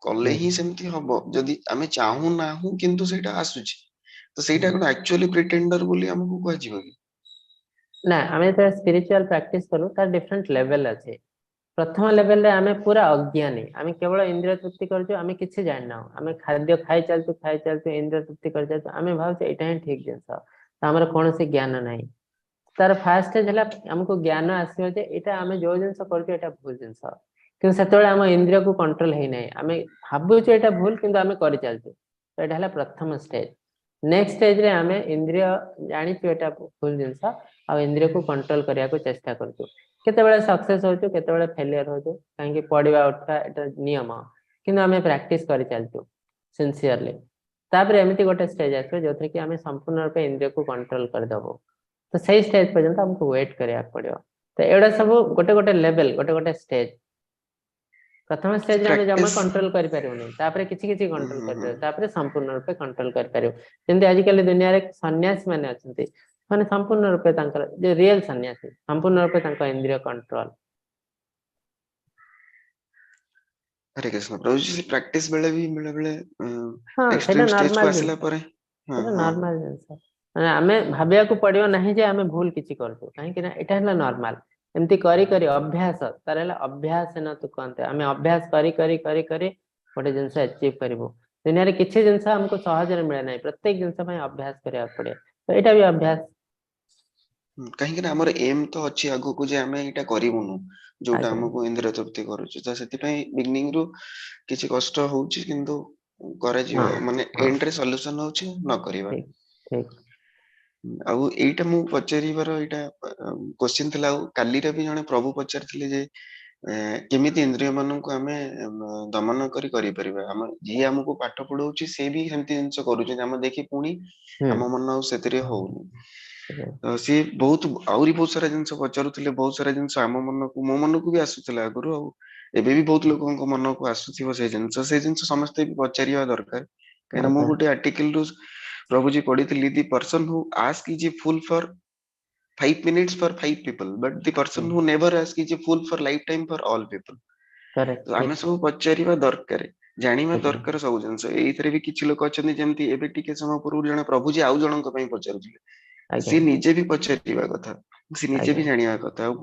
କଲେ ହିଁ ସେମିତି ହବ। ଯଦି ଆମେ ଚାହୁଁନାହୁଁ କିନ୍ତୁ ସେଇଟା ଆସୁଛି, ତ ସେଇଟା କଣ ଆକ୍ଚୁଆଲି ପ୍ରିଟେଣ୍ଡର ବୋଲି ଆମକୁ କୁହାଯିବ କି? ନା, ଆମେ ଯେତେବେଳେ ସ୍ପିରିଚୁଆଲ ପ୍ରାକ୍ଟିସ କରୁ, ତାର ଡିଫରେଣ୍ଟ ଲେଭେଲ ଅଛି। ପ୍ରଥମ ଲେଭେଲରେ ଆମେ ପୁରା ଅଜ୍ଞାନୀ, ଆମେ କେବଳ ଇନ୍ଦ୍ରିୟ ତୃପ୍ତି କରୁଛୁ, ଆମେ କିଛି ଜାଣିନାହୁଁ। ଆମେ ଖାଦ୍ୟ ଖାଇ ଚାଲିଛୁ, ଖାଇ ଚାଲିଛୁ, ଇନ୍ଦ୍ରିୟ ତୃପ୍ତି କରି ଚାଲିଛୁ, ଆମେ ଭାବୁଛୁ ଏଇଟା ହିଁ ଠିକ ଜିନିଷ। ତ ଆମର କୌଣସି ଜ୍ଞାନ ନାହିଁ। ତାର ଫାଷ୍ଟ ଷ୍ଟେଜ ହେଲା ଆମକୁ ଜ୍ଞାନ ଆସିବ ଯେ ଏଇଟା ଆମେ ଯୋଉ ଜିନିଷ କରୁଛୁ ଏଇଟା ଭୁଲ ଜିନିଷ। କିନ୍ତୁ ସେତେବେଳେ ଆମ ଇନ୍ଦ୍ରିୟକୁ କଣ୍ଟ୍ରୋଲ ହେଇନାହିଁ। ଆମେ ଭାବୁଛୁ ଏଇଟା ଭୁଲ, କିନ୍ତୁ ଆମେ କରିଚାଲିଛୁ। ତ ଏଇଟା ହେଲା ପ୍ରଥମ ଷ୍ଟେଜ। ନେକ୍ସଟ ଷ୍ଟେଜରେ ଆମେ ଇନ୍ଦ୍ରିୟ ଜାଣିଛୁ ଏଇଟା ଭୁଲ ଜିନିଷ, ଆଉ ଇନ୍ଦ୍ରିୟକୁ କଣ୍ଟ୍ରୋଲ କରିବାକୁ ଚେଷ୍ଟା କରୁଛୁ। କେତେବେଳେ ସକ୍ସେସ ହଉଛୁ, କେତେବେଳେ ଫେଲିୟର ହଉଛୁ, କାହିଁକି ପଡିବା ଉଠିବା ଏଟା ନିୟମ, କିନ୍ତୁ ଆମେ ପ୍ରାକ୍ଟିସ କରିଚାଲିଛୁ ସିନସିୟରଲି। ତାପରେ ଏମିତି ଗୋଟେ ଷ୍ଟେଜ ଆସିବ ଯୋଉଥିରେ କି ଆମେ ସମ୍ପୂର୍ଣ୍ଣ ରୂପେ ଇନ୍ଦ୍ରିୟକୁ କଣ୍ଟ୍ରୋଲ କରିଦବୁ। ତ ସେଇ ଷ୍ଟେଜ ପର୍ଯ୍ୟନ୍ତ ଆମକୁ ୱେଟ୍ କରିବାକୁ ପଡିବ। ତ ଏଗୁଡା ସବୁ ଗୋଟେ ଗୋଟେ ଲେଭେଲ, ଗୋଟେ ଗୋଟେ ଷ୍ଟେଜ। ପ୍ରଥମ ଷ୍ଟେଜରେ ଆମେ ଜମା ପ୍ରାକ୍ଟିସ କଣ୍ଟ୍ରୋଲ କରିପାରିବୁନି, ତାପରେ କିଛି କିଛି କଣ୍ଟ୍ରୋଲ କରିପାରିବୁ, ତାପରେ ସମ୍ପୂର୍ଣ୍ଣ ରୂପେ କଣ୍ଟ୍ରୋଲ କରିପାରିବୁ। ଯେମିତି ଆଜିକାଲି ଦୁନିଆରେ ସନ୍ନ୍ୟାସୀ ମାନେ ଅଛନ୍ତି, ମାନେ ସମ୍ପୂର୍ଣ୍ଣ ରୂପେ ତାଙ୍କର ଯୋଉ ରିଏଲ ସନ୍ନ୍ୟାସୀ, ସମ୍ପୂର୍ଣ୍ଣ ରୂପେ ତାଙ୍କ ଇନ୍ଦ୍ରିୟ କଣ୍ଟ୍ରୋଲ। ହରେ କୃଷ୍ଣ ପ୍ରଭୁଜୀ, ସେ ପ୍ରାକ୍ଟିସ ବେଳେ ବି ବେଳେ ବେଳେ ହଁ, ସେଇଟା ଏକ୍ସଟ୍ରିମ ଷ୍ଟେଜ କୁ ନର୍ମାଲ ଆସିଲା ଜିନିଷ। ପରେ, ହଁ। ସେଇଟା ନର୍ମାଲ ଜିନିଷ। ମାନେ ଆମେ ଭାବିବାକୁ ପଡିବ ନାହିଁ ଯେ ଆମେ ଭୁଲ କିଛି କରୁଛୁ, କାହିଁକି ନା ଏଇଟା ହେଲା ନର୍ମାଲ। ଏମିତି କରି କରି ଅଭ୍ୟାସ, ତାର ହେଲା ଅଭ୍ୟାସ ନ ତୁ କହନ୍ତେ, ଆମେ ଅଭ୍ୟାସ କରି କରି କରି କରି ଗୋଟେ ଜିନିଷ ଆଚିଭ କରିବୁ। ଦୁନିଆରେ କିଛି ଜିନିଷ ଆମକୁ ସହଜରେ ମିଳେ ନାହିଁ, ପ୍ରତ୍ୟେକ ଜିନିଷ ପାଇଁ ଅଭ୍ୟାସ କରିବାକୁ ପଡେ। ତ ଏଇଟା ବି ଅଭ୍ୟାସ। କାହିଁକି ନା ଆମର ଏମ୍ ତ ଅଛି ଆଗକୁ ଯେ ଆମେ ଏଇଟା କରିବୁନୁ, ଯୋଉଟା ଆମକୁ ଇନ୍ଦ୍ରିୟ ତୃପ୍ତି କରୁଛି। ତ ସେଥିପାଇଁ ବିଗିନିଂ ରୁ କିଛି କଷ୍ଟ ହଉଛି, କିନ୍ତୁ କରାଯିବ। ମାନେ ଏଣ୍ଡ ରେ ସଲ୍ୟୁସନ ହଉଛି ନ କରିବା। ଠିକ ଠିକ ଆଉ ଏଇଟା ମୁଁ ପଚାରିବାର ଏଇଟା କୋଶ୍ଚିନ୍ ଥିଲା। ଆଉ କାଲିର ବି ଜଣେ ପ୍ରଭୁ ପଚାରିଥିଲେ ଯେ କେମିତି ଇନ୍ଦ୍ରିୟ ମାନଙ୍କୁ ଆମେ ଦମନ କରି କରିପାରିବା। ଆମ ଯିଏ ଆମକୁ ପାଠ ପଢଉଛି, ସେ ବି ସେମିତି ଜିନିଷ କରୁଛନ୍ତି, ଆମେ ଦେଖି ପୁଣି ଆମ ମନ ଆଉ ସେଥିରେ ହଉନି। ତ ସିଏ ବହୁତ ଆହୁରି ବହୁତ ସାରା ଜିନିଷ ପଚାରୁଥିଲେ। ବହୁତ ସାରା ଜିନିଷ ଆମ ମନକୁ, ମୋ ମନକୁ ବି ଆସୁଥିଲା ଆଗରୁ, ଆଉ ଏବେ ବି ବହୁତ ଲୋକଙ୍କ ମନକୁ ଆସୁଥିବ ସେ ଜିନିଷ। ସେ ଜିନିଷ ସମସ୍ତେ ବି ପଚାରିବା ଦରକାର, କାହିଁକିନା ମୁଁ ଗୋଟେ ଆର୍ଟିକଲ ରୁ ପ୍ରଭୁଜୀ ପଢିଥିଲି, "The person who ask is a fool for 5 minutes for five people, but the person who never ask is a fool for lifetime for all people." ତ ଆମେ ସବୁ ପଚାରିବା ଦରକାର, ଜାଣିବା ଦରକାର ସବୁ ଜିନିଷ। ଏଇଥିରେ ବି କିଛି ଲୋକ ଅଛନ୍ତି, ଯେମିତି ଏବେ ଟିକେ ସମୟ ପୂର୍ବରୁ ଜଣେ ପ୍ରଭୁଜୀ ଆଉ ଜଣଙ୍କ ପାଇଁ ପଚାରୁଥିଲେ। ସିଏ ନିଜେ ବି ପଚାରିବା କଥା, ସେ ନିଜେ ବି ଜାଣିବା କଥା। ଆଉ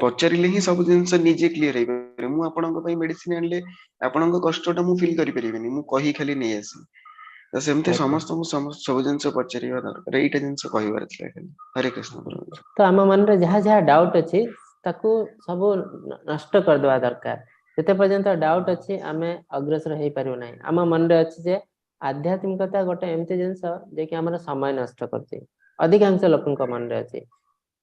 ପଚାରିଲେ ହିଁ ସବୁ ଜିନିଷ ନିଜେ କ୍ଲିୟର ହେଇପାରିବ। ମୁଁ ଆପଣଙ୍କ ପାଇଁ ମେଡିସିନ ଆଣିଲେ ଆପଣଙ୍କ କଷ୍ଟଟା ମୁଁ ଫିଲ୍ କରିପାରିବିନି, ମୁଁ କହି ଖାଲି ନେଇ ଆସିବି। ତ ସେମିତି ସମସ୍ତଙ୍କୁ ସବୁ ଜିନିଷ ପଚାରିବା ଦରକାର। ଏଇଟା ଜିନିଷ କହିବାର ଥିଲା ଖାଲି। ହରେ କୃଷ୍ଣ ପ୍ରଭୁ। ତ ଆମ ମନରେ ଯାହା ଯାହା ଡାଉଟ ଅଛି, ତାକୁ ସବୁ ନଷ୍ଟ କରିଦବା ଦରକାର। ଯେତେ ପର୍ଯ୍ୟନ୍ତ ଡାଉଟ ଅଛି, ଆମେ ଅଗ୍ରସର ହେଇପାରିବୁ ନାହିଁ। ଆମ ମନରେ ଅଛି ଯେ ଆଧ୍ୟାତ୍ମିକତା ଗୋଟେ ଏମିତି ଜିନିଷ ଯେ କି ଆମର ସମୟ ନଷ୍ଟ କରୁଛି, ଅଧିକାଂଶ ଲୋକଙ୍କ ମନରେ ଅଛି।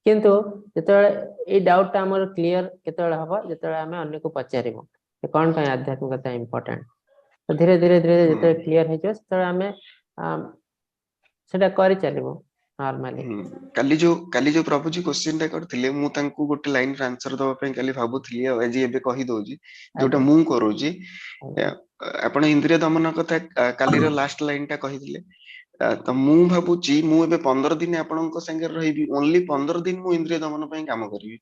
କିନ୍ତୁ ଯେତେବେଳେ ଏଇ ଡାଉଟ ଟା ଆମର କ୍ଲିୟର କେତେବେଳେ ହବ? ଯେତେବେଳେ ଆମେ ଅନ୍ୟକୁ ପଚାରିବୁ ଯେ କଣ ପାଇଁ ଆଧ୍ୟାତ୍ମିକତା ଇମ୍ପୋର୍ଟାଣ୍ଟ। ତ ଧୀରେ ଧୀରେ ଧୀରେ ଧୀରେ ଯେତେବେଳେ କ୍ଲିୟର ହେଇଯିବ, ସେତେବେଳେ ଆମେ ସେଟା କରିଚାଲିବୁ ନର୍ମାଲି। କାଲି ଯୋଉ ପ୍ରଭୁଜୀ କୋଶ୍ଚିନ୍ ଟା କରିଥିଲେ, ମୁଁ ତାଙ୍କୁ ଗୋଟେ ଲାଇନ ର ଆନ୍ସର ଦବା ପାଇଁ କାଲି ଭାବୁଥିଲି, ଆଉ ଆଜି ଏବେ କହିଦଉଛି ଯୋଉଟା ମୁଁ କରୁଛି। ଆପଣ ଇନ୍ଦ୍ରିୟ ଦମନ କଥା କାଲିର ଲାଷ୍ଟ ଲାଇନ ଟା କହିଥିଲେ। ତ ମୁଁ ଭାବୁଛି, ମୁଁ ଏବେ 15 ଦିନ ଆପଣଙ୍କ ସାଙ୍ଗରେ ରହିବି, ଓନ୍ଲି 15 ଦିନ ମୁଁ ଇନ୍ଦ୍ରିୟ ଦମନ ପାଇଁ କାମ କରିବି।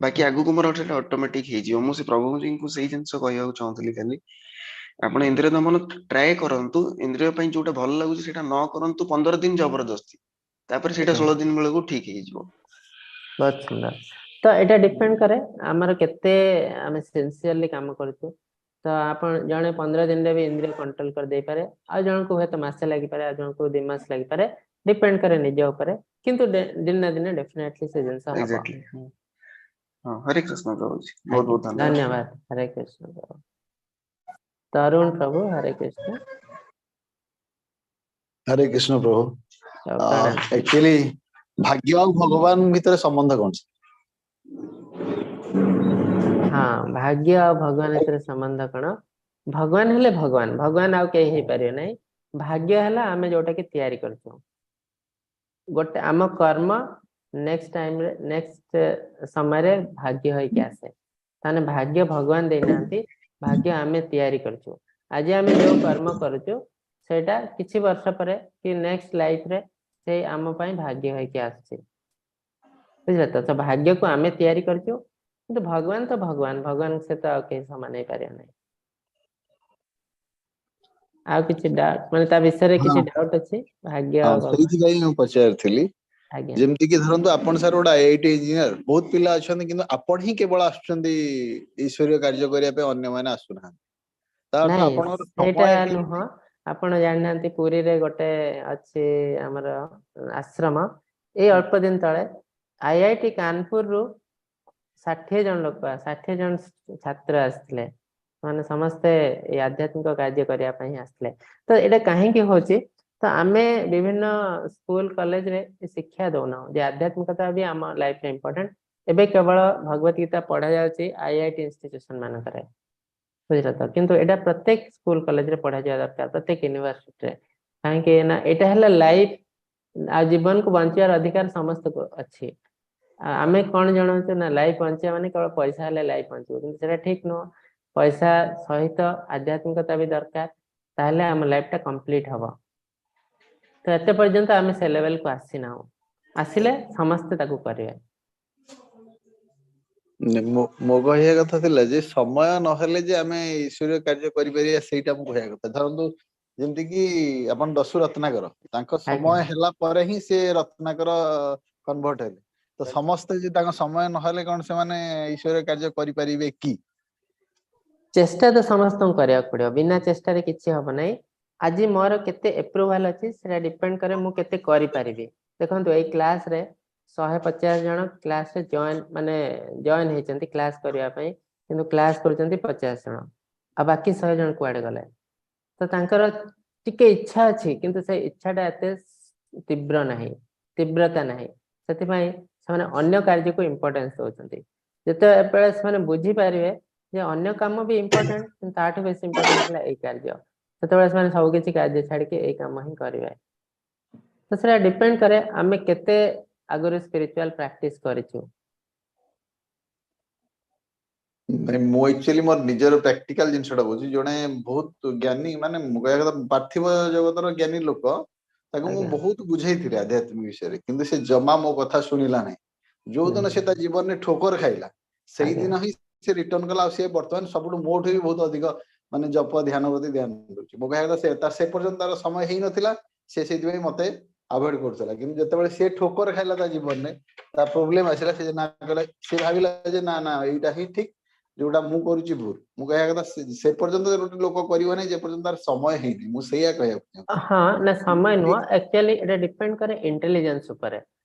ବାକି ଆଗକୁ ମୋର ସେଟା ଅଟୋମେଟିକ ହେଇଯିବ। ମୁଁ ସେ ପ୍ରଭୁଜୀଙ୍କୁ ସେଇ ଜିନିଷ କହିବାକୁ ଚାହୁଁଥିଲି କାଲି। ଆପଣ ଇନ୍ଦ୍ରିୟ ଦମନ ଟ୍ରାଏ କରନ୍ତୁ, ଇନ୍ଦ୍ରିୟ ପାଇଁ ଯୋଉଟା ଭଲ ଲାଗୁଛି ସେଇଟା ନ କରନ୍ତୁ 15 ଦିନ ଜବରଦସ୍ତି, ତାପରେ ସେଇଟା 16 ଦିନ ବେଳକୁ ଠିକ ହେଇଯିବ। ବହୁତ ସୁନ୍ଦର। ତ ଏଇଟା ଡିପେଣ୍ଡ କରେ ଆମର କେତେ ଆମେ ସିନସିୟରଲି କାମ କରୁଛୁ। ତ ଆପଣ ଜଣେ 15 ଦିନରେ ବି ଇନ୍ଦ୍ରିୟ କଣ୍ଟ୍ରୋଲ କରିଦେଇପାରେ, ଆଉ ଜଣକୁ ହୁଏତ ମାସେ ଲାଗିପାରେ, ଆଉ ଜଣକୁ 2 ମାସ ଲାଗିପାରେ। ଡିପେଣ୍ଡ କରେ ନିଜ ଉପରେ, କିନ୍ତୁ ଦିନେ ନା ଦିନେ ଡେଫିନେଟଲି ସେ ଜିନିଷ ହବ। ଏକ୍ଜାକ୍ଟଲି, ହଁ। ହରେ କୃଷ୍ଣ ପ୍ରଭୁଜୀ, ବହୁତ ବହୁତ ଧନ୍ୟବାଦ। ଧନ୍ୟବାଦ। ହରେ କୃଷ୍ଣ ପ୍ରଭୁ। ତରୁଣ ପ୍ରଭୁ, ହରେ କୃଷ୍ଣ। ହରେ କୃଷ୍ଣ ପ୍ରଭୁ। ଆଉ ପ୍ରଣାମ। ଆକ୍ଚୁଆଲି ଭାଗ୍ୟ ଆଉ ଭଗବାନ ଭିତରେ ସମ୍ବନ୍ଧ କଣ? ହଁ, ଭାଗ୍ୟ ଆଉ ଭଗବାନ ଭିତରେ ସମ୍ବନ୍ଧ କଣ? ଭଗବାନ ହେଲେ ଭଗବାନ, ଭଗବାନ ଆଉ କେହି ହେଇପାରିବେ ନାହିଁ। ଭାଗ୍ୟ ହେଲା ଆମେ ଯୋଉଟା କି ତିଆରି କରୁଛୁ ଗୋଟେ ଆମ କର୍ମ, ନେକ୍ସଟ ଟାଇମରେ, ନେକ୍ସଟ ସମୟରେ ଭାଗ୍ୟ ହେଇକି ଆସେ। ତାହେଲେ ଭାଗ୍ୟ ଭଗବାନ ଦେଇନାହାନ୍ତି, ଭାଗ୍ୟ ଆମେ ତିଆରି କରୁଛୁ। ଆଜି ଆମେ ଯୋଉ କର୍ମ କରୁଛୁ, ସେଇଟା କିଛି ବର୍ଷ ପରେ କି ନେକ୍ସଟ ଲାଇଫରେ ସେଇ ଆମ ପାଇଁ ଭାଗ୍ୟ ହେଇକି ଆସୁଛି, ବୁଝିଲେ ତ? ତ ଭାଗ୍ୟକୁ ଆମେ ତିଆରି କରିଛୁ, କିନ୍ତୁ ଭଗବାନ ତ ଭଗବାନ, ଭଗବାନଙ୍କ ସହିତ ଆଉ କେହି ସମାନ ହେଇପାରିବେ ନାହିଁ। ଆଉ କିଛି ଡାଉଟ, ମାନେ ତା ବିଷୟରେ କିଛି ଡାଉଟ ଅଛି, ଭାଗ୍ୟ ଆଉ ଭଗବାନ? ସେଇଥିପାଇଁ ମୁଁ ପଚାରିଥିଲି। ଯେମିତି କି ଧରନ୍ତୁ ଆପଣ ସାର୍ ଗୋଟେ ଆଇଆଇଟି ଇଞ୍ଜିନିୟର, ବହୁତ ପିଲା ଅଛନ୍ତି, କିନ୍ତୁ ଆପଣ ହିଁ କେବଳ ଆସୁଛନ୍ତି ଈଶ୍ୱରୀୟ କାର୍ଯ୍ୟ କରିବା ପାଇଁ, ଅନ୍ୟମାନେ ଆସୁନାହାନ୍ତି। ତା ଅର୍ଥ ନାଇଁ, ଆପଣଙ୍କର ସେଇଟା ସମୟ ନୁହଁ। ଆପଣ ଜାଣିନାହାନ୍ତି, ପୁରୀରେ ଗୋଟେ ଅଛି ଆମର ଆଶ୍ରମ। ଏଇ ଅଳ୍ପ ଦିନ ତଳେ ଆଇଆଇଟି କାନପୁରରୁ 60 ଜଣ ଲୋକ, 60 ଜଣ ଛାତ୍ର ଆସିଥିଲେ। ମାନେ ସମସ୍ତେ ଏଇ ଆଧ୍ୟାତ୍ମିକ କାର୍ଯ୍ୟ କରିବା ପାଇଁ ଆସିଥିଲେ। ତ ଏଇଟା କାହିଁକି ହଉଛି? ତ ଆମେ ବିଭିନ୍ନ ସ୍କୁଲ କଲେଜରେ ଶିକ୍ଷା ଦଉନାହୁଁ ଯେ ଆଧ୍ୟାତ୍ମିକତା ବି ଆମ ଲାଇଫରେ ଇମ୍ପୋର୍ଟାଣ୍ଟ। ଏବେ କେବଳ ଭଗବତ ଗୀତା ପଢା ଯାଉଛି ଆଇଆଇଟି ଇନଷ୍ଟିଟ୍ୟୁସନ ମାନଙ୍କରେ, ବୁଝିଲ ତ? କିନ୍ତୁ ଏଇଟା ପ୍ରତ୍ୟେକ ସ୍କୁଲ କଲେଜରେ ପଢାଯିବା ଦରକାର, ପ୍ରତ୍ୟେକ ୟୁନିଭର୍ସିଟିରେ। କାହିଁକି ନା ଏଇଟା ହେଲା ଲାଇଫ, ଆଉ ଜୀବନକୁ ବଞ୍ଚିବାର ଅଧିକାର ସମସ୍ତଙ୍କୁ ଅଛି। ଆଉ ଆମେ କଣ ଜଣାଉଛୁ ନା ଲାଇଫ ବଞ୍ଚିବା ମାନେ କେବଳ ପଇସା ହେଲେ ଲାଇଫ ବଞ୍ଚିବ, କିନ୍ତୁ ସେଟା ଠିକ ନୁହଁ। ପଇସା ସହିତ ଆଧ୍ୟାତ୍ମିକତା ବି ଦରକାର, ତାହେଲେ ଆମ ଲାଇଫ ଟା କମ୍ପ୍ଲିଟ ହବ। ତ ଏତେ ପର୍ଯ୍ୟନ୍ତ ଆମେ ସେ ଲେଭେଲକୁ ଆସିନାହୁଁ। ଆସିଲେ ସମସ୍ତେ ତାକୁ କରିବେ। ମୋ କହିବା କଥା ଥିଲା ଯେ ସମୟ ନହେଲେ ଯେ ଆମେ ଈଶ୍ୱରୀୟ କାର୍ଯ୍ୟ କରିପାରିବା, ସେଇଟା ମୁଁ କହିବା କଥା। ଧରନ୍ତୁ ଯେମିତି କି ଆପଣ ଦସ୍ୟୁ ରତ୍ନାକର, ତାଙ୍କ ସମୟ ହେଲା ପରେ ହିଁ ସେ ରତ୍ନାକର କନଭର୍ଟ ହେଲେ। ତ ସମସ୍ତେ ଯେ ତାଙ୍କ ସମୟ ନହେଲେ କଣ ସେମାନେ ଈଶ୍ୱରୀୟ କାର୍ଯ୍ୟ କରିପାରିବେ କି? ଚେଷ୍ଟା ତ ସମସ୍ତଙ୍କୁ କରିବାକୁ ପଡିବ, ବିନା ଚେଷ୍ଟାରେ କିଛି ହବ ନାହିଁ। ଆଜି ମୋର କେତେ ଏପ୍ରୁଭାଲ ଅଛି ସେଟା ଡିପେଣ୍ଡ କରେ ମୁଁ କେତେ କରିପାରିବି। ଦେଖନ୍ତୁ, ଏଇ କ୍ଲାସରେ 150 ଜଣ କ୍ଲାସରେ ଜଏନ, ମାନେ ଜଏନ ହେଇଛନ୍ତି କ୍ଲାସ କରିବା ପାଇଁ, କିନ୍ତୁ କ୍ଲାସ କରୁଛନ୍ତି 50 ଜଣ, ଆଉ ବାକି 100 ଜଣ କୁଆଡେ ଗଲେ? ତ ତାଙ୍କର ଟିକେ ଇଚ୍ଛା ଅଛି, କିନ୍ତୁ ସେ ଇଚ୍ଛାଟା ଏତେ ତୀବ୍ର ନାହିଁ, ତୀବ୍ରତା ନାହିଁ। ସେଥିପାଇଁ ସେମାନେ ଅନ୍ୟ କାର୍ଯ୍ୟକୁ ଇମ୍ପୋର୍ଟାନ୍ସ ଦଉଛନ୍ତି। ଯେତେବେଳେ ସେମାନେ ବୁଝିପାରିବେ ଯେ ଅନ୍ୟ କାମ ବି ଇମ୍ପୋର୍ଟାଣ୍ଟ, କିନ୍ତୁ ତାଠୁ ବେଶୀ ଇମ୍ପୋର୍ଟାଣ୍ଟ ହେଲା ଏଇ କାର୍ଯ୍ୟ, ସେତେବେଳେ ସେମାନେ ସବୁ କିଛି କାର୍ଯ୍ୟ ଛାଡିକି ଏଇ କାମ ହିଁ କରିବେ। ତ ସେଟା ଡିପେଣ୍ଡ କରେ ଆମେ କେତେ ଆଗରୁ ସ୍ପିରିଚୁଆଲ ପ୍ରାକ୍ଟିସ କରିଛୁ। ନାଇଁ, ମୁଁ ଆକ୍ଚୁଆଲି ମୋର ନିଜର ପ୍ରାକ୍ଟିକାଲ ଜିନିଷଟା କହୁଛି। ଜଣେ ବହୁତ ଜ୍ଞାନୀ, ମାନେ ମୁଁ କହିବା କଥା ପାର୍ଥିବ ଜଗତର ଜ୍ଞାନୀ ଲୋକ, ତାକୁ ମୁଁ ବହୁତ ବୁଝେଇଥିଲି ଆଧ୍ୟାତ୍ମିକ ବିଷୟରେ, କିନ୍ତୁ ସେ ଜମା ମୋ କଥା ଶୁଣିଲା ନାହିଁ। ଯୋଉ ଦିନ ସେ ତା ଜୀବନରେ ଠୋକର ଖାଇଲା, ସେଇଦିନ ହିଁ ସେ ରିଟର୍ନ କଲା। ଆଉ ସେ ବର୍ତ୍ତମାନ ସବୁଠୁ ମୋଠୁ ବି ବହୁତ ଅଧିକ ମାନେ ଜପ ଧ୍ୟାନ ପ୍ରତି ଧ୍ୟାନ ଦଉଛି। ମୋ କହିବା କଥା ସେ ତାର ସେ ପର୍ଯ୍ୟନ୍ତ ତାର ସମୟ ହେଇନଥିଲା, ସେ ସେଇଥିପାଇଁ ମତେ ଆଭଏଡ କରୁଥିଲା। କିନ୍ତୁ ଯେତେବେଳେ ସେ ଠୋକର ଖାଇଲା ତା ଜୀବନରେ, ତା ପ୍ରୋବ୍ଲେମ ଆସିଲା, ସେ ନା କହିଲା, ସେ ଭାବିଲା ଯେ ନା ନା ଏଇଟା ହିଁ ଠିକ, ଯୋଉଟା ମୁଁ କରୁଛି ଭୁଲ। ମୁଁ କହିବା କଥା ସେ ପର୍ଯ୍ୟନ୍ତ ଗୋଟେ ଲୋକ କରିବ ନାହିଁ ଯେ ପର୍ଯ୍ୟନ୍ତ ତାର ସମୟ ହେଇନି। ମୁଁ ସେଇଆ କହିବାକୁ ଚାହୁଁଛି। ହଁ, ନା, ସମୟ ନୁହଁ, ଆକ୍ଚୁଆଲି ଏଟା ଡିପେଣ୍ଡ କରେ ଇଣ୍ଟେଲିଜେନ୍ସ ଉପରେ।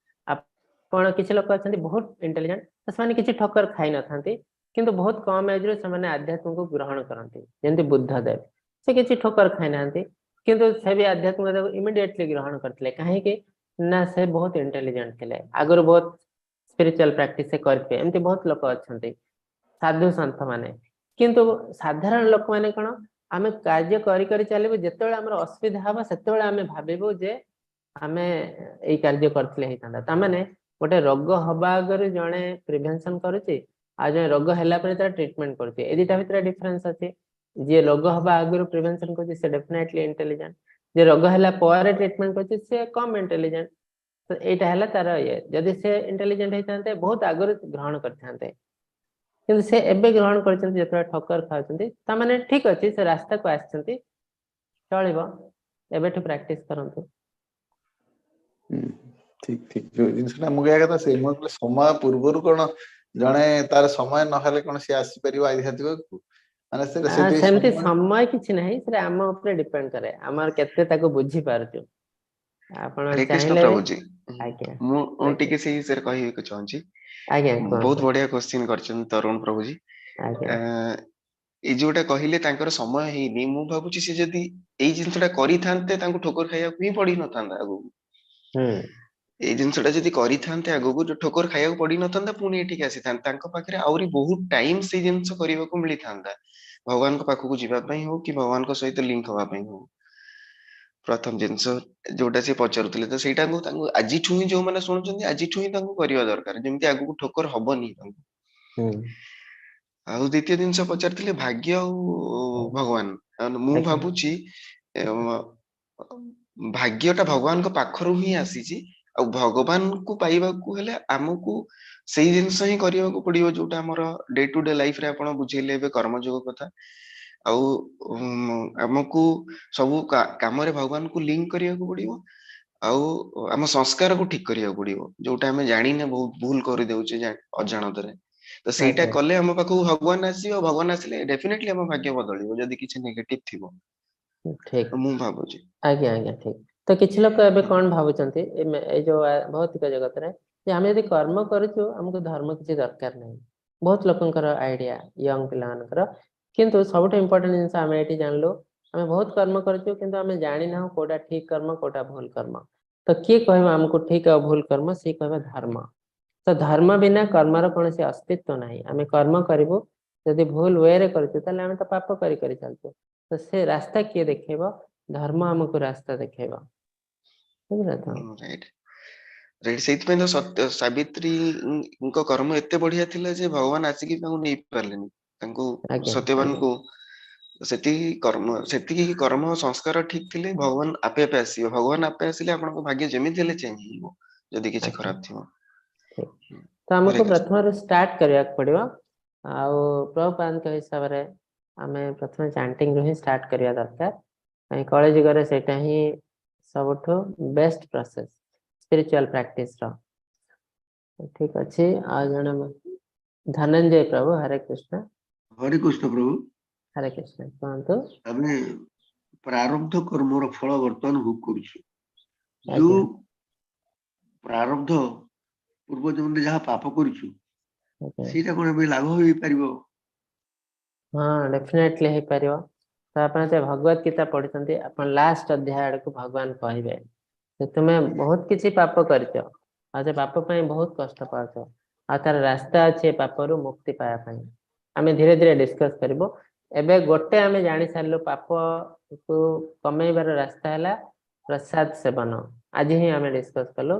ଆପଣ କିଛି ଲୋକ ଅଛନ୍ତି ବହୁତ ଇଣ୍ଟେଲିଜେଣ୍ଟ, ତ ସେମାନେ କିଛି ଠୋକର ଖାଇନଥାନ୍ତି, କିନ୍ତୁ ବହୁତ କମ ଏଜରୁ ସେମାନେ ଆଧ୍ୟାତ୍ମକୁ ଗ୍ରହଣ କରନ୍ତି। ଯେମିତି ବୁଦ୍ଧଦେବ, ସେ କିଛି ଠୋକର ଖାଇନାହାନ୍ତି, କିନ୍ତୁ ସେ ବି ଆଧ୍ୟାତ୍ମିକତାକୁ ଇମିଡିଏଟଲି ଗ୍ରହଣ କରିଥିଲେ। କାହିଁକି ନା ସେ ବହୁତ ଇଣ୍ଟେଲିଜେଣ୍ଟ ଥିଲେ, ଆଗରୁ ବହୁତ ସ୍ପିରିଚୁଆଲ ପ୍ରାକ୍ଟିସ ସେ କରିଥିବେ। ଏମିତି ବହୁତ ଲୋକ ଅଛନ୍ତି, ସାଧୁ ସନ୍ଥ ମାନେ। କିନ୍ତୁ ସାଧାରଣ ଲୋକମାନେ କଣ, ଆମେ କାର୍ଯ୍ୟ କରି କରି ଚାଲିବୁ, ଯେତେବେଳେ ଆମର ଅସୁବିଧା ହବ ସେତେବେଳେ ଆମେ ଭାବିବୁ ଯେ ଆମେ ଏଇ କାର୍ଯ୍ୟ କରିଥିଲେ ହେଇଥାନ୍ତା। ତାମାନେ ଗୋଟେ ରୋଗ ହବା ଆଗରୁ ଜଣେ ପ୍ରିଭେନ୍ସନ କରୁଛି, ଆଉ ଜଣେ ରୋଗ ହେଲା ପରେ ତାର ଟ୍ରିଟମେଣ୍ଟ କରୁଛି। ଏ ଦିଟା ଭିତରେ ଡିଫରେନ୍ସ ଅଛି। ଯିଏ ରୋଗ ହବା ଆଗରୁ ପ୍ରିଭେନ୍ସନ କରୁଛି ସେ ଡେଫିନେଟଲି ଇଣ୍ଟେଲିଜେଣ୍ଟ, ଯିଏ ରୋଗ ହେଲା ପରେ ଟ୍ରିଟମେଣ୍ଟ କରୁଛି ସେ କମ ଇଣ୍ଟେଲିଜେଣ୍ଟ। ତ ଏଇଟା ହେଲା ତାର ଇଏ। ଯଦି ସେ ଇଣ୍ଟେଲିଜେଣ୍ଟ ହେଇଥାନ୍ତେ, ବହୁତ ଆଗରୁ ଗ୍ରହଣ କରିଥାନ୍ତେ, କିନ୍ତୁ ସେ ଏବେ ଗ୍ରହଣ କରିଛନ୍ତି ଯେତେବେଳେ ଠୋକର ଖାଉଛନ୍ତି। ତାମାନେ ଠିକ ଅଛି, ସେ ରାସ୍ତାକୁ ଆସିଛନ୍ତି, ଚଳିବ, ଏବେଠୁ ପ୍ରାକ୍ଟିସ କରନ୍ତୁ। ଠିକ ଠିକ, ଯୋଉ ଜିନିଷଟା ମୁଁ କହିବା କଥା ସେଇ। ମୁଁ କହିଲି ସମୟ ପୂର୍ବରୁ କଣ ଜଣେ ତାର ସମୟ ନହେଲେ କଣ ସିଏ ଆସିପାରିବ ଆଧ୍ୟାତ୍ମିକକୁ? ମାନେ ସେଟା ସେଥିପାଇଁ ସେମିତି ସମୟ ସମୟ କିଛି ନାହିଁ, ସେଟା ଆମ ଉପରେ ଡିପେଣ୍ଡ କରେ, ଆମର କେତେ ତାକୁ ବୁଝି ପାରୁଛୁ। ଆପଣ ହରେ କୃଷ୍ଣ ଚାହିଁଲେ ପ୍ରଭୁଜୀ। ଆଜ୍ଞା। ମୁଁ ମୁଁ ଟିକେ ସେଇ ବିଷୟରେ କହିବାକୁ ଚାହୁଁଛି। ଆଜ୍ଞା, ବହୁତ କୁହନ୍ତୁ। ବଢିଆ କ୍ୱେଶ୍ଚିନ୍ କରିଛନ୍ତି ତରୁଣ ପ୍ରଭୁଜୀ। ଏଇ ଯୋଉଟା କହିଲେ ତାଙ୍କର ସମୟ ହେଇନି, ମୁଁ ଭାବୁଛି ସେ ଯଦି ଏଇ ଜିନିଷଟା କରିଥାନ୍ତେ, ତାଙ୍କୁ ଠୋକର ଖାଇବାକୁ ହିଁ ପଡିନଥାନ୍ତା ଆଗକୁ। ଏଇ ଜିନିଷଟା ଯଦି କରିଥାନ୍ତେ ଆଗକୁ, ଯୋଉ ଠୋକର ଖାଇବାକୁ ପଡିନଥାନ୍ତା, ପୁଣି ଏଠିକି ଆସିଥାନ୍ତେ। ତାଙ୍କ ପାଖରେ ଆହୁରି ବହୁତ ଟାଇମ ସେଇ ଜିନିଷ କରିବାକୁ ମିଳିଥାନ୍ତା, ଭଗବାନଙ୍କ ପାଖକୁ ଯିବା ପାଇଁ ହଉ କି ଭଗବାନଙ୍କ ସହିତ ଲିଙ୍କ ହବା ପାଇଁ ହଉ। ପ୍ରଥମ ଜିନିଷ ଯୋଉଟା ସେ ପଚାରୁଥିଲେ, ତ ସେଇଟାକୁ ତାଙ୍କୁ ଆଜିଠୁ ହିଁ, ଯୋଉମାନେ ଶୁଣୁଛନ୍ତି, ଆଜିଠୁ ହିଁ ତାଙ୍କୁ କରିବା ଦରକାର, ଯେମିତି ଆଗକୁ ଠୋକର ହବନି ତାଙ୍କୁ। ଆଉ ଦ୍ୱିତୀୟ ଜିନିଷ ପଚାରିଥିଲେ ଭାଗ୍ୟ ଆଉ ଭଗବାନ। ଆଉ ମୁଁ ଭାବୁଛି ଭାଗ୍ୟଟା ଭଗବାନଙ୍କ ପାଖରୁ ହିଁ ଆସିଛି, ଆଉ ଭଗବାନଙ୍କୁ ପାଇବାକୁ ହେଲେ ଆମକୁ ସେଇ ଜିନିଷ ହିଁ କରିବାକୁ ପଡିବ ଯୋଉଟା ଆମର ଡେ ଟୁ ଡେ ଲାଇଫରେ ଆପଣ ବୁଝେଇଲେ ଏବେ କର୍ମଯୋଗ କଥା। ଆଉ ଆମକୁ ସବୁ କାମରେ ଭଗବାନଙ୍କୁ ଲିଙ୍କ କରିବାକୁ ପଡିବ, ଆଉ ଆମ ସଂସ୍କାରକୁ ଠିକ କରିବାକୁ ପଡିବ, ଯୋଉଟା ଆମେ ଜାଣିନେ ବହୁତ ଭୁଲ କରିଦଉଛେ ଅଜାଣତରେ। ତ ସେଇଟା କଲେ ଆମ ପାଖକୁ ଭଗବାନ ଆସିବ, ଆଉ ଭଗବାନ ଆସିଲେ ଡେଫିନେଟଲି ଆମ ଭାଗ୍ୟ ବଦଳିବ ଯଦି କିଛି ନେଗେଟିଭ ଥିବ। ମୁଁ ଭାବୁଛି। ଆଜ୍ଞା, ଠିକ। ତ କିଛି ଲୋକ ଏବେ କଣ ଭାବୁଛନ୍ତି ଏଇ ଯୋଉ ଭୌତିକ ଜଗତରେ, ଯେ ଆମେ ଯଦି କର୍ମ କରୁଛୁ ଆମକୁ ଧର୍ମ କିଛି ଦରକାର ନାହିଁ। ବହୁତ ଲୋକଙ୍କର ଆଇଡିଆ, ୟଙ୍ଗ ପିଲାମାନଙ୍କର। କିନ୍ତୁ ସବୁଠୁ ଇମ୍ପୋର୍ଟାଣ୍ଟ ଜିନିଷ ଆମେ ଏଠି ଜାଣିଲୁ, ଆମେ ବହୁତ କର୍ମ କରୁଛୁ, କିନ୍ତୁ ଆମେ ଜାଣିନାହୁଁ କୋଉଟା ଠିକ କର୍ମ, କୋଉଟା ଭୁଲ କର୍ମ। ତ କିଏ କହିବ ଆମକୁ ଠିକ ଆଉ ଭୁଲ କର୍ମ? ସିଏ କହିବ ଧର୍ମ। ତ ଧର୍ମ ବିନା କର୍ମର କୌଣସି ଅସ୍ତିତ୍ୱ ନାହିଁ। ଆମେ କର୍ମ କରିବୁ, ଯଦି ଭୁଲ ୱେରେ କରୁଛୁ ତାହେଲେ ଆମେ ତ ପାପ କରି କରି ଚାଲୁଛୁ। ତ ସେ ରାସ୍ତା କିଏ ଦେଖେଇବ? ଧର୍ମ ଆମକୁ ରାସ୍ତା ଦେଖେଇବ, ବୁଝିଲେ ତ? ରାଇଟ୍, ସେଇଥିପାଇଁ ତ ସତ୍ୟ ସାବିତ୍ରୀଙ୍କ କର୍ମ ଏତେ ବଢିଆ ଥିଲା ଯେ ଭଗବାନ ଆସିକି ତାଙ୍କୁ ନେଇ ପାରିଲେନି ତାଙ୍କୁ, ସତ୍ୟବାନଙ୍କୁ। ସେତିକି କର୍ମ ସଂସ୍କାର ଠିକ ଥିଲେ ଭଗବାନ ଆପେ ଆପେ ଆସିବେ। ଭଗବାନ ଆପେ ଆସିଲେ ଆପଣଙ୍କ ଭାଗ୍ୟ ଯେମିତି ହେଲେ ଚେଞ୍ଜ ହେଇଯିବ, ଯଦି କିଛି ଖରାପ ଥିବ। ଠିକ। ତ ଆମକୁ ହରେ କୃଷ୍ଣ। ପ୍ରଥମରୁ ଷ୍ଟାର୍ଟ କରିବାକୁ ପଡିବ। ଆଉ ପ୍ରଭୁପାଦଙ୍କ ହିସାବରେ ଆମେ ପ୍ରଥମେ ଚାଣ୍ଟିଂ ରୁ ହିଁ ଷ୍ଟାର୍ଟ କରିବା ଦରକାର, କାହିଁ କଳି ଯୁଗରେ ସେଇଟା ହିଁ ସବୁଠୁ ବେଷ୍ଟ ପ୍ରୋସେସ ସ୍ପିରିଚୁଆଲ ପ୍ରାକ୍ଟିସ ର। ଠିକ ଅଛି, ଆଉ ଜଣେ ଧନଞ୍ଜୟ ପ୍ରଭୁ, ହରେ କୃଷ୍ଣ। ହରେ କୃଷ୍ଣ ପ୍ରଭୁ। ହରେ କୃଷ୍ଣ, କୁହନ୍ତୁ। ଆମେ ପ୍ରାରବ୍ଧ କର୍ମର ଫଳ ବର୍ତ୍ତମାନ ଭୋଗ କରୁଛୁ। ଯୋଉ ପ୍ରାରବ୍ଧ ପୂର୍ବ ଜନ୍ମରେ ଯାହା ପାପ କରିଛୁ, ସେଇଟା କଣ ଏବେ ଲାଘବ ହେଇପାରିବ? ହଁ, ଡେଫିନେଟଲି ହେଇପାରିବ। ତ ଆପଣ ଯେ ଭଗବତ ଗୀତା ପଢିଛନ୍ତି, ଆପଣ ଲାଷ୍ଟ ଅଧ୍ୟାୟ ଆଡକୁ ଭଗବାନ କହିବେ ଯେ ତୁମେ ବହୁତ କିଛି ପାପ କରିଛ ଆଉ ସେ ପାପ ପାଇଁ ବହୁତ କଷ୍ଟ ପାଉଛ, ଆଉ ତାର ରାସ୍ତା ଅଛି ଏ ପାପରୁ ମୁକ୍ତି ପାଇବା ପାଇଁ। ଆମେ ଧୀରେ ଧୀରେ ଡିସ୍କସ କରିବୁ। ଏବେ ଗୋଟେ ଆମେ ଜାଣି ସାରିଲୁ, ପାପକୁ କମେଇବାର ରାସ୍ତା ହେଲା ପ୍ରସାଦ ସେବନ। ଆଜି ହିଁ ଆମେ ଡିସ୍କସ କଲୁ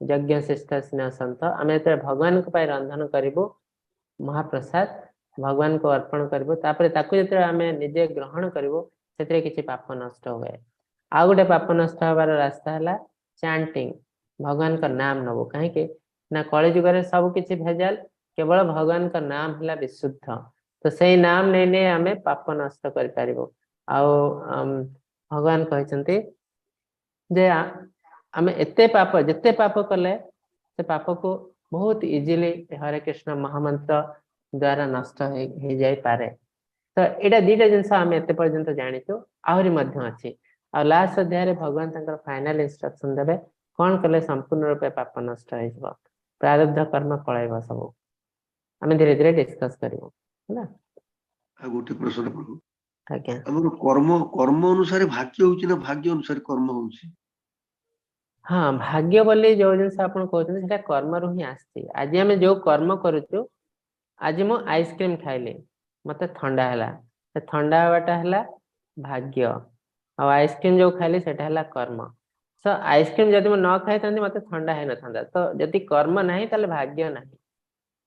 ଯଜ୍ଞ ଶିଷ୍ଟାସିନ ସନ୍ଥ। ଆମେ ଯେତେବେଳେ ଭଗବାନଙ୍କ ପାଇଁ ରନ୍ଧନ କରିବୁ, ମହାପ୍ରସାଦ ଭଗବାନଙ୍କୁ ଅର୍ପଣ କରିବୁ, ତାପରେ ତାକୁ ଯେତେବେଳେ ଆମେ ନିଜେ ଗ୍ରହଣ କରିବୁ, ସେଥିରେ କିଛି ପାପ ନଷ୍ଟ ହୁଏ। ଆଉ ଗୋଟେ ପାପ ନଷ୍ଟ ହବାର ରାସ୍ତା ହେଲା ଚାଣ୍ଟିଂ, ଭଗବାନଙ୍କ ନାମ ନବୁ। କାହିଁକି ନା କଳି ଯୁଗରେ ସବୁ କିଛି ଭେଜାଲ, କେବଳ ଭଗବାନଙ୍କ ନାମ ହେଲା ବିଶୁଦ୍ଧ। ତ ସେଇ ନାମ ନେଇ ନେଇ ଆମେ ପାପ ନଷ୍ଟ କରିପାରିବୁ। ଆଉ ଭଗବାନ କହିଛନ୍ତି ଯେ ଆମେ ଏତେ ପାପ, ଯେତେ ପାପ କଲେ ସେ ପାପକୁ ବହୁତ ଇଜିଲି ହରେ କୃଷ୍ଣ ମହାମନ୍ତ୍ର ଦ୍ଵାରା ନଷ୍ଟ ହେଇଯାଇପାରେ। ତ ଏଇଟା ଦିଟା ଜିନିଷ ଆମେ ଏତେ ପର୍ଯ୍ୟନ୍ତ ଜାଣିଛୁ, ଆହୁରି ମଧ୍ୟ ଅଛି। ଆଉ ଲାଷ୍ଟ ଅଧ୍ୟାୟରେ ଭଗବାନ ତାଙ୍କର ଫାଇନାଲ ଇନଷ୍ଟ୍ରକ୍ସନ ଦେବେ କଣ କଲେ ସମ୍ପୂର୍ଣ୍ଣ ରୂପେ ପାପ ନଷ୍ଟ ହେଇଯିବ, ପ୍ରାରବ୍ଧ କର୍ମ ପଳେଇବ ସବୁ। ଆମେ ଧୀରେ ଧୀରେ ଡିସ୍କସ କରିବୁ, ହେଲା? ଆଉ ଗୋଟେ ପ୍ରଶ୍ନ ପ୍ରଭୁ। ଆଜ୍ଞା। ଆମର କର୍ମ ଅନୁସାରେ ଭାଗ୍ୟ ହଉଛି ନା ଭାଗ୍ୟ ଅନୁସାରେ କର୍ମ ହଉଛି? ହଁ, ଭାଗ୍ୟ ବୋଲି ଯୋଉ ଜିନିଷ ଆପଣ କହୁଛନ୍ତି ସେଟା କର୍ମରୁ ହିଁ ଆସିଛି। ଆଜି ଆମେ ଯୋଉ କର୍ମ କରୁଛୁ, ଆଜି ମୁଁ ଆଇସ୍କ୍ରିମ ଖାଇଲି, ମତେ ଥଣ୍ଡା ହେଲା, ସେ ଥଣ୍ଡା ହବାଟା ହେଲା ଭାଗ୍ୟ। ଆଉ ଆଇସ୍କ୍ରିମ ଯୋଉ ଖାଇଲି ସେଟା ହେଲା କର୍ମ। ତ ଆଇସ୍କ୍ରିମ ଯଦି ମୁଁ ନ ଖାଇଥାନ୍ତି ମତେ ଥଣ୍ଡା ହେଇନଥାନ୍ତା। ତ ଯଦି କର୍ମ ନାହିଁ ତାହେଲେ ଭାଗ୍ୟ ନାହିଁ,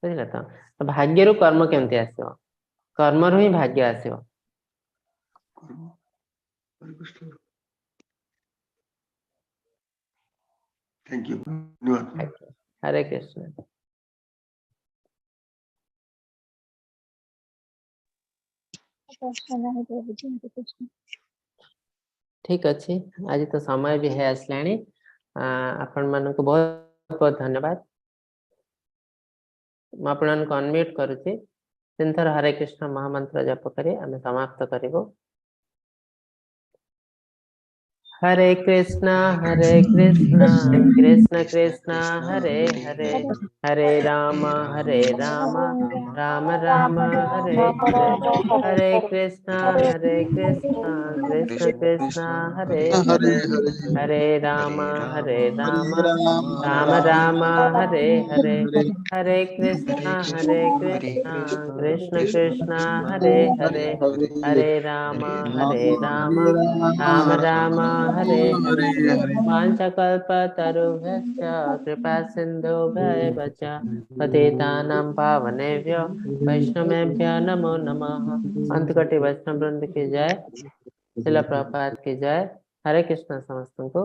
ବୁଝିଲେ ତ? ତ ଭାଗ୍ୟରୁ କର୍ମ କେମିତି ଆସିବ? କର୍ମରୁ ହିଁ ଭାଗ୍ୟ ଆସିବ। କର୍ମ। ହରେ କୃଷ୍ଣ, thank you, ଧନ୍ୟବାଦ। ହରେ କୃଷ୍ଣ। ପ୍ରଶ୍ନ ନାହିଁ ପ୍ରଭୁଜୀ, ହରେ କୃଷ୍ଣ। ଠିକ ଅଛି, ଆଜି ତ ସମୟ ବି ହେଇ ଆସିଲାଣି। ଆପଣ ମାନଙ୍କୁ ବହୁତ ବହୁତ ଧନ୍ୟବାଦ। ମୁଁ ଆପଣମାନଙ୍କୁ ଅନମ୍ୟୁଟ କରୁଛି। ତିନିଥର ହରେ କୃଷ୍ଣ ମହାମନ୍ତ୍ର ଜପ କରି ଆମେ ସମାପ୍ତ କରିବୁ। ହରେ କୃଷ୍ଣ ହରେ କୃଷ୍ଣ କୃଷ୍ଣ କୃଷ୍ଣ ହରେ ହରେ, ହରେ ରାମ ହରେ ରାମ ରାମ ରାମ ହରେ ହରେ, ହରେ କୃଷ୍ଣ ହରେ କୃଷ୍ଣ କୃଷ୍ଣ କୃଷ୍ଣ ହରେ ହରେ, ହରେ ରାମ ହରେ ରାମ ରାମ ରାମ ହରେ ହରେ, ହରେ କୃଷ୍ଣ ହରେ କୃଷ୍ଣ କୃଷ୍ଣ କୃଷ୍ଣ ହରେ ହରେ, ହରେ ରାମ ହରେ ରାମ ରାମ ରାମ ହରେ ହରେ। वाञ्छाकल्पतरुभ्यश्च कृपा सिन्धुभ्य च पतितानां पावनेभ्यो वैष्णवेभ्यो नमो नमः। अंतकोटि वैष्णव वृंद की जय, श्रील प्रभुपाद की जय। हरे कृष्ण ସମସ୍ତଙ୍କୁ।